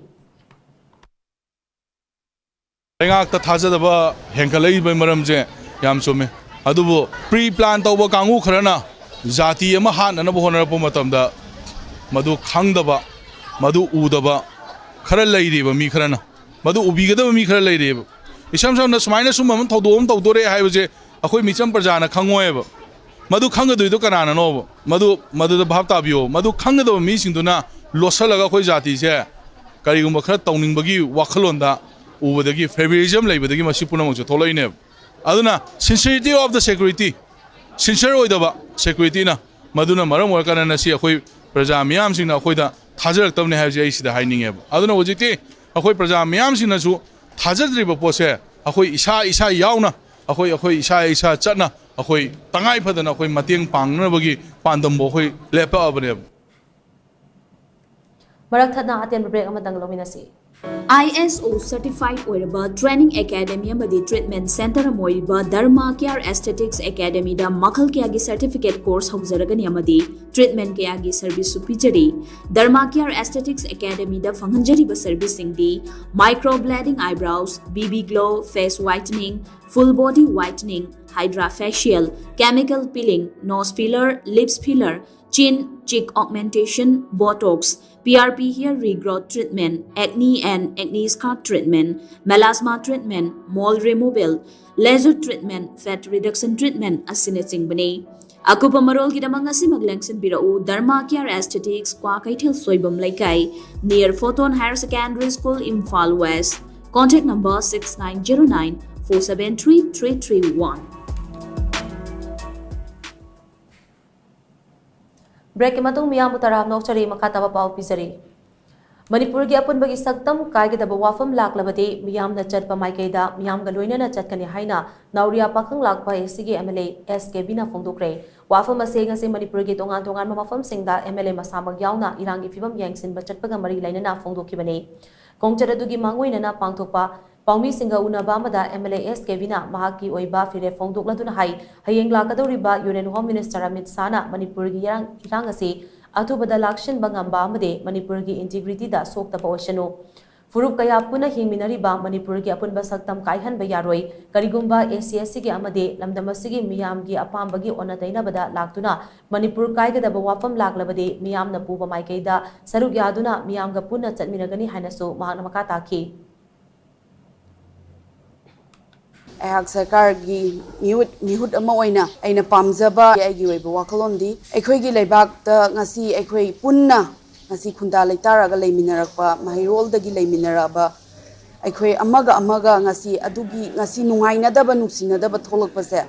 ꯂꯩꯉꯥꯛꯇ ꯊꯥꯖꯗꯕ ꯍꯦꯟꯒꯠꯂꯛꯏꯕꯒꯤ ꯃꯔꯝꯁꯦ ꯌꯥꯝ ꯆꯨꯝꯃꯦ꯫ ꯑꯗꯨꯕꯨ ꯄ꯭ꯔꯤ ꯄ꯭ꯂꯥꯟ ꯇꯧꯕ ꯀꯥꯡꯕꯨ ꯈꯔꯅ ꯖꯥꯇꯤ ꯑꯃ ꯍꯥꯠꯅꯅꯕ ꯍꯣꯠꯅꯔꯛꯄ ꯃꯇꯝꯗ ꯃꯗꯨ ꯈꯪꯗꯕ, ꯃꯗꯨ ꯎꯗꯕ ꯈꯔ ꯂꯩꯔꯤꯕ ꯃꯤ ꯈꯔꯅ, ꯃꯗꯨ ꯎꯕꯤꯒꯗꯕ ꯃꯤ ꯈꯔ ꯂꯩꯔꯤꯕ꯫ ꯏꯁꯝ ꯁꯝꯅ ꯁꯨꯃꯥꯏꯅ ꯁꯨꯝꯕ ꯑꯃ ꯊꯧꯗꯣꯛ ꯑꯃ ꯇꯧꯗꯣꯔꯦ ꯍꯥꯏꯕꯁꯦ ꯑꯩꯈꯣꯏ ꯃꯤꯆꯝ ꯄ꯭ꯔꯖꯥꯅ ꯈꯪꯉꯣꯏꯕ꯫ ꯃꯗꯨ ꯈꯪꯒꯗꯣꯏꯗꯣ ꯀꯅꯥꯅꯅꯣꯕ? ꯃꯗꯨ, ꯃꯗꯨꯗ ꯚꯥꯞ ꯇꯥꯕꯤꯌꯣ꯫ ꯃꯗꯨ ꯈꯪꯒꯗꯕ ꯃꯤꯁꯤꯡꯗꯨꯅ ꯂꯣꯠꯁꯤꯜꯂꯒ ꯑꯩꯈꯣꯏ ꯖꯥꯇꯤꯁꯦ ꯀꯔꯤꯒꯨꯝꯕ ꯈꯔ ꯇꯧꯅꯤꯡꯕꯒꯤ ꯋꯥꯈꯜꯂꯣꯟꯗ ꯎꯕꯗꯒꯤ, ꯐꯦꯕꯔꯤꯖꯝ ꯂꯩꯕꯗꯒꯤ ꯃꯁꯤ ꯄꯨꯝꯅꯃꯛꯁꯦ ꯊꯣꯛꯂꯛꯏꯅꯦꯕ꯫ ꯑꯗꯨꯅ sincerity of the security, sincere ꯑꯣꯏꯗꯕ ꯁꯦꯀ꯭ꯌꯨꯔꯤꯇꯤꯅ, ꯃꯗꯨꯅ ꯃꯔꯝ ꯑꯣꯏꯔꯀꯥꯟꯗ ꯉꯁꯤ ꯑꯩꯈꯣꯏ ꯄ꯭ꯔꯖꯥ ꯃꯤꯌꯥꯝꯁꯤꯡꯅ ꯑꯩꯈꯣꯏꯗ ꯊꯥꯖꯔꯛꯇꯕꯅꯤ ꯍꯥꯏꯕꯁꯤ ꯑꯩ ꯁꯤꯗ ꯍꯥꯏꯅꯤꯡꯉꯦꯕ꯫ ꯑꯗꯨꯅ ꯍꯧꯖꯤꯛꯇꯤ ꯑꯩꯈꯣꯏ ꯄ꯭ꯔꯖꯥ ꯃꯤꯌꯥꯝꯁꯤꯡꯅꯁꯨ ꯊꯥꯖꯗ꯭ꯔꯤꯕ ꯄꯣꯠꯁꯦ ꯑꯩꯈꯣꯏ ꯏꯁꯥ ꯏꯁꯥ ꯌꯥꯎꯅ, ꯑꯩꯈꯣꯏ, ꯑꯩꯈꯣꯏ ꯏꯁꯥ ꯏꯁꯥ ꯆꯠꯅ, ꯑꯩꯈꯣꯏ ꯇꯉꯥꯏ ꯐꯗꯅ ꯑꯩꯈꯣꯏ ꯃꯇꯦꯡ ꯄꯥꯡꯅꯕꯒꯤ ꯄꯥꯟꯗꯝꯕꯨ ꯑꯩꯈꯣꯏ ꯂꯦꯞꯄꯛꯑꯕꯅꯦꯕ꯫ ꯃꯔꯛ ꯊꯠꯅ ꯑꯇꯦꯟꯕ break ꯑꯃꯇꯪ ꯂꯧꯃꯤꯟꯅꯁꯤ꯫ ꯑꯥꯏ ꯑꯦꯁ ꯑꯣ certified ꯑꯣꯏꯔꯕ training academy ꯑꯃꯗꯤ treatment center ꯑꯃ ꯑꯣꯏꯔꯤꯕ Dharma Care Aesthetics Academyꯗ ꯃꯈꯜ ꯀꯌꯥꯒꯤ certificate course ꯍꯧꯖꯔꯒꯅꯤ ꯑꯃꯗꯤ treatment ꯀꯌꯥꯒꯤ serviceꯁꯨ ꯄꯤꯖꯔꯤ꯫ Dharma Care Aesthetics Academyꯗ ꯐꯪꯍꯟꯖꯔꯤꯕ serviceꯁꯤꯡꯗꯤ microblading eyebrows, B B glow, face whitening, full body whitening, hydra facial, chemical peeling, nose filler, lips filler, chin, cheek augmentation, Botox, P R P hair regrowth treatment, acne and acne scar treatment, melasma treatment, mole removal, laser treatment, fat reduction treatment ꯑꯁꯤꯅꯆꯤꯡꯕꯅꯤ꯫ ꯑꯀꯨꯞꯄ ꯃꯔꯣꯜꯒꯤꯗꯃꯛ ꯉꯁꯤꯃꯛ ꯂꯦꯡꯁꯤꯟꯕꯤꯔꯛꯎ Dharma Care Aesthetics, Kwakeithel Soibam ꯂꯩꯀꯥꯏ, near Photon Higher Secondary School, Imphal West. Contact number six nine zero nine four seven three three three one. Breakꯀꯤ ꯃꯇꯨꯡ ꯃꯤꯌꯥꯝꯕꯨ ꯇꯔꯥꯝꯅ ꯑꯣꯛꯆꯔꯤ꯫ ꯃꯈꯥ ꯇꯥꯕ ꯄꯥꯎ ꯄꯤꯖꯔꯤ꯫ ꯃꯅꯤꯄꯨꯔꯒꯤ ꯑꯄꯨꯟꯕꯒꯤ ꯁꯛꯇꯝ ꯀꯥꯏꯒꯗꯕ ꯋꯥꯐꯝ ꯂꯥꯛꯂꯕꯗꯤ ꯃꯤꯌꯥꯝꯅ ꯆꯠꯄ ꯃꯥꯏꯀꯩꯗ ꯃꯤꯌꯥꯝꯒ ꯂꯣꯏꯅꯅ ꯆꯠꯀꯅꯤ ꯍꯥꯏꯅ ꯅꯥꯎꯔꯤꯌꯥ ꯄꯥꯈꯪ ꯂꯥꯛꯄ ꯑꯦꯁꯤꯒꯤ ꯑꯦꯝ ꯑꯦꯜ ꯑꯦ ꯑꯦꯁ ꯀꯦꯕꯤꯅ ꯐꯣꯡꯗꯣꯛꯈ꯭ꯔꯦ꯫ ꯋꯥꯐꯝ ꯑꯁꯤ ꯉꯁꯤ ꯃꯅꯤꯄꯨꯔꯒꯤ ꯇꯣꯉꯥꯟ ꯇꯣꯉꯥꯟꯕ ꯃꯐꯝꯁꯤꯡꯗ ꯑꯦꯝ ꯑꯦꯜ ꯑꯦ ꯃꯁꯥꯃꯛ ꯌꯥꯎꯅ ꯏꯔꯥꯡꯒꯤ ꯐꯤꯕꯝ ꯌꯦꯡꯁꯤꯟꯕ ꯆꯠꯄꯒ ꯃꯔꯤ ꯂꯩꯅꯅ ꯐꯣꯡꯗꯣꯛꯈꯤꯕꯅꯤ꯫ ꯈꯣꯡꯆꯠ ꯑꯗꯨꯒꯤ ꯃꯥꯡꯑꯣꯏꯅꯅ ꯄꯥꯡꯊꯣꯛꯄ ꯄꯥꯎꯃꯤꯁꯤꯡꯒ ꯎꯅꯕ ꯑꯃꯗ ꯑꯦꯝ ꯑꯦꯜ ꯑꯦ ꯑꯦꯁ ꯀꯦꯕꯤꯅ ꯃꯍꯥꯛꯀꯤ ꯑꯣꯏꯕ ꯐꯤꯔꯦꯞ ꯐꯣꯡꯗꯣꯛꯂꯗꯨꯅ ꯍꯥꯏ, ꯍꯌꯦꯡ ꯂꯥꯛꯀꯗꯧꯔꯤꯕ ꯌꯨꯅꯤꯌꯟ ꯍꯣꯝ ꯃꯤꯅꯤꯁꯇꯔ ꯑꯃꯤꯠ ꯁꯥꯍꯅ ꯃꯅꯤꯄꯨꯔꯒꯤ ꯏꯔꯥꯡ, ꯏꯔꯥꯡ ꯑꯁꯤ ꯑꯊꯨꯕꯗ ꯂꯥꯛꯁꯤꯟꯕ ꯉꯝꯕ ꯑꯃꯗꯤ ꯃꯅꯤꯄꯨꯔꯒꯤ ꯏꯟꯇꯤꯒ꯭ꯔꯤꯇꯤꯗ ꯁꯣꯛꯇꯕ ꯑꯣꯏꯁꯅꯨ꯫ ꯐꯨꯔꯨꯞ ꯀꯌꯥ ꯄꯨꯟꯅ ꯍꯤꯡꯃꯤꯟꯅꯔꯤꯕ ꯃꯅꯤꯄꯨꯔꯒꯤ ꯑꯄꯨꯟꯕ ꯁꯛꯇꯝ ꯀꯥꯏꯍꯟꯕ ꯌꯥꯔꯣꯏ꯫ ꯀꯔꯤꯒꯨꯝꯕ ꯑꯦꯁ ꯁꯤ ꯑꯦꯁ ꯁꯤꯒꯤ ꯑꯃꯗꯤ ꯂꯝꯗꯝ ꯑꯁꯤꯒꯤ ꯃꯤꯌꯥꯝꯒꯤ ꯑꯄꯥꯝꯕꯒꯤ ꯑꯣꯟꯅ ꯇꯩꯅꯕꯗ ꯂꯥꯛꯇꯨꯅ ꯃꯅꯤꯄꯨꯔ ꯀꯥꯏꯒꯗꯕ ꯋꯥꯐꯝ ꯂꯥꯛꯂꯕꯗꯤ ꯃꯤꯌꯥꯝꯅ ꯄꯨꯕ ꯃꯥꯏꯀꯩꯗ ꯁꯔꯨꯛ ꯌꯥꯗꯨꯅ ꯃꯤꯌꯥꯝꯒ ꯄꯨꯟꯅ ꯆꯠꯃꯤꯟꯅꯒꯅꯤ ꯍꯥꯏꯅꯁꯨ ꯃꯍꯥꯛꯅ ꯃꯈꯥ ꯇꯥꯈꯤ꯫ ꯑꯩꯍꯥꯛ ꯁꯔꯀꯥꯔꯒꯤ ꯃꯤꯍꯨꯠ, ꯃꯤꯍꯨꯠ ꯑꯃ ꯑꯣꯏꯅ ꯑꯩꯅ ꯄꯥꯝꯖꯕ ꯑꯩꯒꯤ ꯑꯣꯏꯕ ꯋꯥꯈꯜꯂꯣꯟꯗꯤ ꯑꯩꯈꯣꯏꯒꯤ ꯂꯩꯕꯥꯛꯇ ꯉꯁꯤ ꯑꯩꯈꯣꯏ ꯄꯨꯟꯅ ꯉꯁꯤ ꯈꯨꯟꯗꯥ ꯂꯩꯇꯥꯔꯒ ꯂꯩꯃꯤꯟꯅꯔꯛꯄ, ꯃꯍꯩꯔꯣꯜꯗꯒꯤ ꯂꯩꯃꯤꯟꯅꯔꯛꯑꯕ ꯑꯩꯈꯣꯏ ꯑꯃꯒ ꯑꯃꯒ ꯉꯁꯤ ꯑꯗꯨꯒꯤ ꯉꯁꯤ ꯅꯨꯡꯉꯥꯏꯅꯗꯕ, ꯅꯨꯡꯁꯤꯅꯗꯕ ꯊꯣꯛꯂꯛꯄꯁꯦ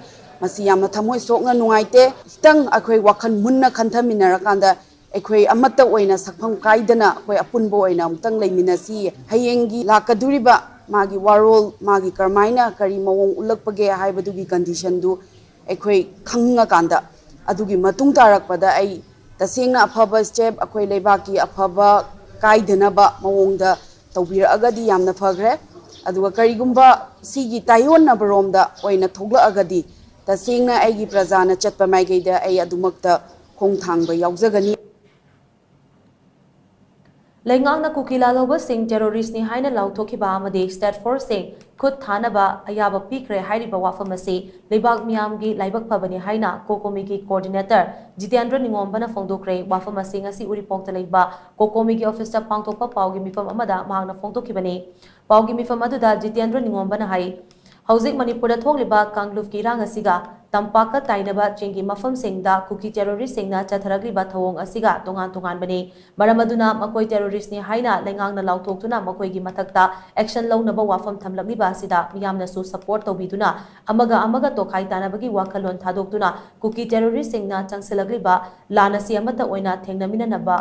ꯃꯁꯤ ꯌꯥꯝꯅ ꯊꯃꯣꯏ ꯁꯣꯛꯅ ꯅꯨꯡꯉꯥꯏꯇꯦ꯫ ꯈꯤꯇꯪ ꯑꯩꯈꯣꯏ ꯋꯥꯈꯜ ꯃꯨꯟꯅ ꯈꯟꯊꯃꯤꯟꯅꯔꯀꯥꯟꯗ ꯑꯩꯈꯣꯏ ꯑꯃꯠꯇ ꯑꯣꯏꯅ ꯁꯛꯐꯝ ꯀꯥꯏꯗꯅ ꯑꯩꯈꯣꯏ ꯑꯄꯨꯟꯕ ꯑꯣꯏꯅ ꯑꯃꯨꯛꯇꯪ ꯂꯩꯃꯤꯟꯅꯁꯤ꯫ ꯍꯌꯦꯡꯒꯤ ꯂꯥꯛꯀꯗꯧꯔꯤꯕ ꯃꯥꯒꯤ ꯋꯥꯔꯣꯜ, ꯃꯥꯒꯤ ꯀꯔꯝꯍꯥꯏꯅ ꯀꯔꯤ ꯃꯑꯣꯡ ꯎꯠꯂꯛꯄꯒꯦ ꯍꯥꯏꯕꯗꯨꯒꯤ conditionꯗꯨ ꯑꯩꯈꯣꯏ ꯈꯪꯉꯀꯥꯟꯗ ꯑꯗꯨꯒꯤ ꯃꯇꯨꯡ ꯇꯥꯔꯛꯄꯗ ꯑꯩ ꯇꯁꯦꯡꯅ ꯑꯐꯕ step, ꯑꯩꯈꯣꯏ ꯂꯩꯕꯥꯛꯀꯤ ꯑꯐꯕ ꯀꯥꯏꯗꯅꯕ ꯃꯑꯣꯡꯗ ꯇꯧꯕꯤꯔꯛꯑꯒꯗꯤ ꯌꯥꯝꯅ ꯐꯈ꯭ꯔꯦ꯫ ꯑꯗꯨꯒ ꯀꯔꯤꯒꯨꯝꯕ ꯁꯤꯒꯤ ꯇꯥꯏꯑꯣꯟꯅꯕꯔꯣꯝꯗ ꯑꯣꯏꯅ ꯊꯣꯛꯂꯛꯑꯒꯗꯤ, ꯇꯁꯦꯡꯅ ꯑꯩꯒꯤ ꯄ꯭ꯔꯖꯥꯅ ꯆꯠꯄ ꯃꯥꯏꯀꯩꯗ ꯑꯩ ꯑꯗꯨꯃꯛꯇ ꯈꯣꯡ ꯊꯥꯡꯕ ꯌꯥꯎꯖꯒꯅꯤ꯫ ꯂꯩꯉꯥꯛꯅ ꯀꯨꯀꯤ ꯂꯥꯜꯍꯧꯕꯁꯤꯡ terroristꯅꯤ ꯍꯥꯏꯅ ꯂꯥꯎꯊꯣꯛꯈꯤꯕ ꯑꯃꯗꯤ state forceꯁꯤꯡ ꯈꯨꯠ ꯊꯥꯅꯕ ꯑꯌꯥꯕ ꯄꯤꯈ꯭ꯔꯦ ꯍꯥꯏꯔꯤꯕ ꯋꯥꯐꯝ ꯑꯁꯤ ꯂꯩꯕꯥꯛ ꯃꯤꯌꯥꯝꯒꯤ ꯂꯥꯏꯕꯛ ꯐꯕꯅꯤ ꯍꯥꯏꯅ ꯀꯣꯀꯣꯃꯤꯒꯤ coordinator ꯖꯤꯇꯦꯟꯗ꯭ꯔ ꯅꯤꯉꯣꯝꯕꯅ ꯐꯣꯡꯗꯣꯛꯈ꯭ꯔꯦ꯫ ꯋꯥꯐꯝ ꯑꯁꯤ ꯉꯁꯤ ꯎꯔꯤꯄꯣꯛꯇ ꯂꯩꯕ ꯀꯣꯀꯣꯃꯤꯒꯤ officeꯇ ꯄꯥꯡꯊꯣꯛꯄ ꯄꯥꯎꯒꯤ ꯃꯤꯐꯝ ꯑꯃꯗ ꯃꯍꯥꯛꯅ ꯐꯣꯡꯗꯣꯛꯈꯤꯕꯅꯤ꯫ ꯄꯥꯎꯒꯤ ꯃꯤꯐꯝ ꯑꯗꯨꯗ ꯖꯤꯇꯦꯟꯗ꯭ꯔ ꯅꯤꯉꯣꯝꯕꯅ ꯍꯥꯏ, ꯍꯧꯖꯤꯛ ꯃꯅꯤꯄꯨꯔꯗ ꯊꯣꯛꯂꯤꯕ ꯀꯥꯡꯂꯨꯞꯀꯤ ꯏꯔꯥꯡ ꯑꯁꯤꯒ ꯇꯝꯄꯥꯛꯀ ꯇꯥꯏꯅꯕ ꯆꯤꯡꯒꯤ ꯃꯐꯝꯁꯤꯡꯗ ꯀꯨꯀꯤ terroristꯁꯤꯡꯅ ꯆꯠꯊꯔꯛꯂꯤꯕ ꯊꯧꯑꯣꯡ ꯑꯁꯤꯒ ꯇꯣꯉꯥꯟ ꯇꯣꯉꯥꯟꯕꯅꯤ꯫ ꯃꯔꯝ ꯑꯗꯨꯅ ꯃꯈꯣꯏ terroristꯅꯤ ꯍꯥꯏꯅ ꯂꯩꯉꯥꯛꯅ ꯂꯥꯎꯊꯣꯛꯇꯨꯅ ꯃꯈꯣꯏꯒꯤ ꯃꯊꯛꯇ action ꯂꯧꯅꯕ ꯋꯥꯐꯝ ꯊꯝꯂꯛꯂꯤꯕ ꯑꯁꯤꯗ ꯃꯤꯌꯥꯝꯅꯁꯨ support ꯇꯧꯕꯤꯗꯨꯅ ꯑꯃꯒ ꯑꯃꯒ ꯇꯣꯈꯥꯏ ꯇꯥꯅꯕꯒꯤ ꯋꯥꯈꯜꯂꯣꯟ ꯊꯥꯗꯣꯛꯇꯨꯅ ꯀꯨꯀꯤ terroristꯁꯤꯡꯅ ꯆꯪꯁꯤꯜꯂꯛꯂꯤꯕ ꯂꯥꯟ ꯑꯁꯤ ꯑꯃꯠꯇ ꯑꯣꯏꯅ ꯊꯦꯡꯅꯃꯤꯟꯅꯅꯕ,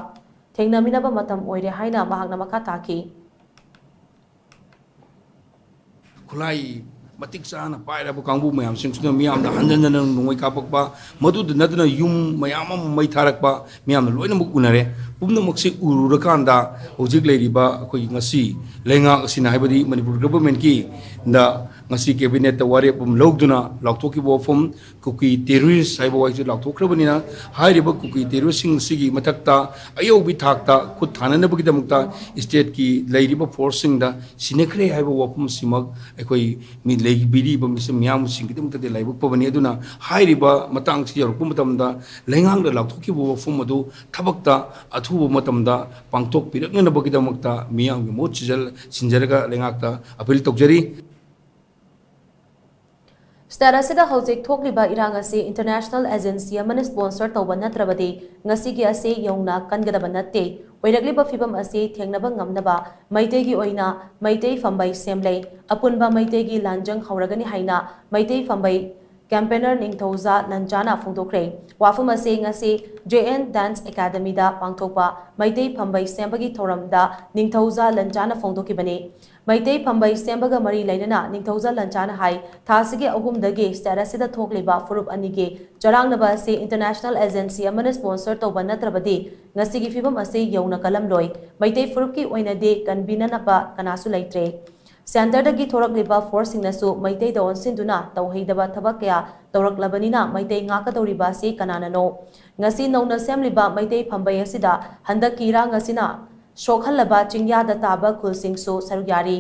ꯊꯦꯡꯅꯃꯤꯟꯅꯕ ꯃꯇꯝ ꯑꯣꯏꯔꯦ ꯍꯥꯏꯅ ꯃꯍꯥꯛꯅ ꯃꯈꯥ ꯇꯥꯈꯤ꯫ ꯈꯨꯠꯂꯥꯏ ꯃꯇꯤꯛ ꯆꯥꯅ ꯄꯥꯏꯔꯕ ꯀꯥꯡꯕꯨ ꯃꯌꯥꯝꯁꯤꯡꯁꯤꯅ ꯃꯤꯌꯥꯝꯗ ꯍꯟꯖꯟ ꯍꯟꯖꯟꯅ ꯅꯣꯡꯃꯩ ꯀꯥꯞꯄꯛꯄ, ꯃꯗꯨꯗ ꯅꯠꯇꯅ ꯌꯨꯝ ꯃꯌꯥꯝ ꯑꯃ ꯃꯩ ꯊꯥꯔꯛꯄ ꯃꯤꯌꯥꯝꯅ ꯂꯣꯏꯅꯃꯛ ꯎꯅꯔꯦ꯫ ꯄꯨꯝꯅꯃꯛꯁꯤ ꯎꯔꯨꯔꯀꯥꯟꯗ ꯍꯧꯖꯤꯛ ꯂꯩꯔꯤꯕ ꯑꯩꯈꯣꯏꯒꯤ ꯉꯁꯤ ꯂꯩꯉꯥꯛ ꯑꯁꯤꯅ, ꯍꯥꯏꯕꯗꯤ ꯃꯅꯤꯄꯨꯔ governmentꯀꯤ ꯗ ꯉꯁꯤ cabinetꯇ ꯋꯥꯔꯦꯞ ꯑꯃ ꯂꯧꯗꯨꯅ ꯂꯥꯎꯊꯣꯛꯈꯤꯕ ꯋꯥꯐꯝ, ꯀꯨꯀꯤ terrorist ꯍꯥꯏꯕ ꯋꯥꯍꯩꯁꯤ ꯂꯥꯎꯊꯣꯛꯈ꯭ꯔꯕꯅꯤꯅ, ꯍꯥꯏꯔꯤꯕ ꯀꯨꯀꯤ terroristꯁꯤꯡ ꯑꯁꯤꯒꯤ ꯃꯊꯛꯇ ꯑꯌꯧꯕꯤ ꯊꯥꯛꯇ ꯈꯨꯠ ꯊꯥꯅꯅꯕꯒꯤꯗꯃꯛꯇ stateꯀꯤ ꯂꯩꯔꯤꯕ forceꯁꯤꯡꯗ ꯁꯤꯟꯅꯈ꯭ꯔꯦ ꯍꯥꯏꯕ ꯋꯥꯐꯝꯁꯤꯃꯛ ꯑꯩꯈꯣꯏ ꯃꯤ ꯂꯩꯕꯤꯔꯤꯕ ꯃꯤꯁꯛ ꯃꯤꯌꯥꯝꯁꯤꯡꯒꯤꯗꯃꯛꯇꯗꯤ ꯂꯥꯏꯕꯛ ꯐꯕꯅꯤ꯫ ꯑꯗꯨꯅ ꯍꯥꯏꯔꯤꯕ ꯃꯇꯥꯡꯁꯤ ꯌꯧꯔꯛꯄ ꯃꯇꯝꯗ ꯂꯩꯉꯥꯛꯅ ꯂꯥꯎꯊꯣꯛꯈꯤꯕ ꯋꯥꯐꯝ ꯑꯗꯨ ꯊꯕꯛꯇ ꯑꯊꯨꯕ ꯃꯇꯝꯗ ꯄꯥꯡꯊꯣꯛꯄꯤꯔꯛꯅꯅꯕꯒꯤꯗꯃꯛꯇ ꯃꯤꯌꯥꯝꯒꯤ ꯃꯍꯨꯠ ꯁꯤꯖꯜ-, ꯁꯤꯟꯖꯔꯒ ꯂꯩꯉꯥꯛꯇ appeal ꯇꯧꯖꯔꯤ꯫ State ꯑꯁꯤꯗ ꯍꯧꯖꯤꯛ ꯊꯣꯛꯂꯤꯕ ꯏꯔꯥꯡ ꯑꯁꯤ international agency ꯑꯃꯅ sponsor ꯇꯧꯕ ꯅꯠꯇ꯭ꯔꯕꯗꯤ ꯉꯁꯤꯒꯤ ꯑꯁꯤ ꯌꯧꯅ ꯀꯟꯒꯗꯕ ꯅꯠꯇꯦ꯫ ꯑꯣꯏꯔꯛꯂꯤꯕ ꯐꯤꯕꯝ ꯑꯁꯤ ꯊꯦꯡꯅꯕ ꯉꯝꯅꯕ ꯃꯩꯇꯩꯒꯤ ꯑꯣꯏꯅ ꯃꯩꯇꯩ ꯐꯝꯕꯩ ꯁꯦꯝꯂꯩ ꯑꯄꯨꯟꯕ ꯃꯩꯇꯩꯒꯤ ꯂꯥꯟꯖꯪ ꯍꯧꯔꯒꯅꯤ ꯍꯥꯏꯅ ꯃꯩꯇꯩ ꯐꯝꯕꯩ campaigner ꯅꯤꯡꯊꯧꯖꯥ ꯂꯟꯆꯥꯅ ꯐꯣꯡꯗꯣꯛꯈ꯭ꯔꯦ꯫ ꯋꯥꯐꯝ ꯑꯁꯤ ꯉꯁꯤ J N Dance Academyꯗ ꯄꯥꯡꯊꯣꯛꯄ ꯃꯩꯇꯩ ꯐꯝꯕꯩ ꯁꯦꯝꯕꯒꯤ ꯊꯧꯔꯝꯗ ꯅꯤꯡꯊꯧꯖꯥ ꯂꯟꯆꯥꯅ ꯐꯣꯡꯗꯣꯛꯈꯤꯕꯅꯤ꯫ ꯃꯩꯇꯩ ꯐꯝꯕꯩ ꯁꯦꯝꯕꯒ ꯃꯔꯤ ꯂꯩꯅꯅ ꯅꯤꯡꯊꯧꯖꯥ ꯂꯟꯆꯥꯅ ꯍꯥꯏ, ꯊꯥꯁꯤꯒꯤ ꯑꯍꯨꯝꯗꯒꯤ state ꯑꯁꯤꯗ ꯊꯣꯛꯂꯤꯕ ꯐꯨꯔꯨꯞ ꯑꯅꯤꯒꯤ ꯆꯔꯥꯡꯅꯕ ꯑꯁꯤ international agency ꯑꯃꯅ sponsor ꯇꯧꯕ ꯅꯠꯇ꯭ꯔꯕꯗꯤ ꯉꯁꯤꯒꯤ ꯐꯤꯕꯝ ꯑꯁꯤ ꯌꯧꯅ ꯀꯜꯂꯝꯂꯣꯏ꯫ ꯃꯩꯇꯩ ꯐꯨꯔꯨꯞꯀꯤ ꯑꯣꯏꯅꯗꯤ ꯀꯟꯕꯤꯅꯅꯕ ꯀꯅꯥꯁꯨ ꯂꯩꯇ꯭ꯔꯦ꯫ Centreꯗꯒꯤ ꯊꯣꯔꯛꯂꯤꯕ forceꯁꯤꯡꯅꯁꯨ ꯃꯩꯇꯩꯗ ꯑꯣꯟꯁꯤꯟꯗꯨꯅ ꯇꯧꯍꯩꯗꯕ ꯊꯕꯛ ꯀꯌꯥ ꯇꯧꯔꯛꯂꯕꯅꯤꯅ ꯃꯩꯇꯩ ꯉꯥꯛꯀꯗꯧꯔꯤꯕ ꯑꯁꯤ ꯀꯅꯥꯅꯅꯣ? ꯉꯁꯤ ꯅꯧꯅ ꯁꯦꯝꯂꯤꯕ ꯃꯩꯇꯩ ꯐꯝꯕꯩ ꯑꯁꯤꯗ ꯍꯟꯗꯛꯀꯤ ꯏꯔꯥꯡ ꯑꯁꯤꯅ ꯁꯣꯛꯍꯜꯂꯕ ꯆꯤꯡꯌꯥꯗ ꯇꯥꯕ ꯈꯨꯜꯁꯤꯡꯁꯨ ꯁꯔꯨꯛ ꯌꯥꯔꯤ꯫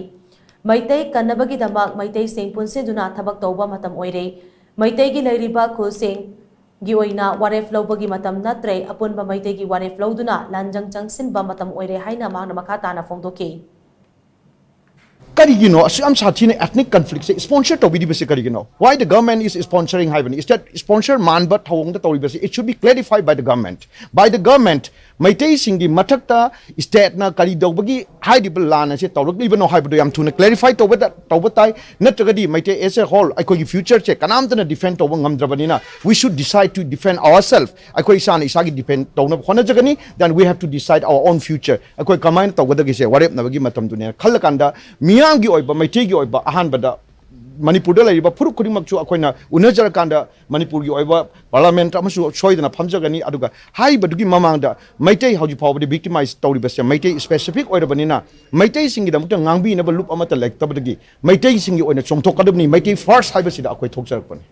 ꯃꯩꯇꯩ ꯀꯟꯅꯕꯒꯤꯗꯃꯛ ꯃꯩꯇꯩꯁꯤꯡ ꯄꯨꯟꯁꯤꯟꯗꯨꯅ ꯊꯕꯛ ꯇꯧꯕ ꯃꯇꯝ ꯑꯣꯏꯔꯦ꯫ ꯃꯩꯇꯩꯒꯤ ꯂꯩꯔꯤꯕ ꯈꯨꯜꯁꯤꯡꯒꯤ ꯑꯣꯏꯅ ꯋꯥꯔꯦꯞ ꯂꯧꯕꯒꯤ ꯃꯇꯝ ꯅꯠꯇ꯭ꯔꯦ, ꯑꯄꯨꯟꯕ ꯃꯩꯇꯩꯒꯤ ꯋꯥꯔꯦꯞ ꯂꯧꯗꯨꯅ ꯂꯥꯟꯖꯪ ꯆꯪꯁꯤꯟꯕ ꯃꯇꯝ ꯑꯣꯏꯔꯦ ꯍꯥꯏꯅ ꯃꯍꯥꯛꯅ ꯃꯈꯥ ꯇꯥꯅ ꯐꯣꯡꯗꯣꯛꯈꯤ꯫ ꯀꯔꯤꯒꯤꯅꯣ ꯑꯁꯨꯛ ꯌꯥꯝ ꯁꯥꯊꯤꯅ ethnic conflictꯁꯦ sponsor ꯇꯧꯕꯤꯔꯤꯕꯁꯦ ꯀꯔꯤꯒꯤꯅꯣ? Why the government is sponsoring ꯍꯥꯏꯕꯅꯤ? State sponsor ꯃꯥꯟꯕ ꯊꯧꯑꯣꯡꯗ ꯇꯧꯔꯤꯕꯁꯤ, it should be clarified by the government. By the government, ꯃꯩꯇꯩꯁꯤꯡꯒꯤ ꯃꯊꯛꯇ stateꯅ ꯀꯔꯤ ꯇꯧꯕꯒꯤ ꯍꯥꯏꯔꯤꯕ ꯂꯥꯟ ꯑꯁꯤ ꯇꯧꯔꯛꯂꯤꯕꯅꯣ ꯍꯥꯏꯕꯗꯨ ꯌꯥꯝ ꯊꯨꯅ clarify ꯇꯧꯕ ꯇꯧꯕ ꯇꯥꯏ꯫ ꯅꯠꯇ꯭ꯔꯒꯗꯤ ꯃꯩꯇꯩ as a whole ꯑꯩꯈꯣꯏꯒꯤ futureꯁꯦ ꯀꯅꯥꯝꯇꯅ defend ꯇꯧꯕ ꯉꯝꯗ꯭ꯔꯕꯅꯤꯅ, we should decide to defend ourselves. ꯑꯩꯈꯣꯏ ꯏꯁꯥꯅ ꯏꯁꯥꯒꯤ defend ꯇꯧꯅꯕ ꯍꯣꯠꯅꯖꯒꯅꯤ, then we have to decide our own future. ꯑꯩꯈꯣꯏ ꯀꯃꯥꯏꯅ ꯇꯧꯒꯗꯒꯦꯁꯦ ꯋꯥꯔꯦꯞꯅꯕꯒꯤ ꯃꯇꯝꯗꯨꯅꯦꯅ ꯈꯜꯂꯀꯥꯟꯗ, ꯃꯤꯌꯥꯝꯒꯤ ꯑꯣꯏꯕ, ꯃꯩꯇꯩꯒꯤ ꯑꯣꯏꯕ, ꯑꯍꯥꯟꯕꯗ ꯃꯅꯤꯄꯨꯔꯗ ꯂꯩꯔꯤꯕ ꯐꯨꯔꯨꯞ ꯈꯨꯗꯤꯡꯃꯛꯁꯨ ꯑꯩꯈꯣꯏꯅ ꯎꯅꯖꯔꯀꯥꯟꯗ ꯃꯅꯤꯄꯨꯔꯒꯤ ꯑꯣꯏꯕ parliament ꯑꯃꯁꯨ ꯁꯣꯏꯗꯅ ꯐꯝꯖꯒꯅꯤ꯫ ꯑꯗꯨꯒ ꯍꯥꯏꯔꯤꯕꯗꯨꯒꯤ ꯃꯃꯥꯡꯗ ꯃꯩꯇꯩ ꯍꯧꯖꯤꯛ ꯐꯥꯎꯕꯗꯤ victimize ꯇꯧꯔꯤꯕꯁꯦ ꯃꯩꯇꯩ specific ꯑꯣꯏꯔꯕꯅꯤꯅ, ꯃꯩꯇꯩꯁꯤꯡꯒꯤꯗꯃꯛꯇ ꯉꯥꯡꯕꯤꯅꯕ ꯂꯨꯞ ꯑꯃꯠꯇ ꯂꯩꯇꯕꯗꯒꯤ ꯃꯩꯇꯩꯁꯤꯡꯒꯤ ꯑꯣꯏꯅ ꯆꯣꯡꯊꯣꯛꯀꯗꯕꯅꯤ, ꯃꯩꯇꯩ first ꯍꯥꯏꯕꯁꯤꯗ ꯑꯩꯈꯣꯏ ꯊꯣꯛꯆꯔꯛꯄꯅꯤ꯫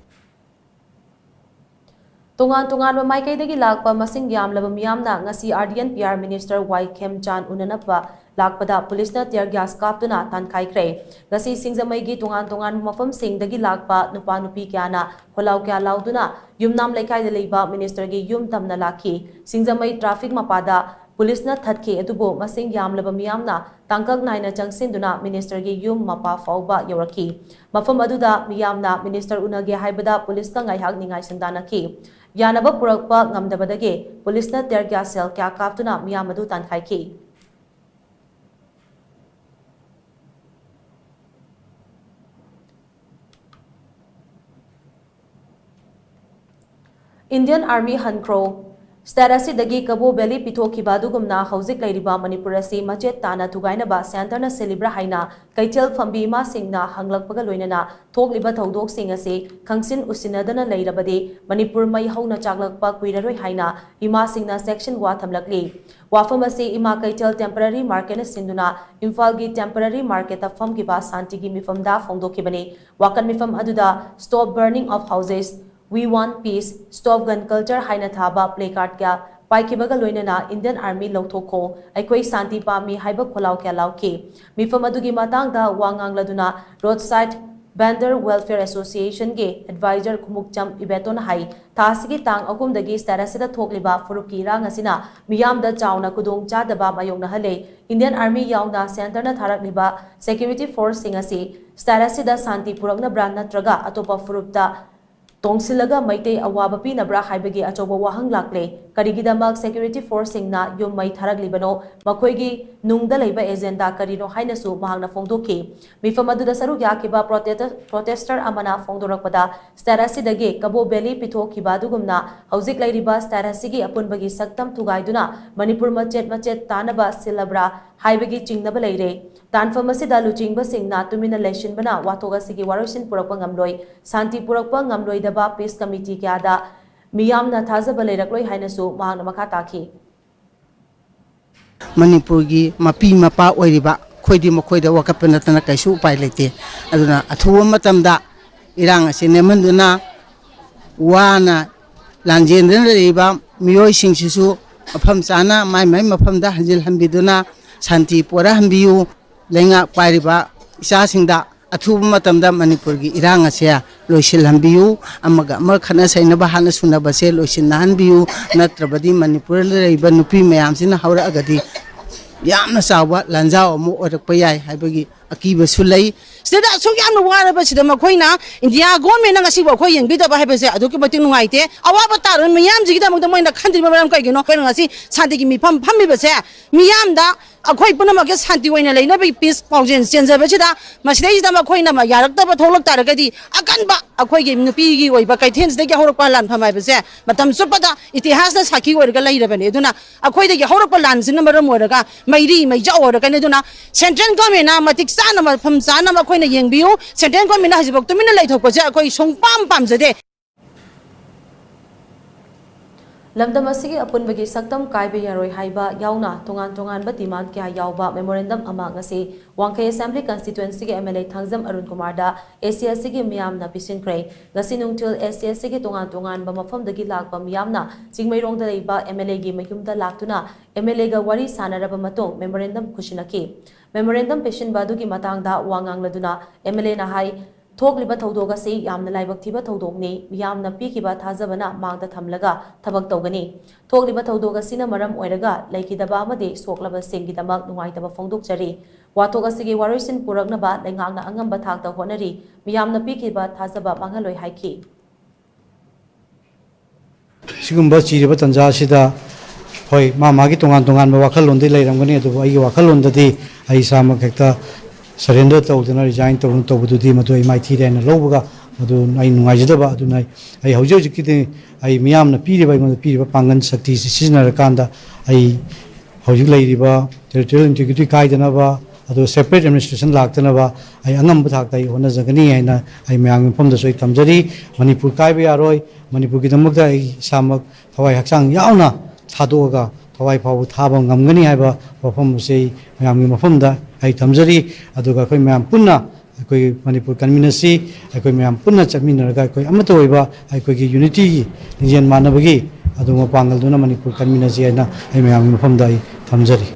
ꯇꯣꯉꯥꯟ ꯇꯣꯉꯥꯟꯕ ꯃꯥꯏꯀꯩꯗꯒꯤ ꯂꯥꯛꯄ ꯃꯁꯤꯡ ꯌꯥꯝꯂꯕ ꯃꯤꯌꯥꯝꯅ ꯉꯁꯤ R D N P R minister ꯋꯥꯏ ꯈꯦꯝꯆꯥꯟ ꯎꯅꯅꯕ ꯂꯥꯛꯄꯗ ꯄꯨꯂꯤꯁꯅ tear gas ꯀꯥꯞꯇꯨꯅ ꯇꯥꯟꯈꯥꯏꯈ꯭ꯔꯦ꯫ ꯉꯁꯤ ꯁꯤꯡꯖꯃꯩꯒꯤ ꯇꯣꯉꯥꯟ ꯇꯣꯉꯥꯟꯕ ꯃꯐꯝꯁꯤꯡꯗꯒꯤ ꯂꯥꯛꯄ ꯅꯨꯄꯥ ꯅꯨꯄꯤ ꯀꯌꯥꯅ ꯈꯣꯜꯂꯥꯎ ꯀꯌꯥ ꯂꯥꯎꯗꯨꯅ ꯌꯨꯝꯅꯥꯝ ꯂꯩꯀꯥꯏꯗ ꯂꯩꯕ ministerꯒꯤ ꯌꯨꯝ ꯇꯝꯅ ꯂꯥꯛꯈꯤ꯫ ꯁꯤꯡꯖꯃꯩ traffic ꯃꯄꯥꯗ ꯄꯨꯂꯤꯁꯅ ꯊꯠꯈꯤ, ꯑꯗꯨꯕꯨ ꯃꯁꯤꯡ ꯌꯥꯝꯂꯕ ꯃꯤꯌꯥꯝꯅ ꯇꯥꯡꯀꯛ ꯅꯥꯏꯅ ꯆꯪꯁꯤꯟꯗꯨꯅ ministerꯒꯤ ꯌꯨꯝ ꯃꯄꯥ ꯐꯥꯎꯕ ꯌꯧꯔꯛꯈꯤ꯫ ꯃꯐꯝ ꯑꯗꯨꯗ ꯃꯤꯌꯥꯝꯅ minister ꯎꯅꯒꯦ ꯍꯥꯏꯕꯗ ꯄꯨꯂꯤꯁꯀ ꯉꯥꯏꯍꯥꯛ ꯅꯤꯡꯉꯥꯏ ꯁꯪꯗꯥꯅꯈꯤ꯫ ꯌꯥꯅꯕ ꯄꯨꯔꯛꯄ ꯉꯝꯗꯕꯗꯒꯤ ꯄꯨꯂꯤꯁꯅ tear gas shell ꯀꯌꯥ ꯀꯥꯞꯇꯨꯅ ꯃꯤꯌꯥꯝ ꯑꯗꯨ ꯇꯥꯟꯈꯥꯏꯈꯤ꯫ Indian Army ꯍꯟꯈ꯭ꯔꯣ꯫ State ꯑꯁꯤꯗꯒꯤ ꯀꯕꯣ ꯚꯦꯂꯤ ꯄꯤꯊꯣꯛꯈꯤꯕ ꯑꯗꯨꯒꯨꯝꯅ ꯍꯧꯖꯤꯛ ꯂꯩꯔꯤꯕ ꯃꯅꯤꯄꯨꯔ ꯑꯁꯤ ꯃꯆꯦꯠ ꯇꯥꯅ ꯊꯨꯒꯥꯏꯅꯕ centreꯅ ꯁꯤꯜꯂꯤꯕ꯭ꯔꯥ ꯍꯥꯏꯅ ꯀꯩꯊꯦꯜ ꯐꯝꯕꯤ ꯏꯃꯥꯁꯤꯡꯅ ꯍꯪꯂꯛꯄꯒ ꯂꯣꯏꯅꯅ ꯊꯣꯛꯂꯤꯕ ꯊꯧꯗꯣꯛꯁꯤꯡ ꯑꯁꯤ ꯈꯪꯁꯤꯟ ꯎꯁꯤꯟꯅꯗꯅ ꯂꯩꯔꯕꯗꯤ ꯃꯅꯤꯄꯨꯔ ꯃꯩ ꯍꯧꯅ ꯆꯥꯛꯂꯛꯄ ꯀꯨꯏꯔꯔꯣꯏ ꯍꯥꯏꯅ ꯏꯃꯥꯁꯤꯡꯅ ꯆꯦꯛꯁꯤꯟ ꯋꯥ ꯊꯝꯂꯛꯂꯤ꯫ ꯋꯥꯐꯝ ꯑꯁꯤ ꯏꯃꯥ ꯀꯩꯊꯦꯜ temporary marketꯅ ꯁꯤꯟꯗꯨꯅ ꯏꯝꯐꯥꯜꯒꯤ temporary marketꯇ ꯐꯝꯈꯤꯕ ꯁꯥꯟꯇꯤꯒꯤ ꯃꯤꯐꯝꯗ ꯐꯣꯡꯗꯣꯛꯈꯤꯕꯅꯤ꯫ ꯋꯥꯀꯠ ꯃꯤꯐꯝ ꯑꯗꯨꯗ Stop Burning of Houses, We Want Peace, Stop Gun Culture ꯍꯥꯏꯅ ꯊꯥꯕ placard ꯀꯌꯥ ꯄꯥꯏꯈꯤꯕꯒ ꯂꯣꯏꯅꯅ Indian Army ꯂꯧꯊꯣꯛꯈꯣ, ꯑꯩꯈꯣꯏ ꯁꯥꯟꯇꯤ ꯄꯥꯝꯃꯤ ꯍꯥꯏꯕ ꯈꯣꯜꯂꯥꯎ ꯀꯌꯥ ꯂꯥꯎꯈꯤ꯫ ꯃꯤꯐꯝ ꯑꯗꯨꯒꯤ ꯃꯇꯥꯡꯗ ꯋꯥ ꯉꯥꯡꯂꯗꯨꯅ Roadside Vendor Welfare Associationꯒꯤ advisor Khumukcham ꯏꯕꯦꯇꯣꯟꯅ ꯍꯥꯏ, ꯊꯥ ꯑꯁꯤꯒꯤ ꯇꯥꯡ ꯑꯍꯨꯝꯗꯒꯤ state ꯑꯁꯤꯗ ꯊꯣꯛꯂꯤꯕ ꯐꯨꯔꯨꯞꯀꯤ ꯏꯔꯥꯡ ꯑꯁꯤꯅ ꯃꯤꯌꯥꯝꯗ ꯆꯥꯎꯅ ꯈꯨꯗꯣꯡ ꯆꯥꯗꯕ ꯃꯥꯌꯣꯛꯅꯍꯜꯂꯦ꯫ Indian Army ꯌꯥꯎꯅ centreꯅ ꯊꯥꯔꯛꯂꯤꯕ security forceꯁꯤꯡ ꯑꯁꯤ state ꯑꯁꯤꯗ ꯁꯥꯟꯇꯤ ꯄꯨꯔꯛꯅꯕ꯭ꯔꯥ ꯅꯠꯇ꯭ꯔꯒ ꯑꯇꯣꯞꯄ ꯐꯨꯔꯨꯞꯇ ꯇꯣꯡꯁꯤꯜꯂꯒ ꯃꯩꯇꯩ ꯑꯋꯥꯕ ꯄꯤꯅꯕ꯭ꯔꯥ ꯍꯥꯏꯕꯒꯤ ꯑꯆꯧꯕ ꯋꯥꯍꯪ ꯂꯥꯛꯂꯦ꯫ ꯀꯔꯤꯒꯤꯗꯃꯛ security forceꯁꯤꯡꯅ ꯌꯨꯝ ꯃꯩ ꯊꯥꯔꯛꯂꯤꯕꯅꯣ? ꯃꯈꯣꯏꯒꯤ ꯅꯨꯡꯗ ꯂꯩꯕ agenda ꯀꯔꯤꯅꯣ ꯍꯥꯏꯅꯁꯨ ꯃꯍꯥꯛꯅ ꯐꯣꯡꯗꯣꯛꯈꯤ꯫ ꯃꯤꯐꯝ ꯑꯗꯨꯗ ꯁꯔꯨꯛ ꯌꯥꯈꯤꯕ protest-, protester ꯑꯃꯅ ꯐꯣꯡꯗꯣꯔꯛꯄꯗ, state ꯑꯁꯤꯗꯒꯤ ꯀꯕꯣ ꯚꯦꯂꯤ ꯄꯤꯊꯣꯛꯈꯤꯕ ꯑꯗꯨꯒꯨꯝꯅ ꯍꯧꯖꯤꯛ ꯂꯩꯔꯤꯕ state ꯑꯁꯤꯒꯤ ꯑꯄꯨꯟꯕꯒꯤ ꯁꯛꯇꯝ ꯊꯨꯒꯥꯏꯗꯨꯅ ꯃꯅꯤꯄꯨꯔ ꯃꯆꯦꯠ ꯃꯆꯦꯠ ꯇꯥꯅꯕ ꯁꯤꯜꯂꯕ꯭ꯔꯥ ꯍꯥꯏꯕꯒꯤ ꯆꯤꯡꯅꯕ ꯂꯩꯔꯦ꯫ ꯇꯥꯟꯐꯝ ꯑꯁꯤꯗ ꯂꯨꯆꯤꯡꯕꯁꯤꯡꯅ ꯇꯨꯃꯤꯟꯅ ꯂꯩꯁꯤꯟꯕꯅ ꯋꯥꯊꯣꯛ ꯑꯁꯤꯒꯤ ꯋꯥꯔꯣꯏꯁꯤꯟ ꯄꯨꯔꯛꯄ ꯉꯝꯂꯣꯏ꯫ ꯁꯥꯟꯇꯤ ꯄꯨꯔꯛꯄ ꯉꯝꯂꯣꯏꯗꯕ peace committee ꯀꯌꯥꯗ ꯃꯤꯌꯥꯝꯅ ꯊꯥꯖꯕ ꯂꯩꯔꯛꯂꯣꯏ ꯍꯥꯏꯅꯁꯨ ꯃꯍꯥꯛꯅ ꯃꯈꯥ ꯇꯥꯈꯤ꯫ ꯃꯅꯤꯄꯨꯔꯒꯤ ꯃꯄꯤ ꯃꯄꯥ ꯑꯣꯏꯔꯤꯕ ꯑꯩꯈꯣꯏꯗꯤ ꯃꯈꯣꯏꯗ ꯋꯥꯀꯠꯄ ꯅꯠꯇꯅ ꯀꯩꯁꯨ ꯎꯄꯥꯏ ꯂꯩꯇꯦ꯫ ꯑꯗꯨꯅ ꯑꯊꯨꯕ ꯃꯇꯝꯗ ꯏꯔꯥꯡ ꯑꯁꯤ ꯅꯦꯝꯍꯟꯗꯨꯅ ꯋꯥꯅ ꯂꯥꯟꯖꯦꯟꯗꯨꯅ ꯂꯩꯔꯤꯕ ꯃꯤꯑꯣꯏꯁꯤꯡꯁꯤꯁꯨ ꯃꯐꯝ ꯆꯥꯅ ꯃꯥꯏ ꯃꯥꯏ ꯃꯐꯝꯗ ꯍꯟꯖꯤꯜꯍꯟꯕꯤꯗꯨꯅ ꯁꯥꯟꯇꯤ ꯄꯣꯔꯛꯍꯟꯕꯤꯌꯨ꯫ ꯂꯩꯉꯥꯛ ꯄꯥꯏꯔꯤꯕ ꯏꯆꯥꯁꯤꯡꯗ ꯑꯊꯨꯕ ꯃꯇꯝꯗ ꯃꯅꯤꯄꯨꯔꯒꯤ ꯏꯔꯥꯡ ꯑꯁꯦ ꯂꯣꯏꯁꯤꯜꯍꯟꯕꯤꯌꯨ꯫ ꯑꯃꯒ ꯑꯃꯒ ꯈꯠꯅ ꯆꯩꯅꯕ ꯍꯥꯠꯅ ꯁꯨꯅꯕꯁꯦ ꯂꯣꯏꯁꯤꯟꯅꯍꯟꯕꯤꯌꯨ꯫ ꯅꯠꯇ꯭ꯔꯕꯗꯤ ꯃꯅꯤꯄꯨꯔꯗ ꯂꯩꯔꯤꯕ ꯅꯨꯄꯤ ꯃꯌꯥꯝꯁꯤꯅ ꯍꯧꯔꯛꯑꯒꯗꯤ ꯌꯥꯝꯅ ꯆꯥꯎꯕ ꯂꯥꯟꯖꯥꯎ ꯑꯃ ꯑꯣꯏꯔꯛꯄ ꯌꯥꯏ ꯍꯥꯏꯕꯒꯤ ꯑꯀꯤꯕꯁꯨ ꯂꯩ꯫ ꯁꯤꯗ ꯑꯁꯨꯛ ꯌꯥꯝꯅ ꯋꯥꯔꯕꯁꯤꯗ ꯃꯈꯣꯏꯅ ꯏꯟꯗꯤꯌꯥ ꯒꯣꯔꯃꯦꯟꯅ ꯉꯁꯤꯕꯨ ꯑꯩꯈꯣꯏ ꯌꯦꯡꯕꯤꯗꯕ ꯍꯥꯏꯕꯁꯦ ꯑꯗꯨꯛꯀꯤ ꯃꯇꯤꯛ ꯅꯨꯡꯉꯥꯏꯇꯦ꯫ ꯑꯋꯥꯕ ꯇꯥꯔꯕ ꯃꯤꯌꯥꯝꯁꯤꯒꯤꯗꯃꯛꯇ ꯃꯣꯏꯅ ꯈꯟꯗ꯭ꯔꯤꯕ ꯃꯔꯝ ꯀꯩꯒꯤꯅꯣ? ꯑꯩꯈꯣꯏꯅ ꯉꯁꯤ ꯁꯥꯟꯇꯤꯒꯤ ꯃꯤꯐꯝ ꯐꯝꯃꯤꯕꯁꯦ ꯃꯤꯌꯥꯝꯗ ꯑꯩꯈꯣꯏ ꯄꯨꯝꯅꯃꯛꯀꯤ ꯁꯥꯟꯇꯤ ꯑꯣꯏꯅ ꯂꯩꯅꯕꯒꯤ ꯄꯤꯁ ꯄꯥꯎꯖꯦꯜ ꯆꯦꯟꯖꯕꯁꯤꯗ, ꯃꯁꯤꯗꯩꯁꯤꯗ ꯃꯈꯣꯏꯅ ꯌꯥꯔꯛꯇꯕ ꯊꯣꯛꯂꯛ ꯇꯥꯔꯒꯗꯤ, ꯑꯀꯟꯕ ꯑꯩꯈꯣꯏꯒꯤ ꯅꯨꯄꯤꯒꯤ ꯑꯣꯏꯕ ꯀꯩꯊꯦꯜꯁꯤꯗꯒꯤ ꯍꯧꯔꯛꯄ ꯂꯥꯟꯐꯝ ꯍꯥꯏꯕꯁꯦ ꯃꯇꯝ ꯆꯨꯞꯄꯗ ꯏꯇꯤꯍꯥꯁꯅ ꯁꯥꯈꯤ ꯑꯣꯏꯔꯒ ꯂꯩꯔꯕꯅꯤ꯫ ꯑꯗꯨꯅ ꯑꯩꯈꯣꯏꯗꯒꯤ ꯍꯧꯔꯛꯄ ꯂꯥꯟꯁꯤꯅ ꯃꯔꯝ ꯑꯣꯏꯔꯒ ꯃꯩꯔꯤ ꯃꯩꯖꯥ ꯑꯣꯏꯔꯛꯀꯅꯤ꯫ ꯑꯗꯨꯅ central governmentꯅ ꯃꯇꯤꯛ ꯆꯥꯅ ꯃꯐꯝ ꯆꯥꯅ ꯑꯩꯈꯣꯏꯅ ꯌꯦꯡꯕꯤꯌꯨ꯫ Central governmentꯅ ꯍꯧꯖꯤꯛꯐꯥꯎ ꯇꯨꯃꯤꯟꯅ ꯂꯩꯊꯣꯛꯄꯁꯦ ꯑꯩꯈꯣꯏ ꯁꯨꯡꯄꯥꯝ ꯄꯥꯝꯖꯗꯦ꯫ ꯂꯝꯗꯝ ꯑꯁꯤꯒꯤ ꯑꯄꯨꯟꯕꯒꯤ ꯁꯛꯇꯝ ꯀꯥꯏꯕ ꯌꯥꯔꯣꯏ ꯍꯥꯏꯕ ꯌꯥꯎꯅ ꯇꯣꯉꯥꯟ ꯇꯣꯉꯥꯟꯕ demand ꯀꯌꯥ ꯌꯥꯎꯕ memorandum ꯑꯃ ꯉꯁꯤ ꯋꯥꯡꯈꯩ Assembly Constituencyꯒꯤ MLA Thangjam Arun ꯀꯨꯃꯥꯔꯗ AC ꯑꯁꯤꯒꯤ ꯃꯤꯌꯥꯝꯅ ꯄꯤꯁꯤꯟꯈ꯭ꯔꯦ꯫ ꯉꯁꯤ ꯅꯨꯡꯊꯤꯜ AC ꯑꯁꯤꯒꯤ ꯇꯣꯉꯥꯟ ꯇꯣꯉꯥꯟꯕ ꯃꯐꯝꯗꯒꯤ ꯂꯥꯛꯄ ꯃꯤꯌꯥꯝꯅ ꯆꯤꯡꯃꯩꯔꯣꯡꯗ ꯂꯩꯕ MLAꯒꯤ ꯃꯌꯨꯝꯗ ꯂꯥꯛꯇꯨꯅ MLAꯒ ꯋꯥꯔꯤ ꯁꯥꯟꯅꯔꯕ ꯃꯇꯨꯡ memorandum ꯈꯨꯠꯁꯤꯟꯅꯈꯤ꯫ Memorandum ꯄꯤꯁꯤꯟꯕ ꯑꯗꯨꯒꯤ ꯃꯇꯥꯡꯗ ꯋꯥ ꯉꯥꯡꯂꯗꯨꯅ MLAꯅ ꯍꯥꯏ, ꯊꯣꯛꯂꯤꯕ ꯊꯧꯗꯣꯛ ꯑꯁꯤ ꯌꯥꯝꯅ ꯂꯥꯏꯕꯛ ꯊꯤꯕ ꯊꯧꯗꯣꯛꯅꯤ꯫ ꯃꯤꯌꯥꯝꯅ ꯄꯤꯈꯤꯕ ꯊꯥꯖꯕꯅ ꯃꯥꯡꯗ ꯊꯝꯂꯒ ꯊꯕꯛ ꯇꯧꯒꯅꯤ꯫ ꯊꯣꯛꯂꯤꯕ ꯊꯧꯗꯣꯛ ꯑꯁꯤꯅ ꯃꯔꯝ ꯑꯣꯏꯔꯒ ꯂꯩꯈꯤꯗꯕ ꯑꯃꯗꯤ ꯁꯣꯛꯂꯕꯁꯤꯡꯒꯤꯗꯃꯛ ꯅꯨꯡꯉꯥꯏꯇꯕ ꯐꯣꯡꯗꯣꯛꯆꯔꯤ꯫ ꯋꯥꯊꯣꯛ ꯑꯁꯤꯒꯤ ꯋꯥꯔꯣꯏꯁꯤꯟ ꯄꯨꯔꯛꯅꯕ ꯂꯩꯉꯥꯛꯅ ꯑꯉꯝꯕ ꯊꯥꯛꯇ ꯍꯣꯠꯅꯔꯤ꯫ ꯃꯤꯌꯥꯝꯅ ꯄꯤꯈꯤꯕ ꯊꯥꯖꯕ ꯃꯥꯡꯍꯜꯂꯣꯏ ꯍꯥꯏꯈꯤ꯫ ꯁꯤꯒꯨꯝꯕ ꯆꯤꯔꯕ ꯇꯥꯟꯖꯥ ꯑꯁꯤꯗ, ꯍꯣꯏ, ꯃꯥ ꯃꯥꯒꯤ ꯇꯣꯉꯥꯟ ꯇꯣꯉꯥꯟꯕ ꯋꯥꯈꯜꯂꯣꯟꯗꯤ ꯂꯩꯔꯝꯒꯅꯤ, ꯑꯗꯨꯕꯨ ꯑꯩꯒꯤ ꯋꯥꯈꯜꯂꯣꯟꯗꯗꯤ ꯑꯩ ꯏꯁꯥꯃꯛ ꯍꯦꯛꯇ surrender ꯇꯧꯗꯨꯅ, resign ꯇꯧꯗꯨꯅ ꯇꯧꯕꯗꯨꯗꯤ ꯃꯗꯨ ꯑꯩ ꯃꯥꯏꯊꯤꯔꯦ ꯍꯥꯏꯅ ꯂꯧꯕꯒ ꯃꯗꯨ ꯑꯩ ꯅꯨꯡꯉꯥꯏꯖꯗꯕ ꯑꯗꯨꯅ ꯑꯩ, ꯑꯩ ꯍꯧꯖꯤꯛ ꯍꯧꯖꯤꯛꯀꯤꯗꯤ ꯑꯩ ꯃꯤꯌꯥꯝꯅ ꯄꯤꯔꯤꯕ, ꯑꯩꯉꯣꯟꯗ ꯄꯤꯔꯤꯕ ꯄꯥꯡꯒꯜ ꯁꯛꯇꯤꯁꯤ ꯁꯤꯖꯤꯟꯅꯔꯀꯥꯟꯗ ꯑꯩ ꯍꯧꯖꯤꯛ ꯂꯩꯔꯤꯕ territorial integrity ꯀꯥꯏꯗꯅꯕ, ꯑꯗꯨꯒ separate administration ꯂꯥꯛꯇꯅꯕ ꯑꯩ ꯑꯉꯝꯕ ꯊꯥꯛꯇ ꯑꯩ ꯍꯣꯠꯅꯖꯒꯅꯤ ꯍꯥꯏꯅ ꯑꯩ ꯃꯌꯥꯝꯒꯤ ꯃꯐꯝꯗꯁꯨ ꯑꯩ ꯊꯝꯖꯔꯤ꯫ ꯃꯅꯤꯄꯨꯔ ꯀꯥꯏꯕ ꯌꯥꯔꯣꯏ꯫ ꯃꯅꯤꯄꯨꯔꯒꯤꯗꯃꯛꯇ ꯑꯩ ꯏꯁꯥꯃꯛ ꯊꯋꯥꯏ ꯍꯛꯆꯥꯡ ꯌꯥꯎꯅ ꯊꯥꯗꯣꯛꯑꯒ ꯊꯋꯥꯏ ꯐꯥꯎꯕ ꯊꯥꯕ ꯉꯝꯒꯅꯤ ꯍꯥꯏꯕ ꯋꯥꯐꯝ ꯑꯁꯤ ꯑꯩ ꯃꯌꯥꯝꯒꯤ ꯃꯐꯝꯗ ꯑꯩ ꯊꯝꯖꯔꯤ꯫ ꯑꯗꯨꯒ ꯑꯩꯈꯣꯏ ꯃꯌꯥꯝ ꯄꯨꯟꯅ ꯑꯩꯈꯣꯏ ꯃꯅꯤꯄꯨꯔ ꯀꯟꯃꯤꯟꯅꯁꯤ꯫ ꯑꯩꯈꯣꯏ ꯃꯌꯥꯝ ꯄꯨꯟꯅ ꯆꯠꯃꯤꯟꯅꯔꯒ ꯑꯩꯈꯣꯏ ꯑꯃꯠꯇ ꯑꯣꯏꯕ ꯑꯩꯈꯣꯏꯒꯤ unityꯒꯤ ꯂꯤꯡꯖꯦꯜ ꯃꯥꯟꯅꯕꯒꯤ ꯑꯗꯨꯒꯨꯝꯕ ꯄꯥꯡꯒꯜꯗꯨꯅ ꯃꯅꯤꯄꯨꯔ ꯀꯟꯃꯤꯟꯅꯁꯤ ꯍꯥꯏꯅ ꯑꯩ ꯃꯌꯥꯝꯒꯤ ꯃꯐꯝꯗ ꯑꯩ ꯊꯝꯖꯔꯤ꯫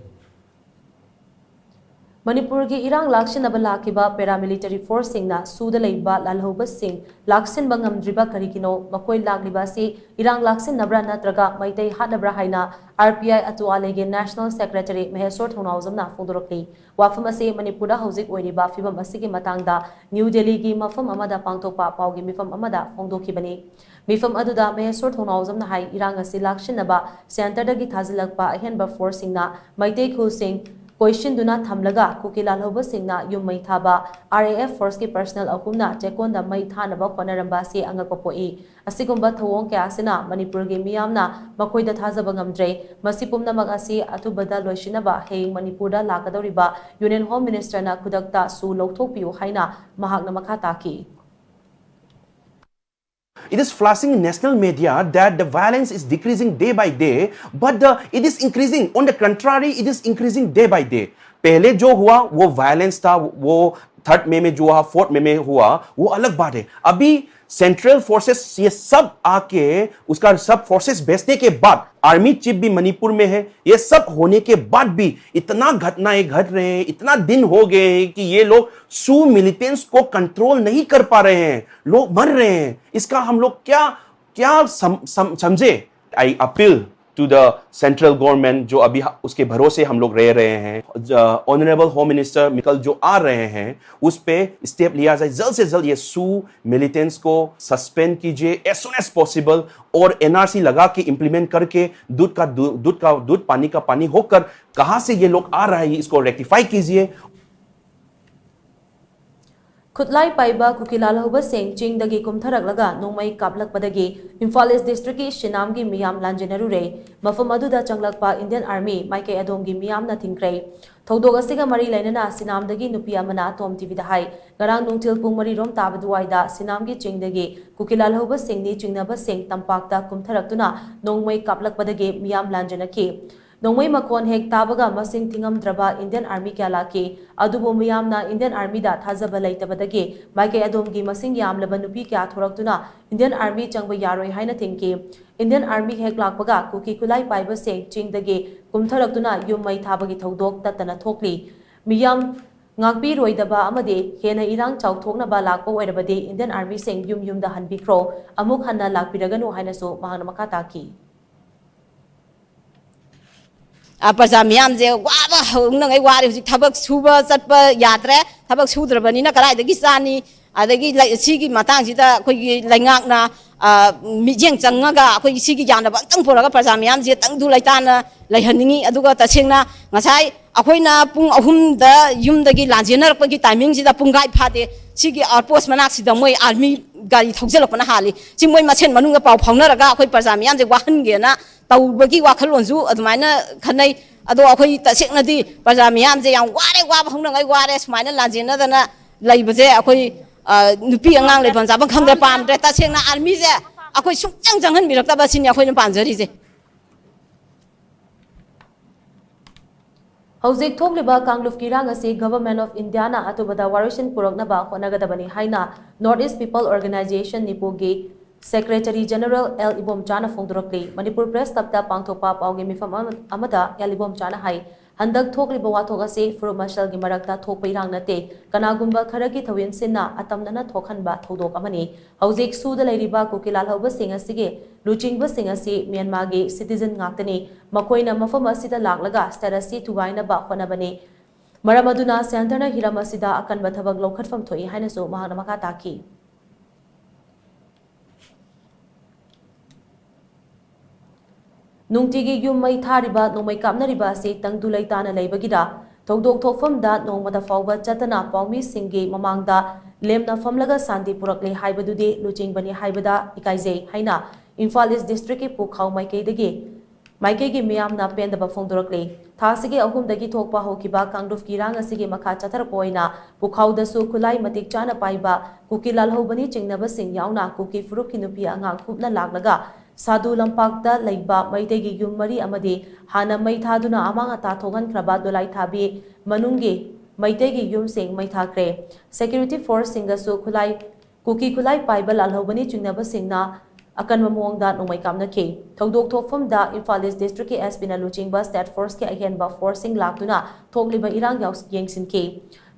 ꯃꯅꯤꯄꯨꯔꯒꯤ ꯏꯔꯥꯡ ꯂꯥꯛꯁꯤꯟꯅꯕ ꯂꯥꯛꯈꯤꯕ paramilitary forceꯁꯤꯡꯅ ꯁꯨꯗ ꯂꯩꯕ ꯂꯥꯜꯍꯧꯕꯁꯤꯡ ꯂꯥꯛꯁꯤꯟꯕ ꯉꯝꯗ꯭ꯔꯤꯕ ꯀꯔꯤꯒꯤꯅꯣ? ꯃꯈꯣꯏ ꯂꯥꯛꯂꯤꯕ ꯑꯁꯤ ꯏꯔꯥꯡ ꯂꯥꯛꯁꯤꯟꯅꯕ꯭ꯔꯥ ꯅꯠꯇ꯭ꯔꯒ ꯃꯩꯇꯩ ꯍꯥꯠꯅꯕ꯭ꯔꯥ ꯍꯥꯏꯅ RPI ꯑꯇꯨ ꯑꯥꯂꯦꯒꯤ National Secretary ꯃꯍꯦꯁꯣꯔ ꯊꯣꯡꯅꯥꯎꯖꯝꯅ ꯐꯣꯡꯗꯣꯔꯛꯂꯤ꯫ ꯋꯥꯐꯝ ꯑꯁꯤ ꯃꯅꯤꯄꯨꯔꯗ ꯍꯧꯖꯤꯛ ꯑꯣꯏꯔꯤꯕ ꯐꯤꯕꯝ ꯑꯁꯤꯒꯤ ꯃꯇꯥꯡꯗ ꯅ꯭ꯌꯨ ꯗꯦꯜꯂꯤꯒꯤ ꯃꯐꯝ ꯑꯃꯗ ꯄꯥꯡꯊꯣꯛꯄ ꯄꯥꯎꯒꯤ ꯃꯤꯐꯝ ꯑꯃꯗ ꯐꯣꯡꯗꯣꯛꯈꯤꯕꯅꯤ꯫ ꯃꯤꯐꯝ ꯑꯗꯨꯗ ꯃꯍꯦꯁꯣꯔ ꯊꯣꯡꯅꯥꯎꯖꯝꯅ ꯍꯥꯏ, ꯏꯔꯥꯡ ꯑꯁꯤ ꯂꯥꯛꯁꯤꯟꯅꯕ centreꯗꯒꯤ ꯊꯥꯖꯤꯜꯂꯛꯄ ꯑꯍꯦꯟꯕ forceꯁꯤꯡꯅ ꯃꯩꯇꯩ ꯈꯨꯜꯁꯤꯡ ꯀꯣꯏꯁꯤꯟꯗꯨꯅ ꯊꯝꯂꯒ ꯀꯨꯀꯤ ꯂꯥꯜꯍꯧꯕꯁꯤꯡꯅ ꯌꯨꯝ ꯃꯩ ꯊꯥꯕ, ꯑꯥꯔ ꯑꯦ ꯑꯦꯐ ꯐꯣꯔꯁꯀꯤ ꯄꯔꯁꯅꯦꯜ ꯑꯍꯨꯝꯅ ꯆꯦꯛꯀꯣꯟꯗ ꯃꯩ ꯊꯥꯅꯕ ꯍꯣꯠꯅꯔꯝꯕ ꯑꯁꯤ ꯑꯉꯛꯄ ꯄꯣꯛꯏ꯫ ꯑꯁꯤꯒꯨꯝꯕ ꯊꯧꯑꯣꯡ ꯀꯌꯥ ꯑꯁꯤꯅ ꯃꯅꯤꯄꯨꯔꯒꯤ ꯃꯤꯌꯥꯝꯅ ꯃꯈꯣꯏꯗ ꯊꯥꯖꯕ ꯉꯝꯗ꯭ꯔꯦ꯫ ꯃꯁꯤ ꯄꯨꯝꯅꯃꯛ ꯑꯁꯤ ꯑꯊꯨꯕꯗ ꯂꯣꯏꯁꯤꯟꯅꯕ ꯍꯌꯦꯡ ꯃꯅꯤꯄꯨꯔꯗ ꯂꯥꯛꯀꯗꯧꯔꯤꯕ ꯌꯨꯅꯤꯌꯟ ꯍꯣꯝ ꯃꯤꯅꯤꯁꯇꯔꯅ ꯈꯨꯗꯛꯇ ꯁꯨ ꯂꯧꯊꯣꯛꯄꯤꯌꯨ ꯍꯥꯏꯅ ꯃꯍꯥꯛꯅ ꯃꯈꯥ ꯇꯥꯈꯤ꯫ It is flashing in national media that the violence is decreasing day by day, but the, it is increasing. On the contrary, it is increasing day by day. पहले जो हुआ वो वायलेंस था, वो थर्ड मई में जो हुआ, फोर्थ मई में हुआ, वो अलग बात है। अभी सेंट्रल फोर्सेस ये सब आके, उसका सब फोर्सेस भेजने के बाद, आर्मी चीफ भी मणिपुर में है, ये सब होने के बाद भी इतना घटनाएं घट रहे हैं, इतना दिन हो गए हैं कि ये लोग सू मिलिटेंट्स को कंट्रोल नहीं कर पा रहे हैं, लोग मर रहे हैं। इसका हम लोग क्या क्या सम, सम, समझे? I appeal to the central government, जो अभी ह- उसके भरोसे हम लोग रह रहे हैं। ऑनरेबल होम मिनिस्टर मिकल जो आ रहे हैं, उस पे स्टेप लिया जाए, जल्द से जल्द ये सू मिलिटेंट्स को सस्पेंड कीजिए as soon as possible, और एनआरसी लगा के इम्प्लीमेंट करके दूध का दू- दूध का दूध, पानी का पानी होकर कहाँ से ये लोग आ रहा है, इसको रेक्टिफाई कीजिए। ꯈꯨꯠꯂꯥꯏ ꯄꯥꯏꯕ ꯀꯨꯀꯤ ꯂꯥꯜꯍꯧꯕꯁꯤꯡ ꯆꯤꯡꯗꯒꯤ ꯀꯨꯝꯊꯔꯛꯂꯒ ꯅꯣꯡꯃꯩ ꯀꯥꯞꯂꯛꯄꯗꯒꯤ ꯏꯝꯐꯥꯜ ꯏꯁ ꯗꯤꯁꯇ꯭ꯔꯤꯛꯀꯤ ꯁꯤꯅꯥꯝꯒꯤ ꯃꯤꯌꯥꯝ ꯂꯥꯟꯖꯦꯟꯅꯔꯨꯔꯦ꯫ ꯃꯐꯝ ꯑꯗꯨꯗ ꯆꯪꯂꯛꯄ ꯏꯟꯗꯤꯌꯟ ꯑꯥꯔꯃꯤ ꯃꯥꯏꯀꯩ ꯑꯗꯣꯝꯒꯤ ꯃꯤꯌꯥꯝꯅ ꯊꯤꯡꯈ꯭ꯔꯦ꯫ ꯊꯧꯗꯣꯛ ꯑꯁꯤꯒ ꯃꯔꯤ ꯂꯩꯅꯅ ꯁꯤꯅꯥꯝꯗꯒꯤ ꯅꯨꯄꯤ ꯑꯃꯅ ꯇꯣꯝ ꯇꯤꯚꯤꯗ ꯍꯥꯏ, ꯉꯔꯥꯡ ꯅꯨꯡꯊꯤꯜ ꯄꯨꯡ ꯃꯔꯤ ꯔꯣꯝ ꯇꯥꯕ ꯑꯗꯨꯋꯥꯏꯗ ꯁꯤꯅꯥꯝꯒꯤ ꯆꯤꯡꯗꯒꯤ ꯀꯨꯀꯤ ꯂꯥꯜꯍꯧꯕꯁꯤꯡꯅꯤ ꯆꯤꯡꯅꯕꯁꯤꯡ ꯇꯝꯄꯥꯛꯇ ꯀꯨꯝꯊꯔꯛꯇꯨꯅ ꯅꯣꯡꯃꯩ ꯀꯥꯞꯂꯛꯄꯗꯒꯤ ꯃꯤꯌꯥꯝ ꯂꯥꯟꯖꯦꯟꯅꯈꯤ꯫ ꯅꯣꯡꯃꯩ ꯃꯈꯣꯟ ꯍꯦꯛ ꯇꯥꯕꯒ ꯃꯁꯤꯡ ꯊꯤꯉꯝꯗ꯭ꯔꯕ ꯏꯟꯗꯤꯌꯟ ꯑꯥꯔꯃꯤ ꯀꯌꯥ ꯂꯥꯛꯈꯤ꯫ ꯑꯗꯨꯕꯨ ꯃꯤꯌꯥꯝꯅ ꯏꯟꯗꯤꯌꯟ ꯑꯥꯔꯃꯤꯗ ꯊꯥꯖꯕ ꯂꯩꯇꯕꯗꯒꯤ ꯃꯥꯏꯀꯩ ꯑꯗꯣꯝꯒꯤ ꯃꯁꯤꯡ ꯌꯥꯝꯂꯕ ꯅꯨꯄꯤ ꯀꯌꯥ ꯊꯣꯔꯛꯇꯨꯅ ꯏꯟꯗꯤꯌꯟ ꯑꯥꯔꯃꯤ ꯆꯪꯕ ꯌꯥꯔꯣꯏ ꯍꯥꯏꯅ ꯊꯤꯡꯈꯤ꯫ ꯏꯟꯗꯤꯌꯟ ꯑꯥꯔꯃꯤ ꯍꯦꯛ ꯂꯥꯛꯄꯒ ꯀꯨꯀꯤ ꯈꯨꯠꯂꯥꯏ ꯄꯥꯏꯕꯁꯤꯡ ꯆꯤꯡꯗꯒꯤ ꯀꯨꯝꯊꯔꯛꯇꯨꯅ ꯌꯨꯝ ꯃꯩ ꯊꯥꯕꯒꯤ ꯊꯧꯗꯣꯛ ꯇꯠꯇꯅ ꯊꯣꯛꯂꯤ꯫ ꯃꯤꯌꯥꯝ ꯉꯥꯛꯄꯤꯔꯣꯏꯗꯕ ꯑꯃꯗꯤ ꯍꯦꯟꯅ ꯏꯔꯥꯡ ꯆꯥꯎꯊꯣꯛꯅꯕ ꯂꯥꯛꯄ ꯑꯣꯏꯔꯕꯗꯤ ꯏꯟꯗꯤꯌꯟ ꯑꯥꯔꯃꯤꯁꯤꯡ ꯌꯨꯝ ꯌꯨꯝꯗ ꯍꯟꯕꯤꯈ꯭ꯔꯣ, ꯑꯃꯨꯛ ꯍꯟꯅ ꯂꯥꯛꯄꯤꯔꯒꯅꯨ ꯍꯥꯏꯅꯁꯨ ꯃꯍꯥꯛꯅ ꯃꯈꯥ ꯇꯥꯈꯤ꯫ ꯑ, ꯄ꯭ꯔꯖꯥ ꯃꯤꯌꯥꯝꯁꯦ ꯋꯥꯕ ꯍꯧꯅꯉꯩ ꯋꯥꯔꯦ꯫ ꯍꯧꯖꯤꯛ ꯊꯕꯛ ꯁꯨꯕ ꯆꯠꯄ ꯌꯥꯗ꯭ꯔꯦ꯫ ꯊꯕꯛ ꯁꯨꯗ꯭ꯔꯕꯅꯤꯅ ꯀꯗꯥꯏꯗꯒꯤ ꯆꯥꯅꯤ? ꯑꯗꯒꯤ ꯂꯩ-, ꯁꯤꯒꯤ ꯃꯇꯥꯡꯁꯤꯗ ꯑꯩꯈꯣꯏꯒꯤ ꯂꯩꯉꯥꯛꯅ, ꯑ, ꯃꯤꯠꯌꯦꯡ ꯆꯪꯉꯒ ꯑꯩꯈꯣꯏꯒꯤ ꯁꯤꯒꯤ ꯌꯥꯅꯕ ꯑꯝꯇꯪ ꯄꯨꯔꯒ ꯄ꯭ꯔꯖꯥ ꯃꯤꯌꯥꯝꯁꯦ ꯇꯪꯗꯨ ꯂꯩꯇꯥꯅ ꯂꯩꯍꯟꯅꯤꯡꯉꯤ꯫ ꯑꯗꯨꯒ ꯇꯁꯦꯡꯅ ꯉꯁꯥꯏ ꯑꯩꯈꯣꯏꯅ ꯄꯨꯡ ꯑꯍꯨꯝꯗ ꯌꯨꯝꯗꯒꯤ ꯂꯥꯟꯖꯦꯟꯅꯔꯛꯄꯒꯤ timing ꯁꯤꯗ ꯄꯨꯡꯈꯥꯏ ꯐꯥꯗꯦ, ꯁꯤꯒꯤ outpost ꯃꯅꯥꯛꯁꯤꯗ ꯃꯣꯏ army ꯒꯥꯔꯤ ꯊꯧꯖꯤꯜꯂꯛꯄꯅ ꯍꯥꯜꯂꯤ꯫ ꯁꯤ ꯃꯣꯏ ꯃꯁꯦꯟ ꯃꯅꯨꯡꯗ ꯄꯥꯎ ꯐꯥꯎꯅꯔꯒ ꯑꯩꯈꯣꯏ ꯄ꯭ꯔꯖꯥ ꯃꯤꯌꯥꯝꯁꯦ ꯋꯥꯍꯟꯒꯦꯅ ꯇꯧꯕꯒꯤ ꯋꯥꯈꯜꯂꯣꯟꯁꯨ ꯑꯗꯨꯃꯥꯏꯅ ꯈꯟꯅꯩ꯫ ꯑꯗꯣ ꯑꯩꯈꯣꯏ ꯇꯁꯦꯡꯅꯗꯤ ꯄ꯭ꯔꯖꯥ ꯃꯤꯌꯥꯝꯁꯦ ꯌꯥꯝ ꯋꯥꯔꯦ, ꯋꯥꯕ ꯍꯧꯅꯉꯥꯏ ꯋꯥꯔꯦ, ꯁꯨꯃꯥꯏꯅ ꯂꯥꯟꯖꯦꯟꯅꯗꯅ ꯂꯩꯕꯁꯦ ꯑꯩꯈꯣꯏ, ꯑ, ꯅꯨꯄꯤ ꯑꯉꯥꯡ ꯂꯩꯐꯝ ꯆꯥꯐꯝ ꯈꯪꯗ꯭ꯔꯦ, ꯄꯥꯝꯗ꯭ꯔꯦ꯫ ꯇꯁꯦꯡꯅ army ꯁꯦ ꯑꯩꯈꯣꯏ ꯁꯨꯡꯆꯪ ꯆꯪꯍꯟꯕꯤꯔꯛꯇꯕ ꯁꯤꯅꯤ ꯑꯩꯈꯣꯏꯅ ꯄꯥꯝꯖꯔꯤꯁꯦ꯫ ꯍꯧꯖꯤꯛ ꯊꯣꯛꯂꯤꯕ ꯀꯥꯡꯂꯨꯞꯀꯤ ꯏꯔꯥꯡ ꯑꯁꯤ Government of India ꯅ ꯑꯊꯨꯕꯗ ꯋꯥꯔꯣꯏꯁꯤꯟ ꯄꯨꯔꯛꯅꯕ ꯍꯣꯠꯅꯒꯗꯕꯅꯤ ꯍꯥꯏꯅ North East People Organisation, ꯅꯤꯄꯨꯒꯤ Secretary General ꯑꯦꯜ ꯏꯕꯣꯝꯆꯥꯅ ꯐꯣꯡꯗꯣꯔꯛꯂꯤ꯫ ꯃꯅꯤꯄꯨꯔ Press Club ꯇ ꯄꯥꯡꯊꯣꯛꯄ ꯄꯥꯎꯒꯤ ꯃꯤꯐꯝ ꯑꯃ-, ꯑꯃꯗ ꯑꯦꯜ ꯏꯕꯣꯝꯆꯥꯅ ꯍꯥꯏ, ꯍꯟꯗꯛ ꯊꯣꯛꯂꯤꯕ ꯋꯥꯊꯣꯛ ꯑꯁꯤ ꯐꯨꯔꯨꯞ ꯃꯁꯦꯜꯒꯤ ꯃꯔꯛꯇ ꯊꯣꯛꯄ ꯏꯔꯥꯡ ꯅꯠꯇꯦ, ꯀꯅꯥꯒꯨꯝꯕ ꯈꯔꯒꯤ ꯊꯧꯌꯤꯟꯁꯤꯟꯅ ꯑꯇꯝꯅꯅ ꯊꯣꯛꯍꯟꯕ ꯊꯧꯗꯣꯛ ꯑꯃꯅꯤ꯫ ꯍꯧꯖꯤꯛ ꯁꯨꯗ ꯂꯩꯔꯤꯕ ꯀꯨꯀꯤ ꯂꯥꯜꯍꯧꯕꯁꯤꯡ ꯑꯁꯤꯒꯤ ꯂꯨꯆꯤꯡꯕꯁꯤꯡ ꯑꯁꯤ ꯃ꯭ꯌꯥꯟꯃꯥꯔꯒꯤ citizen ꯉꯥꯛꯇꯅꯤ꯫ ꯃꯈꯣꯏꯅ ꯃꯐꯝ ꯑꯁꯤꯗ ꯂꯥꯛꯂꯒ state ꯑꯁꯤ ꯊꯨꯒꯥꯏꯅꯕ ꯍꯣꯠꯅꯕꯅꯤ꯫ ꯃꯔꯝ ꯑꯗꯨꯅ centre ꯅ ꯍꯤꯔꯝ ꯑꯁꯤꯗ ꯑꯀꯟꯕ ꯊꯕꯛ ꯂꯧꯈꯠꯐꯝ ꯊꯣꯛꯏ ꯍꯥꯏꯅꯁꯨ ꯃꯍꯥꯛꯅ ꯃꯈꯥ ꯇꯥꯈꯤ꯫ ꯅꯨꯡꯇꯤꯒꯤ ꯌꯨꯝ ꯃꯩ ꯊꯥꯔꯤꯕ, ꯅꯣꯡꯃꯩ ꯀꯥꯞꯅꯔꯤꯕ ꯑꯁꯤ ꯇꯪꯗꯨ ꯂꯩꯇꯥꯅ ꯂꯩꯕꯒꯤꯔ? ꯊꯧꯗꯣꯛ ꯊꯣꯛꯐꯝꯗ ꯅꯣꯡꯃꯇ ꯐꯥꯎꯕ ꯆꯠꯇꯅ ꯄꯥꯎꯃꯤꯁꯤꯡꯒꯤ ꯃꯃꯥꯡꯗ ꯂꯦꯝꯅ ꯐꯝꯂꯒ ꯁꯥꯟꯇꯤ ꯄꯨꯔꯛꯂꯦ ꯍꯥꯏꯕꯗꯨꯗꯤ ꯂꯨꯆꯤꯡꯕꯅꯤ ꯍꯥꯏꯕꯗ ꯏꯀꯥꯏꯖꯩ ꯍꯥꯏꯅ ꯏꯝꯐꯥꯜ East District ꯀꯤ ꯄꯨꯈꯥꯎ ꯃꯥꯏꯀꯩꯗꯒꯤ, ꯃꯥꯏꯀꯩꯒꯤ ꯃꯤꯌꯥꯝꯅ ꯄꯦꯟꯗꯕ ꯐꯣꯡꯗꯣꯔꯛꯂꯤ꯫ ꯊꯥꯁꯤꯒꯤ ꯑꯍꯨꯝꯗꯒꯤ ꯊꯣꯛꯄ ꯍꯧꯈꯤꯕ ꯀꯥꯡꯂꯨꯞꯀꯤ ꯏꯔꯥꯡ ꯑꯁꯤꯒꯤ ꯃꯈꯥ ꯆꯠꯊꯔꯛꯄ ꯑꯣꯏꯅ ꯄꯨꯈꯥꯎꯗꯁꯨ ꯈꯨꯠꯂꯥꯏ ꯃꯇꯤꯛ ꯆꯥꯅ ꯄꯥꯏꯕ ꯀꯨꯀꯤ ꯂꯥꯜꯍꯧꯕꯅꯤ ꯆꯤꯡꯅꯕꯁꯤꯡ ꯌꯥꯎꯅ ꯀꯨꯀꯤ ꯐꯨꯔꯨꯞꯀꯤ ꯅꯨꯄꯤ ꯑꯉꯥꯡ ꯀꯨꯞꯅ ꯂꯥꯛꯂꯒ ꯁꯥꯗꯨ ꯂꯝꯄꯥꯛꯇ ꯂꯩꯕ ꯃꯩꯇꯩꯒꯤ ꯌꯨꯝ ꯃꯔꯤ ꯑꯃꯗꯤ ꯍꯥꯟꯅ ꯃꯩ ꯊꯥꯗꯨꯅ ꯑꯃꯥꯡ ꯑꯇꯥ ꯊꯣꯛꯍꯟꯈ꯭ꯔꯕ ꯗꯣꯂꯥꯏꯊꯥꯕꯤ ꯃꯅꯨꯡꯒꯤ ꯃꯩꯇꯩꯒꯤ ꯌꯨꯝꯁꯤꯡ ꯃꯩ ꯊꯥꯈ꯭ꯔꯦ꯫ Security force ꯁꯤꯡꯒꯁꯨ ꯈꯨꯠꯂꯥꯏ, ꯀꯨꯀꯤ ꯈꯨꯠꯂꯥꯏ ꯄꯥꯏꯕ ꯂꯥꯜꯍꯧꯕꯅꯤ ꯆꯤꯡꯅꯕꯁꯤꯡꯅ ꯑꯀꯟꯕ ꯃꯑꯣꯡꯗ ꯅꯣꯡꯃꯩ ꯀꯥꯞꯅꯈꯤ꯫ ꯊꯧꯗꯣꯛ ꯊꯣꯛꯐꯝꯗ ꯏꯝꯐꯥꯜ East District ꯀꯤ S P ꯅ ꯂꯨꯆꯤꯡꯕ state force ꯀꯤ ꯑꯍꯦꯟꯕ force ꯁꯤꯡ ꯂꯥꯛꯇꯨꯅ ꯊꯣꯛꯂꯤꯕ ꯏꯔꯥꯡ ꯌꯥꯎ-, ꯌꯦꯡꯁꯤꯟꯈꯤ꯫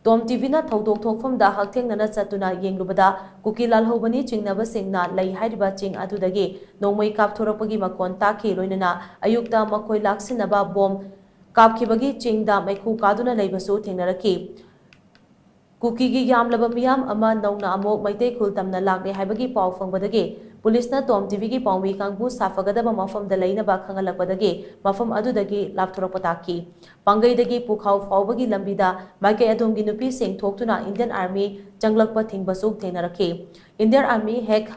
ꯇꯣꯝ T V ꯅ ꯊꯧꯗꯣꯛ ꯊꯣꯛꯐꯝꯗ ꯍꯛꯊꯦꯡꯅꯅ ꯆꯠꯇꯨꯅ ꯌꯦꯡꯂꯨꯕꯗ ꯀꯨꯀꯤ ꯂꯥꯜꯍꯧꯕꯅꯤ ꯆꯤꯡꯅꯕꯁꯤꯡꯅ ꯂꯩ ꯍꯥꯏꯔꯤꯕ ꯆꯤꯡ ꯑꯗꯨꯗꯒꯤ ꯅꯣꯡꯃꯩ ꯀꯥꯞꯊꯣꯔꯛꯄꯒꯤ ꯃꯈꯣꯟ ꯇꯥꯈꯤ, ꯂꯣꯏꯅꯅ ꯑꯌꯨꯛꯇ ꯃꯈꯣꯏ ꯂꯥꯛꯁꯤꯟꯅꯕ bomb ꯀꯥꯞꯈꯤꯕꯒꯤ ꯆꯤꯡꯗ ꯃꯩꯈꯨ ꯀꯥꯗꯨꯅ ꯂꯩꯕꯁꯨ ꯊꯦꯡꯅꯔꯛꯈꯤ꯫ ꯀꯨꯀꯤꯒꯤ ꯌꯥꯝꯂꯕ ꯃꯤꯌꯥꯝ ꯑꯃ ꯅꯧꯅ ꯑꯃꯨꯛ ꯃꯩꯇꯩ ꯈꯨꯜ ꯇꯝꯅ ꯂꯥꯛꯂꯦ ꯍꯥꯏꯕꯒꯤ ꯄꯥꯎ ꯐꯪꯕꯗꯒꯤ ꯄꯨꯂꯤꯁꯅ ꯇꯣꯝ ꯇꯤꯚꯤꯒꯤ ꯄꯥꯎꯃꯤ ꯀꯥꯡꯕꯨ ꯁꯥꯐꯒꯗꯕ ꯃꯐꯝꯗ ꯂꯩꯅꯕ ꯈꯪꯍꯜꯂꯛꯄꯗꯒꯤ ꯃꯐꯝ ꯑꯗꯨꯗꯒꯤ ꯂꯥꯞꯊꯣꯔꯛꯄ ꯇꯥꯈꯤ꯫ ꯄꯥꯡꯒꯩꯗꯒꯤ ꯄꯨꯈꯥꯎ ꯐꯥꯎꯕꯒꯤ ꯂꯝꯕꯤꯗ ꯃꯥꯏꯀꯩ ꯑꯗꯣꯝꯒꯤ ꯅꯨꯄꯤꯁꯤꯡ ꯊꯣꯛꯇꯨꯅ Indian Army ꯆꯪꯂꯛꯄ ꯊꯤꯡꯕꯁꯨ ꯊꯦꯡꯅꯔꯛꯈꯤ꯫ Indian Army ꯍꯦꯛ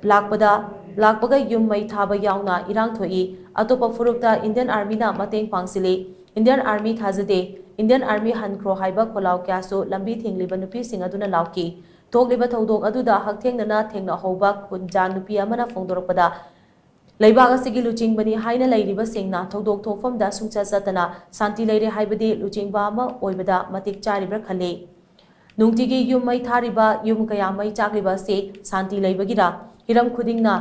ꯂꯥꯛꯄꯗ, ꯂꯥꯛꯄꯒ ꯌꯨꯝ ꯃꯩ ꯊꯥꯕ ꯌꯥꯎꯅ ꯏꯔꯥꯡ ꯊꯣꯛꯏ꯫ ꯑꯇꯣꯞꯄ ꯐꯨꯔꯨꯞꯇ Indian Armyꯅ ꯃꯇꯦꯡ ꯄꯥꯡꯁꯤꯜꯂꯤ꯫ Indian Army ꯊꯥꯖꯗꯦ, Indian Army ꯍꯟꯈ꯭ꯔꯣ ꯍꯥꯏꯕ ꯈꯣꯜꯂꯥꯎ ꯀꯌꯥꯁꯨ ꯂꯝꯕꯤ ꯊꯤꯡꯂꯤꯕ ꯅꯨꯄꯤꯁꯤꯡ ꯑꯗꯨꯅ ꯂꯥꯎꯈꯤ꯫ ꯊꯣꯛꯂꯤꯕ ꯊꯧꯗꯣꯛ ꯑꯗꯨꯗ ꯍꯛꯊꯦꯡꯅꯅ ꯊꯦꯡꯅꯍꯧꯕ ꯈꯨꯟꯖꯥ ꯅꯨꯄꯤ ꯑꯃꯅ ꯐꯣꯡꯗꯣꯔꯛꯄꯗ, ꯂꯩꯕꯥꯛ ꯑꯁꯤꯒꯤ ꯂꯨꯆꯤꯡꯕꯅꯤ ꯍꯥꯏꯅ ꯂꯩꯔꯤꯕꯁꯤꯡꯅ ꯊꯧꯗꯣꯛ ꯊꯣꯛꯐꯝꯗ ꯁꯨꯡꯆꯠ ꯆꯠꯇꯅ ꯁꯥꯟꯇꯤ ꯂꯩꯔꯦ ꯍꯥꯏꯕꯗꯤ ꯂꯨꯆꯤꯡꯕ ꯑꯃ ꯑꯣꯏꯕꯗ ꯃꯇꯤꯛ ꯆꯥꯔꯤꯕ꯭ꯔꯥ ꯈꯜꯂꯤ꯫ ꯅꯨꯡꯇꯤꯒꯤ ꯌꯨꯝ ꯃꯩ ꯊꯥꯔꯤꯕ, ꯌꯨꯝ ꯀꯌꯥ ꯃꯩ ꯆꯥꯛꯂꯤꯕ ꯑꯁꯤ ꯁꯥꯟꯇꯤ ꯂꯩꯕꯒꯤꯔ? ꯍꯤꯔꯝ ꯈꯨꯗꯤꯡꯅ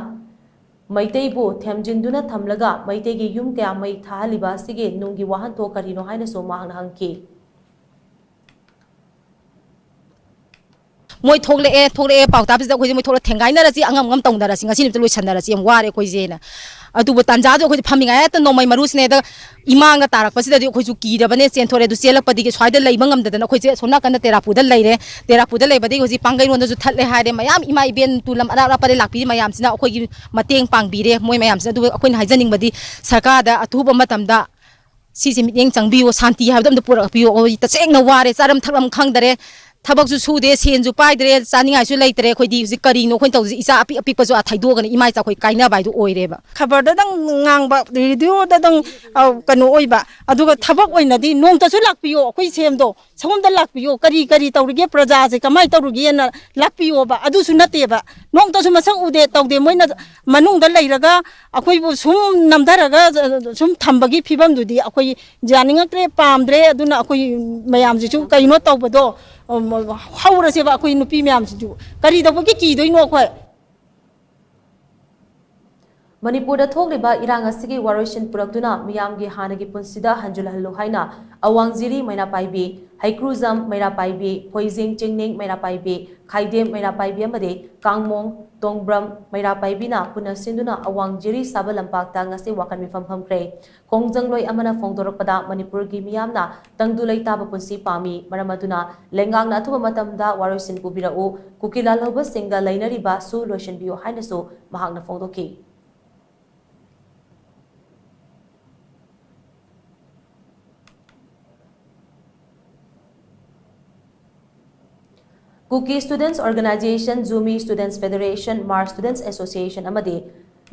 ꯃꯩꯇꯩꯕꯨ ꯊꯦꯝꯖꯤꯟꯗꯨꯅ ꯊꯝꯂꯒ ꯃꯩꯇꯩꯒꯤ ꯌꯨꯝ ꯀꯌꯥ ꯃꯩ ꯊꯥꯍꯜꯂꯤꯕ ꯑꯁꯤꯒꯤ ꯅꯨꯡꯒꯤ ꯋꯥꯍꯟꯊꯣꯛ ꯀꯔꯤꯅꯣ ꯍꯥꯏꯅꯁꯨ ꯃꯍꯥꯛꯅ ꯍꯪꯈꯤ꯫ ꯃꯣꯏ ꯊꯣꯛꯂꯛꯑꯦ, ꯊꯣꯛꯂꯛꯑꯦ ꯄꯥꯎ ꯇꯥꯕꯁꯤꯗ ꯑꯩꯈꯣꯏꯁꯦ ꯃꯣꯏ ꯊꯣꯛꯂꯛ ꯊꯦꯡꯒꯥꯏꯅꯔꯁꯤ, ꯑꯉꯝ ꯑꯉꯝ ꯇꯧꯅꯔꯁꯤ, ꯉꯁꯤ ꯅꯨꯃꯤꯠꯇ ꯂꯣꯏꯁꯟꯅꯔꯁꯤ, ꯌꯥꯝ ꯋꯥꯔꯦ ꯑꯩꯈꯣꯏꯁꯦꯅ꯫ ꯑꯗꯨꯕꯨ ꯇꯥꯟꯖꯥꯗꯣ ꯑꯩꯈꯣꯏꯗꯤ ꯐꯝꯃꯤꯉꯥꯏ ꯍꯦꯛꯇ ꯅꯣꯡꯃꯩ ꯃꯔꯨꯁꯤꯅ ꯍꯦꯛꯇ ꯏꯃꯥꯡꯗ ꯇꯥꯔꯛꯄꯁꯤꯗꯗꯤ ꯑꯩꯈꯣꯏꯁꯨ ꯀꯤꯔꯕꯅꯦ, ꯆꯦꯟꯊꯣꯔꯛꯑꯦ꯫ ꯑꯗꯨ ꯆꯦꯜꯂꯛꯄꯗꯒꯤ ꯁ꯭ꯋꯥꯏꯗ ꯂꯩꯕ ꯉꯝꯗꯗꯅ ꯑꯩꯈꯣꯏꯁꯦ ꯑꯁꯣꯝ ꯅꯥꯀꯟꯗ ꯇꯦꯔꯥꯄꯨꯗ ꯂꯩꯔꯦ꯫ ꯇꯦꯔꯥꯄꯨꯗ ꯂꯩꯕꯗꯒꯤ ꯍꯧꯖꯤꯛ ꯄꯥꯡꯒꯩꯔꯣꯝꯗꯁꯨ ꯊꯠꯂꯦ ꯍꯥꯏꯔꯦ꯫ ꯃꯌꯥꯝ ꯏꯃꯥ ꯏꯕꯦꯟ ꯇꯨ ꯂꯝ ꯑꯔꯥꯞ ꯑꯔꯥꯞꯄꯗꯒꯤ ꯂꯥꯛꯄꯤꯔꯤ ꯃꯌꯥꯝꯁꯤꯅ ꯑꯩꯈꯣꯏꯒꯤ ꯃꯇꯦꯡ ꯄꯥꯡꯕꯤꯔꯦ꯫ ꯃꯣꯏ ꯃꯌꯥꯝꯁꯤꯅ, ꯑꯗꯨꯒ ꯑꯩꯈꯣꯏꯅ ꯍꯥꯏꯖꯅꯤꯡꯕꯗꯤ ꯁꯔꯀꯥꯔꯗ ꯑꯊꯨꯕ ꯃꯇꯝꯗ ꯁꯤꯁꯦ ꯃꯤꯠꯌꯦꯡ ꯆꯪꯕꯤꯌꯣ, ꯁꯥꯟꯇꯤ ꯍꯥꯏꯕꯗꯣ ꯑꯝꯇ ꯄꯨꯔꯛꯄꯤꯌꯣ꯫ ꯑꯩꯈꯣꯏ ꯇꯁꯦꯡꯅ ꯋꯥꯔꯦ, ꯆꯥꯔꯝ ꯊꯛꯂꯝ ꯈꯪꯗꯔꯦ, ꯊꯕꯛꯁꯨ ꯁꯨꯗꯦ, ꯁꯦꯟꯁꯨ ꯄꯥꯏꯗ꯭ꯔꯦ, ꯆꯥꯅꯤꯡꯉꯥꯏꯁꯨ ꯂꯩꯇ꯭ꯔꯦ꯫ ꯑꯩꯈꯣꯏꯗꯤ ꯍꯧꯖꯤꯛ ꯀꯔꯤꯅꯣ ꯑꯩꯈꯣꯏꯅ ꯇꯧꯗꯣꯏꯁꯦ? ꯏꯆꯥ ꯑꯄꯤꯛ ꯑꯄꯤꯛꯄꯁꯨ ꯑꯥ ꯊꯩꯗꯣꯛꯑꯒꯅꯤ ꯏꯃꯥ ꯏꯆꯥ ꯑꯩꯈꯣꯏ ꯀꯥꯏꯅꯕ ꯍꯥꯏꯗꯣ ꯑꯣꯏꯔꯦꯕ꯫ ꯈꯕꯔꯗꯗꯪ ꯉꯥꯡꯕ, ꯔꯦꯗꯤꯑꯣꯗꯗꯪ, ꯑ, ꯀꯩꯅꯣ ꯑꯣꯏꯕ, ꯑꯗꯨꯒ ꯊꯕꯛ ꯑꯣꯏꯅꯗꯤ ꯅꯣꯡꯇꯁꯨ ꯂꯥꯛꯄꯤꯌꯣ, ꯑꯩꯈꯣꯏ ꯁꯦꯝꯗꯣ ꯁꯣꯝꯗ ꯂꯥꯛꯄꯤꯌꯣ, ꯀꯔꯤ ꯀꯔꯤ ꯇꯧꯔꯤꯒꯦ, ꯄ꯭ꯔꯖꯥꯁꯦ ꯀꯃꯥꯏꯅ ꯇꯧꯔꯤꯒꯦꯅ ꯂꯥꯛꯄꯤꯌꯣꯕ꯫ ꯑꯗꯨꯁꯨ ꯅꯠꯇꯦꯕ, ꯅꯣꯡꯇꯁꯨ ꯃꯁꯛ ꯎꯗꯦ, ꯇꯧꯗꯦ꯫ ꯃꯣꯏꯅ ꯃꯅꯨꯡꯗ ꯂꯩꯔꯒ ꯑꯩꯈꯣꯏꯕꯨ ꯁꯨꯝ ꯅꯝꯊꯔꯒ ꯁꯨꯝ ꯊꯝꯕꯒꯤ ꯐꯤꯕꯝꯗꯨꯗꯤ ꯑꯩꯈꯣꯏ ꯌꯥꯅꯤꯡꯉꯛꯇ꯭ꯔꯦ, ꯄꯥꯝꯗ꯭ꯔꯦ꯫ ꯑꯗꯨꯅ ꯑꯩꯈꯣꯏ ꯃꯌꯥꯝꯁꯤꯁꯨ ꯀꯩꯅꯣ ꯇꯧꯕꯗꯣ, ꯎꯝ, ꯍꯧꯔꯁꯦꯕ꯫ ꯑꯩꯈꯣꯏ ꯅꯨꯄꯤ ꯃꯌꯥꯝꯁꯤꯁꯨ ꯀꯔꯤ ꯇꯧꯕꯒꯤ ꯀꯤꯗꯣꯏꯅꯣ ꯑꯩꯈꯣꯏ? ꯃꯅꯤꯄꯨꯔꯗ ꯊꯣꯛꯂꯤꯕ ꯏꯔꯥꯡ ꯑꯁꯤꯒꯤ ꯋꯥꯔꯣꯏꯁꯤꯟ ꯄꯨꯔꯛꯇꯨꯅ ꯃꯤꯌꯥꯝꯒꯤ ꯍꯥꯟꯅꯒꯤ ꯄꯨꯟꯁꯤꯗ ꯍꯟꯖꯤꯜꯍꯜꯂꯨ ꯍꯥꯏꯅ ꯑꯋꯥꯡꯖꯤꯔꯤ ꯃꯩꯔꯥ ꯄꯥꯏꯕꯤ, ꯍꯩꯀ꯭ꯔꯨꯖꯝ ꯃꯩꯔꯥ ꯄꯥꯏꯕꯤ, ꯐꯣꯏꯖꯤꯡ ꯆꯤꯡꯅꯤꯡ ꯃꯩꯔꯥ ꯄꯥꯏꯕꯤ, ꯈꯥꯏꯗꯦꯝ ꯃꯩꯔꯥ ꯄꯥꯏꯕꯤ ꯑꯃꯗꯤ ꯀꯥꯡꯃꯣꯡ ꯇꯣꯡꯕ꯭ꯔꯝ ꯃꯩꯔꯥ ꯄꯥꯏꯕꯤꯅ ꯄꯨꯟꯅ ꯁꯤꯟꯗꯨꯅ ꯑꯋꯥꯡꯖꯤꯔꯤ ꯁꯥꯕ ꯂꯝꯄꯥꯛꯇ ꯉꯁꯤ ꯋꯥꯀꯠ ꯃꯤꯐꯝ ꯐꯝꯈ꯭ꯔꯦ꯫ ꯈꯣꯡꯖꯪꯂꯣꯏ ꯑꯃꯅ ꯐꯣꯡꯗꯣꯔꯛꯄꯗ ꯃꯅꯤꯄꯨꯔꯒꯤ ꯃꯤꯌꯥꯝꯅ ꯇꯪꯗꯨ ꯂꯩꯇꯥꯕ ꯄꯨꯟꯁꯤ ꯄꯥꯝꯃꯤ꯫ ꯃꯔꯝ ꯑꯗꯨꯅ ꯂꯩꯉꯥꯛꯅ ꯑꯊꯨꯕ ꯃꯇꯝꯗ ꯋꯥꯔꯣꯏꯁꯤꯟ ꯄꯨꯕꯤꯔꯛꯎ, ꯀꯨꯀꯤ ꯂꯥꯜꯍꯧꯕꯁꯤꯡꯒ ꯂꯩꯅꯔꯤꯕ ꯁꯨ ꯂꯣꯏꯁꯤꯟꯕꯤꯌꯨ ꯍꯥꯏꯅꯁꯨ ꯃꯍꯥꯛꯅ ꯐꯣꯡꯗꯣꯛꯈꯤ꯫ Kuki Students Organisation, Zomi Students Federation, Hmar Students Association ꯑꯃꯗꯤ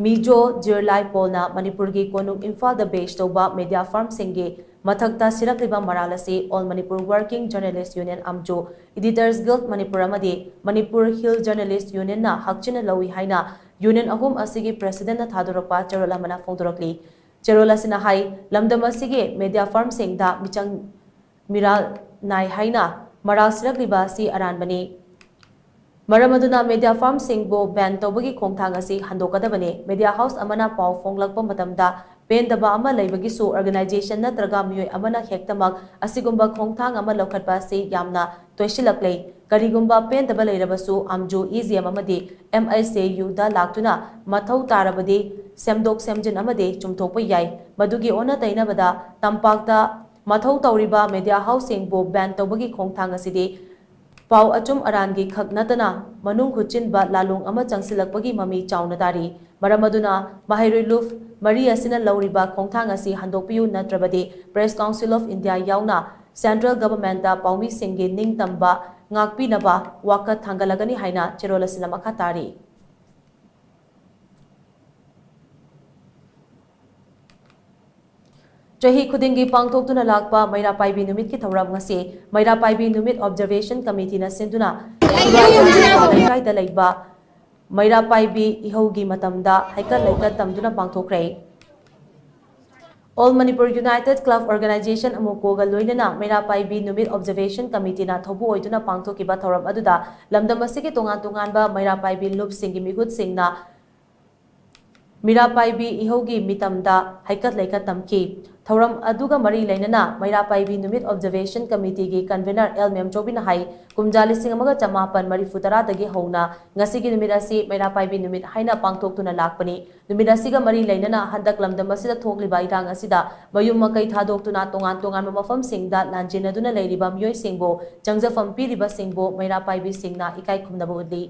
ꯃꯤꯖꯣ ꯖꯤꯔꯂꯥꯏ ꯄꯣꯜꯅ ꯃꯅꯤꯄꯨꯔꯒꯤ ꯀꯣꯅꯨꯡ ꯏꯝꯐꯥꯜꯗ ꯕꯦꯁ ꯇꯧꯕ ꯃꯦꯗꯤꯌꯥ ꯐꯥꯔꯝꯁꯤꯡꯒꯤ ꯃꯊꯛꯇ ꯁꯤꯔꯛꯂꯤꯕ ꯃꯔꯥꯜ ꯑꯁꯤ All Manipur Working Journalist Union, ꯑꯝꯖꯣ, Editors Guild Manipur ꯑꯃꯗꯤ ꯃꯅꯤꯄꯨꯔ ꯍꯤꯜ ꯖꯔꯅꯦꯂꯤꯁ ꯌꯨꯅꯤꯌꯟꯅ ꯍꯛꯆꯤꯟꯅ ꯂꯧꯏ ꯍꯥꯏꯅ ꯌꯨꯅꯤꯌꯟ ꯑꯍꯨꯝ ꯑꯁꯤꯒꯤ ꯄ꯭ꯔꯦꯁꯤꯗꯦꯟꯠꯅ ꯊꯥꯗꯣꯔꯛꯄ ꯆꯦꯔꯣꯜ ꯑꯃꯅ ꯐꯣꯡꯗꯣꯔꯛꯂꯤ꯫ ꯆꯦꯔꯣꯜ ꯑꯁꯤꯅ ꯍꯥꯏ, ꯂꯝꯗꯝ ꯑꯁꯤꯒꯤ ꯃꯦꯗꯤꯌꯥ ꯐꯥꯔꯝꯁꯤꯡꯗ ꯃꯤꯆꯪ ꯃꯤꯔꯥꯜ ꯅꯥꯏ ꯍꯥꯏꯅ ꯃꯔꯥꯜ ꯁꯤꯔꯛꯂꯤꯕ ꯑꯁꯤ ꯑꯔꯥꯟꯕꯅꯤ꯫ ꯃꯔꯝ ꯑꯗꯨꯅ ꯃꯦꯗꯤꯌꯥ ꯐꯥꯔꯝꯁꯤꯡꯕꯨ ꯕꯦꯟ ꯇꯧꯕꯒꯤ ꯈꯣꯡꯊꯥꯡ ꯑꯁꯤ ꯍꯟꯗꯣꯛꯀꯗꯕꯅꯤ꯫ ꯃꯦꯗꯤꯌꯥ ꯍꯥꯎꯁ ꯑꯃꯅ ꯄꯥꯎ ꯐꯣꯡꯂꯛꯄ ꯃꯇꯝꯗ ꯄꯦꯟꯗꯕ ꯑꯃ ꯂꯩꯕꯒꯤꯁꯨ ꯑꯣꯔꯒꯅꯥꯏꯖꯦꯁꯟ ꯅꯠꯇ꯭ꯔꯒ ꯃꯤꯑꯣꯏ ꯑꯃꯅ ꯍꯦꯛꯇꯃꯛ ꯑꯁꯤꯒꯨꯝꯕ ꯈꯣꯡꯊꯥꯡ ꯑꯃ ꯂꯧꯈꯠꯄ ꯑꯁꯤ ꯌꯥꯝꯅ ꯇꯣꯏꯁꯤꯜꯂꯛꯂꯦ꯫ ꯀꯔꯤꯒꯨꯝꯕ ꯄꯦꯟꯗꯕ ꯂꯩꯔꯕꯁꯨ ꯑꯝꯖꯨ ꯏ ꯖꯤ ꯑꯦꯝ ꯑꯃꯗꯤ ꯑꯦꯝ ꯑꯩꯆ ꯑꯦ ꯌꯨꯗ ꯂꯥꯛꯇꯨꯅ ꯃꯊꯧ ꯇꯥꯔꯕꯗꯤ ꯁꯦꯝꯗꯣꯛ ꯁꯦꯝꯖꯤꯟ ꯑꯃꯗꯤ ꯆꯨꯝꯊꯣꯛꯄ ꯌꯥꯏ꯫ ꯃꯗꯨꯒꯤ ꯑꯣꯟꯅ ꯇꯩꯅꯕꯗ ꯇꯝꯄꯥꯛꯇ ꯃꯊꯧ ꯇꯧꯔꯤꯕ ꯃꯦꯗꯤꯌꯥ ꯍꯥꯎꯁꯁꯤꯡꯕꯨ ꯕꯦꯟ ꯇꯧꯕꯒꯤ ꯈꯣꯡꯊꯥꯡ ꯑꯁꯤꯗꯤ ꯄꯥꯎ ꯑꯆꯨꯝ ꯑꯔꯥꯟꯒꯤ ꯈꯛ ꯅꯠꯇꯅ ꯃꯅꯨꯡ ꯍꯨꯠꯆꯤꯟꯕ ꯂꯥꯂꯣꯡ ꯑꯃ ꯆꯪꯁꯤꯜꯂꯛꯄꯒꯤ ꯃꯃꯤ ꯆꯥꯎꯅ ꯇꯥꯔꯤ꯫ ꯃꯔꯝ ꯑꯗꯨꯅ ꯃꯍꯩꯔꯣꯏ ꯂꯨꯞ ꯃꯔꯤ ꯑꯁꯤꯅ ꯂꯧꯔꯤꯕ ꯈꯣꯡꯊꯥꯡ ꯑꯁꯤ ꯍꯟꯗꯣꯛꯄꯤꯌꯨ, ꯅꯠꯇ꯭ꯔꯕꯗꯤ Press Council of India ꯌꯥꯎꯅ ꯁꯦꯟꯇ꯭ꯔꯦꯜ ꯒꯚꯔꯟꯃꯦꯟꯠꯇ ꯄꯥꯎꯃꯤꯁꯤꯡꯒꯤ ꯅꯤꯡꯇꯝꯕ ꯉꯥꯛꯄꯤꯅꯕ ꯋꯥꯀꯠ ꯊꯥꯡꯒꯠꯂꯒꯅꯤ ꯍꯥꯏꯅ ꯆꯦꯔꯣꯜ ꯑꯁꯤꯅ ꯃꯈꯥ ꯇꯥꯔꯤ꯫ ꯆꯍꯤ ꯈꯨꯗꯤꯡꯒꯤ ꯄꯥꯡꯊꯣꯛꯇꯨꯅ ꯂꯥꯛꯄ ꯃꯩꯔꯥ ꯄꯥꯏꯕꯤ ꯅꯨꯃꯤꯠꯀꯤ ꯊꯧꯔꯝ ꯉꯁꯤ ꯃꯩꯔꯥ ꯄꯥꯏꯕꯤ ꯅꯨꯃꯤꯠ ꯑꯣꯕꯖꯔꯕꯦꯁꯟ ꯀꯃꯤꯇꯤꯅ ꯁꯤꯟꯗꯨꯅ ꯂꯩꯀꯥꯏꯗ ꯂꯩꯕ ꯃꯩꯔꯥ ꯄꯥꯏꯕꯤ ꯏꯍꯧꯒꯤ ꯃꯇꯝꯗ ꯍꯩꯀꯠ ꯂꯩꯀꯠ ꯇꯝꯗꯨꯅ ꯄꯥꯡꯊꯣꯛꯈ꯭ꯔꯦ꯫ All Manipur United Club Organization, ꯑꯃꯨꯀꯣꯒ ꯂꯣꯏꯅꯅ ꯃꯩꯔꯥ ꯄꯥꯏꯕꯤ ꯅꯨꯃꯤꯠ ꯑꯣꯕꯖꯔꯕꯦꯁꯟ ꯀꯃꯤꯇꯤꯅ ꯊꯧꯕꯨ ꯑꯣꯏꯗꯨꯅ ꯄꯥꯡꯊꯣꯛꯈꯤꯕ ꯊꯧꯔꯝ ꯑꯗꯨꯗ ꯂꯝꯗꯝ ꯑꯁꯤꯒꯤ ꯇꯣꯉꯥꯟ ꯇꯣꯉꯥꯟꯕ ꯃꯩꯔꯥ ꯄꯥꯏꯕꯤ ꯂꯨꯞꯁꯤꯡꯒꯤ ꯃꯤꯍꯨꯠꯁꯤꯡꯅ ꯃꯤꯔꯥ ꯄꯥꯏꯕꯤ ꯏꯍꯧꯒꯤ ꯃꯤꯇꯝꯗ ꯍꯩꯀꯠ ꯂꯩꯀꯠ ꯇꯝꯈꯤ꯫ ꯊꯧꯔꯝ ꯑꯗꯨꯒ ꯃꯔꯤ ꯂꯩꯅꯅ ꯃꯩꯔꯥ ꯄꯥꯏꯕꯤ ꯅꯨꯃꯤꯠ Observation Committeeꯒꯤ convener ꯑꯦꯜ ꯃꯦꯝꯆꯧꯕꯤꯅ ꯍꯥꯏ, ꯀꯨꯝꯖꯥ ꯂꯤꯁꯤꯡ ꯑꯃꯒ ꯆꯃꯥꯄꯟ ꯃꯔꯤꯐꯨ ꯇꯔꯥꯗꯒꯤ ꯍꯧꯅ ꯉꯁꯤꯒꯤ ꯅꯨꯃꯤꯠ ꯑꯁꯤ ꯃꯩꯔꯥ ꯄꯥꯏꯕꯤ ꯅꯨꯃꯤꯠ ꯍꯥꯏꯅ ꯄꯥꯡꯊꯣꯛꯇꯨꯅ ꯂꯥꯛꯄꯅꯤ꯫ ꯅꯨꯃꯤꯠ ꯑꯁꯤꯒ ꯃꯔꯤ ꯂꯩꯅꯅ ꯍꯟꯗꯛ ꯂꯝꯗꯝ ꯑꯁꯤꯗ ꯊꯣꯛꯂꯤꯕ ꯏꯔꯥꯡ ꯑꯁꯤꯗ ꯃꯌꯨꯝ ꯃꯀꯩ ꯊꯥꯗꯣꯛꯇꯨꯅ ꯇꯣꯉꯥꯟ ꯇꯣꯉꯥꯟꯕ ꯃꯐꯝꯁꯤꯡꯗ ꯂꯥꯟꯖꯦꯟꯅꯗꯨꯅ ꯂꯩꯔꯤꯕ ꯃꯤꯑꯣꯏꯁꯤꯡꯕꯨ ꯆꯪꯖꯐꯝ ꯄꯤꯔꯤꯕꯁꯤꯡꯕꯨ ꯃꯩꯔꯥ ꯄꯥꯏꯕꯤꯁꯤꯡꯅ ꯏꯀꯥꯏ ꯈꯨꯝꯅꯕ ꯎꯠꯂꯤ꯫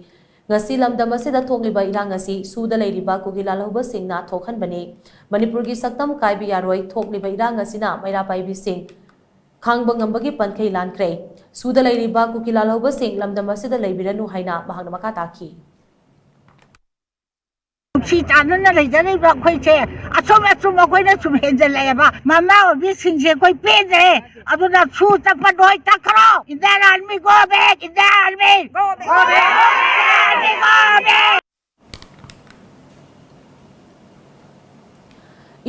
ꯉꯁꯤ ꯂꯝꯗꯝ ꯑꯁꯤꯗ ꯊꯣꯛꯂꯤꯕ ꯏꯔꯥꯡ ꯑꯁꯤ ꯁꯨꯗ ꯂꯩꯔꯤꯕ ꯀꯨꯀꯤ ꯂꯥꯜꯍꯧꯕꯁꯤꯡꯅ ꯊꯣꯛꯍꯟꯕꯅꯤ꯫ ꯃꯅꯤꯄꯨꯔꯒꯤ ꯁꯛꯇꯝ ꯀꯥꯏꯕ ꯌꯥꯔꯣꯏ, ꯊꯣꯛꯂꯤꯕ ꯏꯔꯥꯡ ꯑꯁꯤꯅ ꯃꯩꯔꯥ ꯄꯥꯏꯕꯤꯁꯤꯡ ꯈꯥꯡꯕ ꯉꯝꯕꯒꯤ ꯄꯟꯈꯩ ꯂꯥꯟꯈ꯭ꯔꯦ꯫ ꯁꯨꯗ ꯂꯩꯔꯤꯕ ꯀꯨꯀꯤ ꯂꯥꯜꯍꯧꯕꯁꯤꯡ ꯂꯝꯗꯝ ꯑꯁꯤꯗ ꯂꯩꯕꯤꯔꯅꯨ ꯍꯥꯏꯅ ꯃꯍꯥꯛꯅ ꯃꯈꯥ ꯇꯥꯈꯤ꯫ ꯅꯨꯡꯁꯤ ꯆꯥꯟꯅꯅ ꯂꯩꯖꯔꯤꯕ ꯑꯩꯈꯣꯏꯁꯦ ꯑꯁꯨꯝ ꯑꯁꯨꯝ ꯑꯩꯈꯣꯏꯅ ꯁꯨꯝ ꯍꯦꯟꯖꯜꯂꯛꯑꯦꯕ꯫ ꯃꯃꯥ ꯑꯣꯏꯕꯤꯁꯤꯡꯁꯦ ꯑꯩꯈꯣꯏ ꯄꯦꯟꯗ꯭ꯔꯦ꯫ ꯑꯗꯨꯅ ꯁꯨ ꯆꯠꯄ ꯂꯣꯏ ꯇꯛꯈ꯭ꯔꯣ꯫ Indian Army go back! Indian Army! Go back! Indian Army go back!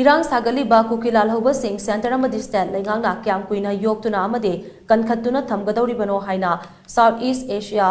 ꯏꯔꯥꯡ ꯁꯥꯒꯠꯂꯤꯕ ꯀꯨꯀꯤ ꯂꯥꯜꯍꯧꯕꯁꯤꯡ centre ꯑꯃꯗꯤ state ꯂꯩꯉꯥꯛꯅ ꯀꯌꯥꯝ ꯀꯨꯏꯅ ꯌꯣꯛꯇꯨꯅ ꯑꯃꯗꯤ ꯀꯟꯈꯠꯇꯨꯅ ꯊꯝꯒꯗꯧꯔꯤꯕꯅꯣ ꯍꯥꯏꯅ South East Asia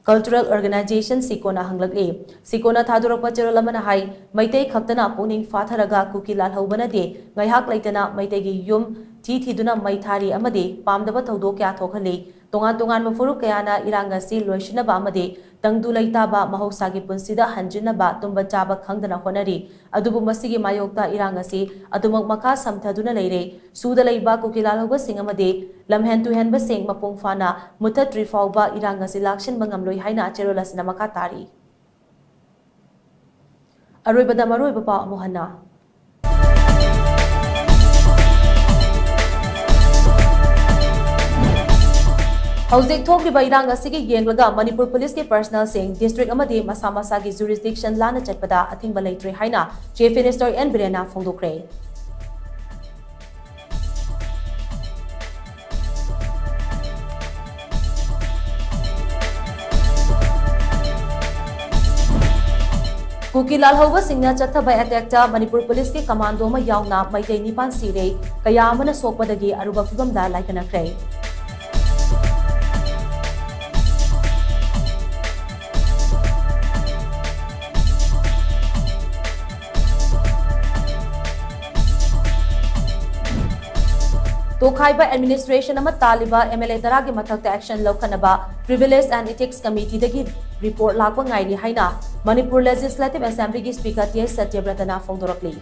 Cultural Organisation ꯁꯤꯀꯣꯅ ꯍꯪꯂꯛꯂꯤ꯫ ꯁꯤꯀꯣꯅ ꯊꯥꯗꯣꯔꯛꯄ ꯆꯦꯔꯣꯜ ꯑꯃꯅ ꯍꯥꯏ, ꯃꯩꯇꯩ ꯈꯛꯇꯅ ꯄꯨꯛꯅꯤꯡ ꯐꯥꯊꯔꯒ ꯀꯨꯀꯤ ꯂꯥꯜꯍꯧꯕꯅꯗꯤ ꯉꯥꯏꯍꯥꯛ ꯂꯩꯇꯅ ꯃꯩꯇꯩꯒꯤ ꯌꯨꯝ ꯊꯤ ꯊꯤꯗꯨꯅ ꯃꯩ ꯊꯥꯔꯤ ꯑꯃꯗꯤ ꯄꯥꯝꯗꯕ ꯊꯧꯗꯣꯛ ꯀꯌꯥ ꯊꯣꯛꯍꯜꯂꯤ꯫ ꯇꯣꯉꯥꯟ ꯇꯣꯉꯥꯟꯕ ꯐꯨꯔꯨꯞ ꯀꯌꯥꯅ ꯏꯔꯥꯡ ꯑꯁꯤ ꯂꯣꯏꯁꯤꯟꯅꯕ ꯑꯃꯗꯤ ꯇꯪꯗꯨ ꯂꯩꯇꯥꯕ ꯃꯍꯧꯁꯥꯒꯤ ꯄꯨꯟꯁꯤꯗ ꯍꯟꯖꯤꯟꯅꯕ ꯇꯨꯝꯕ ꯆꯥꯕ ꯈꯪꯗꯅ ꯍꯣꯠꯅꯔꯤ꯫ ꯑꯗꯨꯕꯨ ꯃꯁꯤꯒꯤ ꯃꯥꯌꯣꯛꯇ ꯏꯔꯥꯡ ꯑꯁꯤ ꯑꯗꯨꯃꯛ ꯃꯈꯥ ꯁꯝꯊꯗꯨꯅ ꯂꯩꯔꯦ꯫ ꯁꯨꯗ ꯂꯩꯕ ꯀꯨꯀꯤ ꯂꯥꯜꯍꯧꯕꯁꯤꯡ ꯑꯃꯗꯤ ꯂꯝꯍꯦꯟ ꯇꯨꯍꯦꯟꯕꯁꯤꯡ ꯃꯄꯨꯡ ꯐꯥꯅ ꯃꯨꯠꯊꯠꯇ꯭ꯔꯤ ꯐꯥꯎꯕ ꯏꯔꯥꯡ ꯑꯁꯤ ꯂꯥꯛꯁꯤꯟꯕ ꯉꯝꯂꯣꯏ ꯍꯥꯏꯅ ꯆꯦꯔꯣꯜ ꯑꯁꯤꯅ ꯃꯈꯥ ꯇꯥꯔꯤ꯫ ꯑꯔꯣꯏꯕꯗ ꯃꯔꯨꯑꯣꯏꯕ ꯄꯥꯎ ꯑꯃꯨꯛ ꯍꯟꯅ꯫ ꯍꯧꯖꯤꯛ ꯊꯣꯛꯂꯤꯕ ꯏꯔꯥꯡ ꯑꯁꯤꯒꯤ ꯌꯦꯡꯂꯒ ꯃꯅꯤꯄꯨꯔ ꯄꯨꯂꯤꯁꯀꯤ personnelꯁꯤꯡ district ꯑꯃꯗꯤ ꯃꯁꯥ ꯃꯁꯥꯒꯤ jurisdiction ꯂꯥꯟꯅ ꯆꯠꯄꯗ ꯑꯊꯤꯡꯕ ꯂꯩꯇ꯭ꯔꯦ ꯍꯥꯏꯅ Chief Minister ꯑꯦꯟ ꯕꯤꯔꯦꯟꯅ ꯐꯣꯡꯗꯣꯛꯈ꯭ꯔꯦ꯫ ꯀꯨꯀꯤ ꯂꯥꯜꯍꯧꯕꯁꯤꯡꯅ ꯆꯠꯊꯕ attackꯇ ꯃꯅꯤꯄꯨꯔ ꯄꯨꯂꯤꯁꯀꯤ commando ꯑꯃ ꯌꯥꯎꯅ ꯃꯩꯇꯩ ꯅꯤꯄꯥꯟ ꯁꯤꯔꯦ, ꯀꯌꯥ ꯑꯃꯅ ꯁꯣꯛꯄꯗꯒꯤ ꯑꯔꯨꯕ ꯐꯤꯚꯝꯗ ꯂꯥꯏꯀꯠꯅꯈ꯭ꯔꯦ꯫ ꯇꯣꯈꯥꯏꯕ administration ꯑꯃ ꯇꯥꯜꯂꯤꯕ MLA ꯇꯔꯥꯒꯤ ꯃꯊꯛꯇ action ꯂꯧꯈꯠꯅꯕ Privilege and Ethics Committeeꯗꯒꯤ report ꯂꯥꯛꯄ ꯉꯥꯏꯔꯤ ꯍꯥꯏꯅ Manipur Legislative Assemblyꯒꯤ Speaker T H ꯁꯇ꯭ꯌꯕ꯭ꯔꯇꯅ ꯐꯣꯡꯗꯣꯔꯛꯂꯤ꯫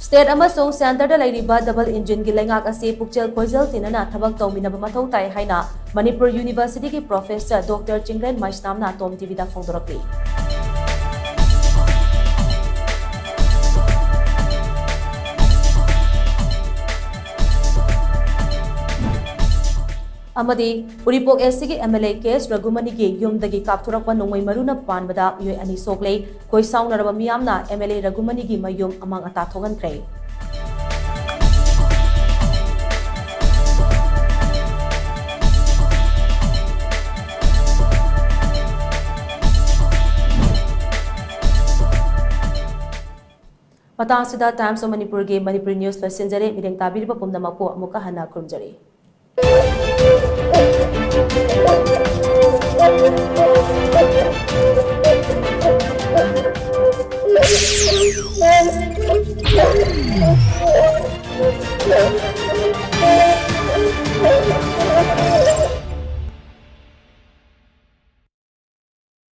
State ꯑꯃꯁꯨꯡ centreꯗ ꯂꯩꯔꯤꯕ double engineꯒꯤ ꯂꯩꯉꯥꯛ ꯑꯁꯤ ꯄꯨꯛꯆꯦꯜ ꯈꯣꯏꯖꯦꯜ ꯇꯤꯟꯅꯅ ꯊꯕꯛ ꯇꯧꯃꯤꯟꯅꯕ ꯃꯊꯧ ꯇꯥꯏ ꯍꯥꯏꯅ Manipur Universityꯒꯤ Professor Doctor Chinglen ꯃꯩꯁꯅꯥꯝꯅ Tom TVꯗ ꯐꯣꯡꯗꯣꯔꯛꯂꯤ꯫ ꯑꯃꯗꯤ ꯎꯔꯤꯄꯣꯛ SCꯒꯤ MLA K S ꯔꯘꯨꯃꯅꯤꯒꯤ ꯌꯨꯝꯗꯒꯤ ꯀꯥꯞꯊꯣꯔꯛꯄ ꯅꯣꯡꯃꯩ ꯃꯔꯨꯅ ꯄꯥꯟꯕꯗ ꯃꯤꯑꯣꯏ ꯑꯅꯤ ꯁꯣꯛꯂꯦ꯫ ꯈꯣꯏ ꯁꯥꯎꯅꯔꯕ ꯃꯤꯌꯥꯝꯅ MLA ꯔꯘꯨꯃꯅꯤꯒꯤ ꯃꯌꯨꯝ ꯑꯃꯥꯡ ꯑꯇꯥ ꯊꯣꯛꯍꯟꯈ꯭ꯔꯦ꯫ ꯃꯇꯥꯡ ꯑꯁꯤꯗ Times of Manipurꯒꯤ Manipuri News ꯂꯣꯏꯁꯤꯟꯖꯔꯦ꯫ ꯃꯤꯠꯌꯦꯡ ꯇꯥꯕꯤꯔꯤꯕ ꯄꯨꯝꯅꯃꯛꯄꯨ ꯑꯃꯨꯛꯀ ꯍꯟꯅ ꯈꯨꯔꯨꯝꯖꯔꯤ꯫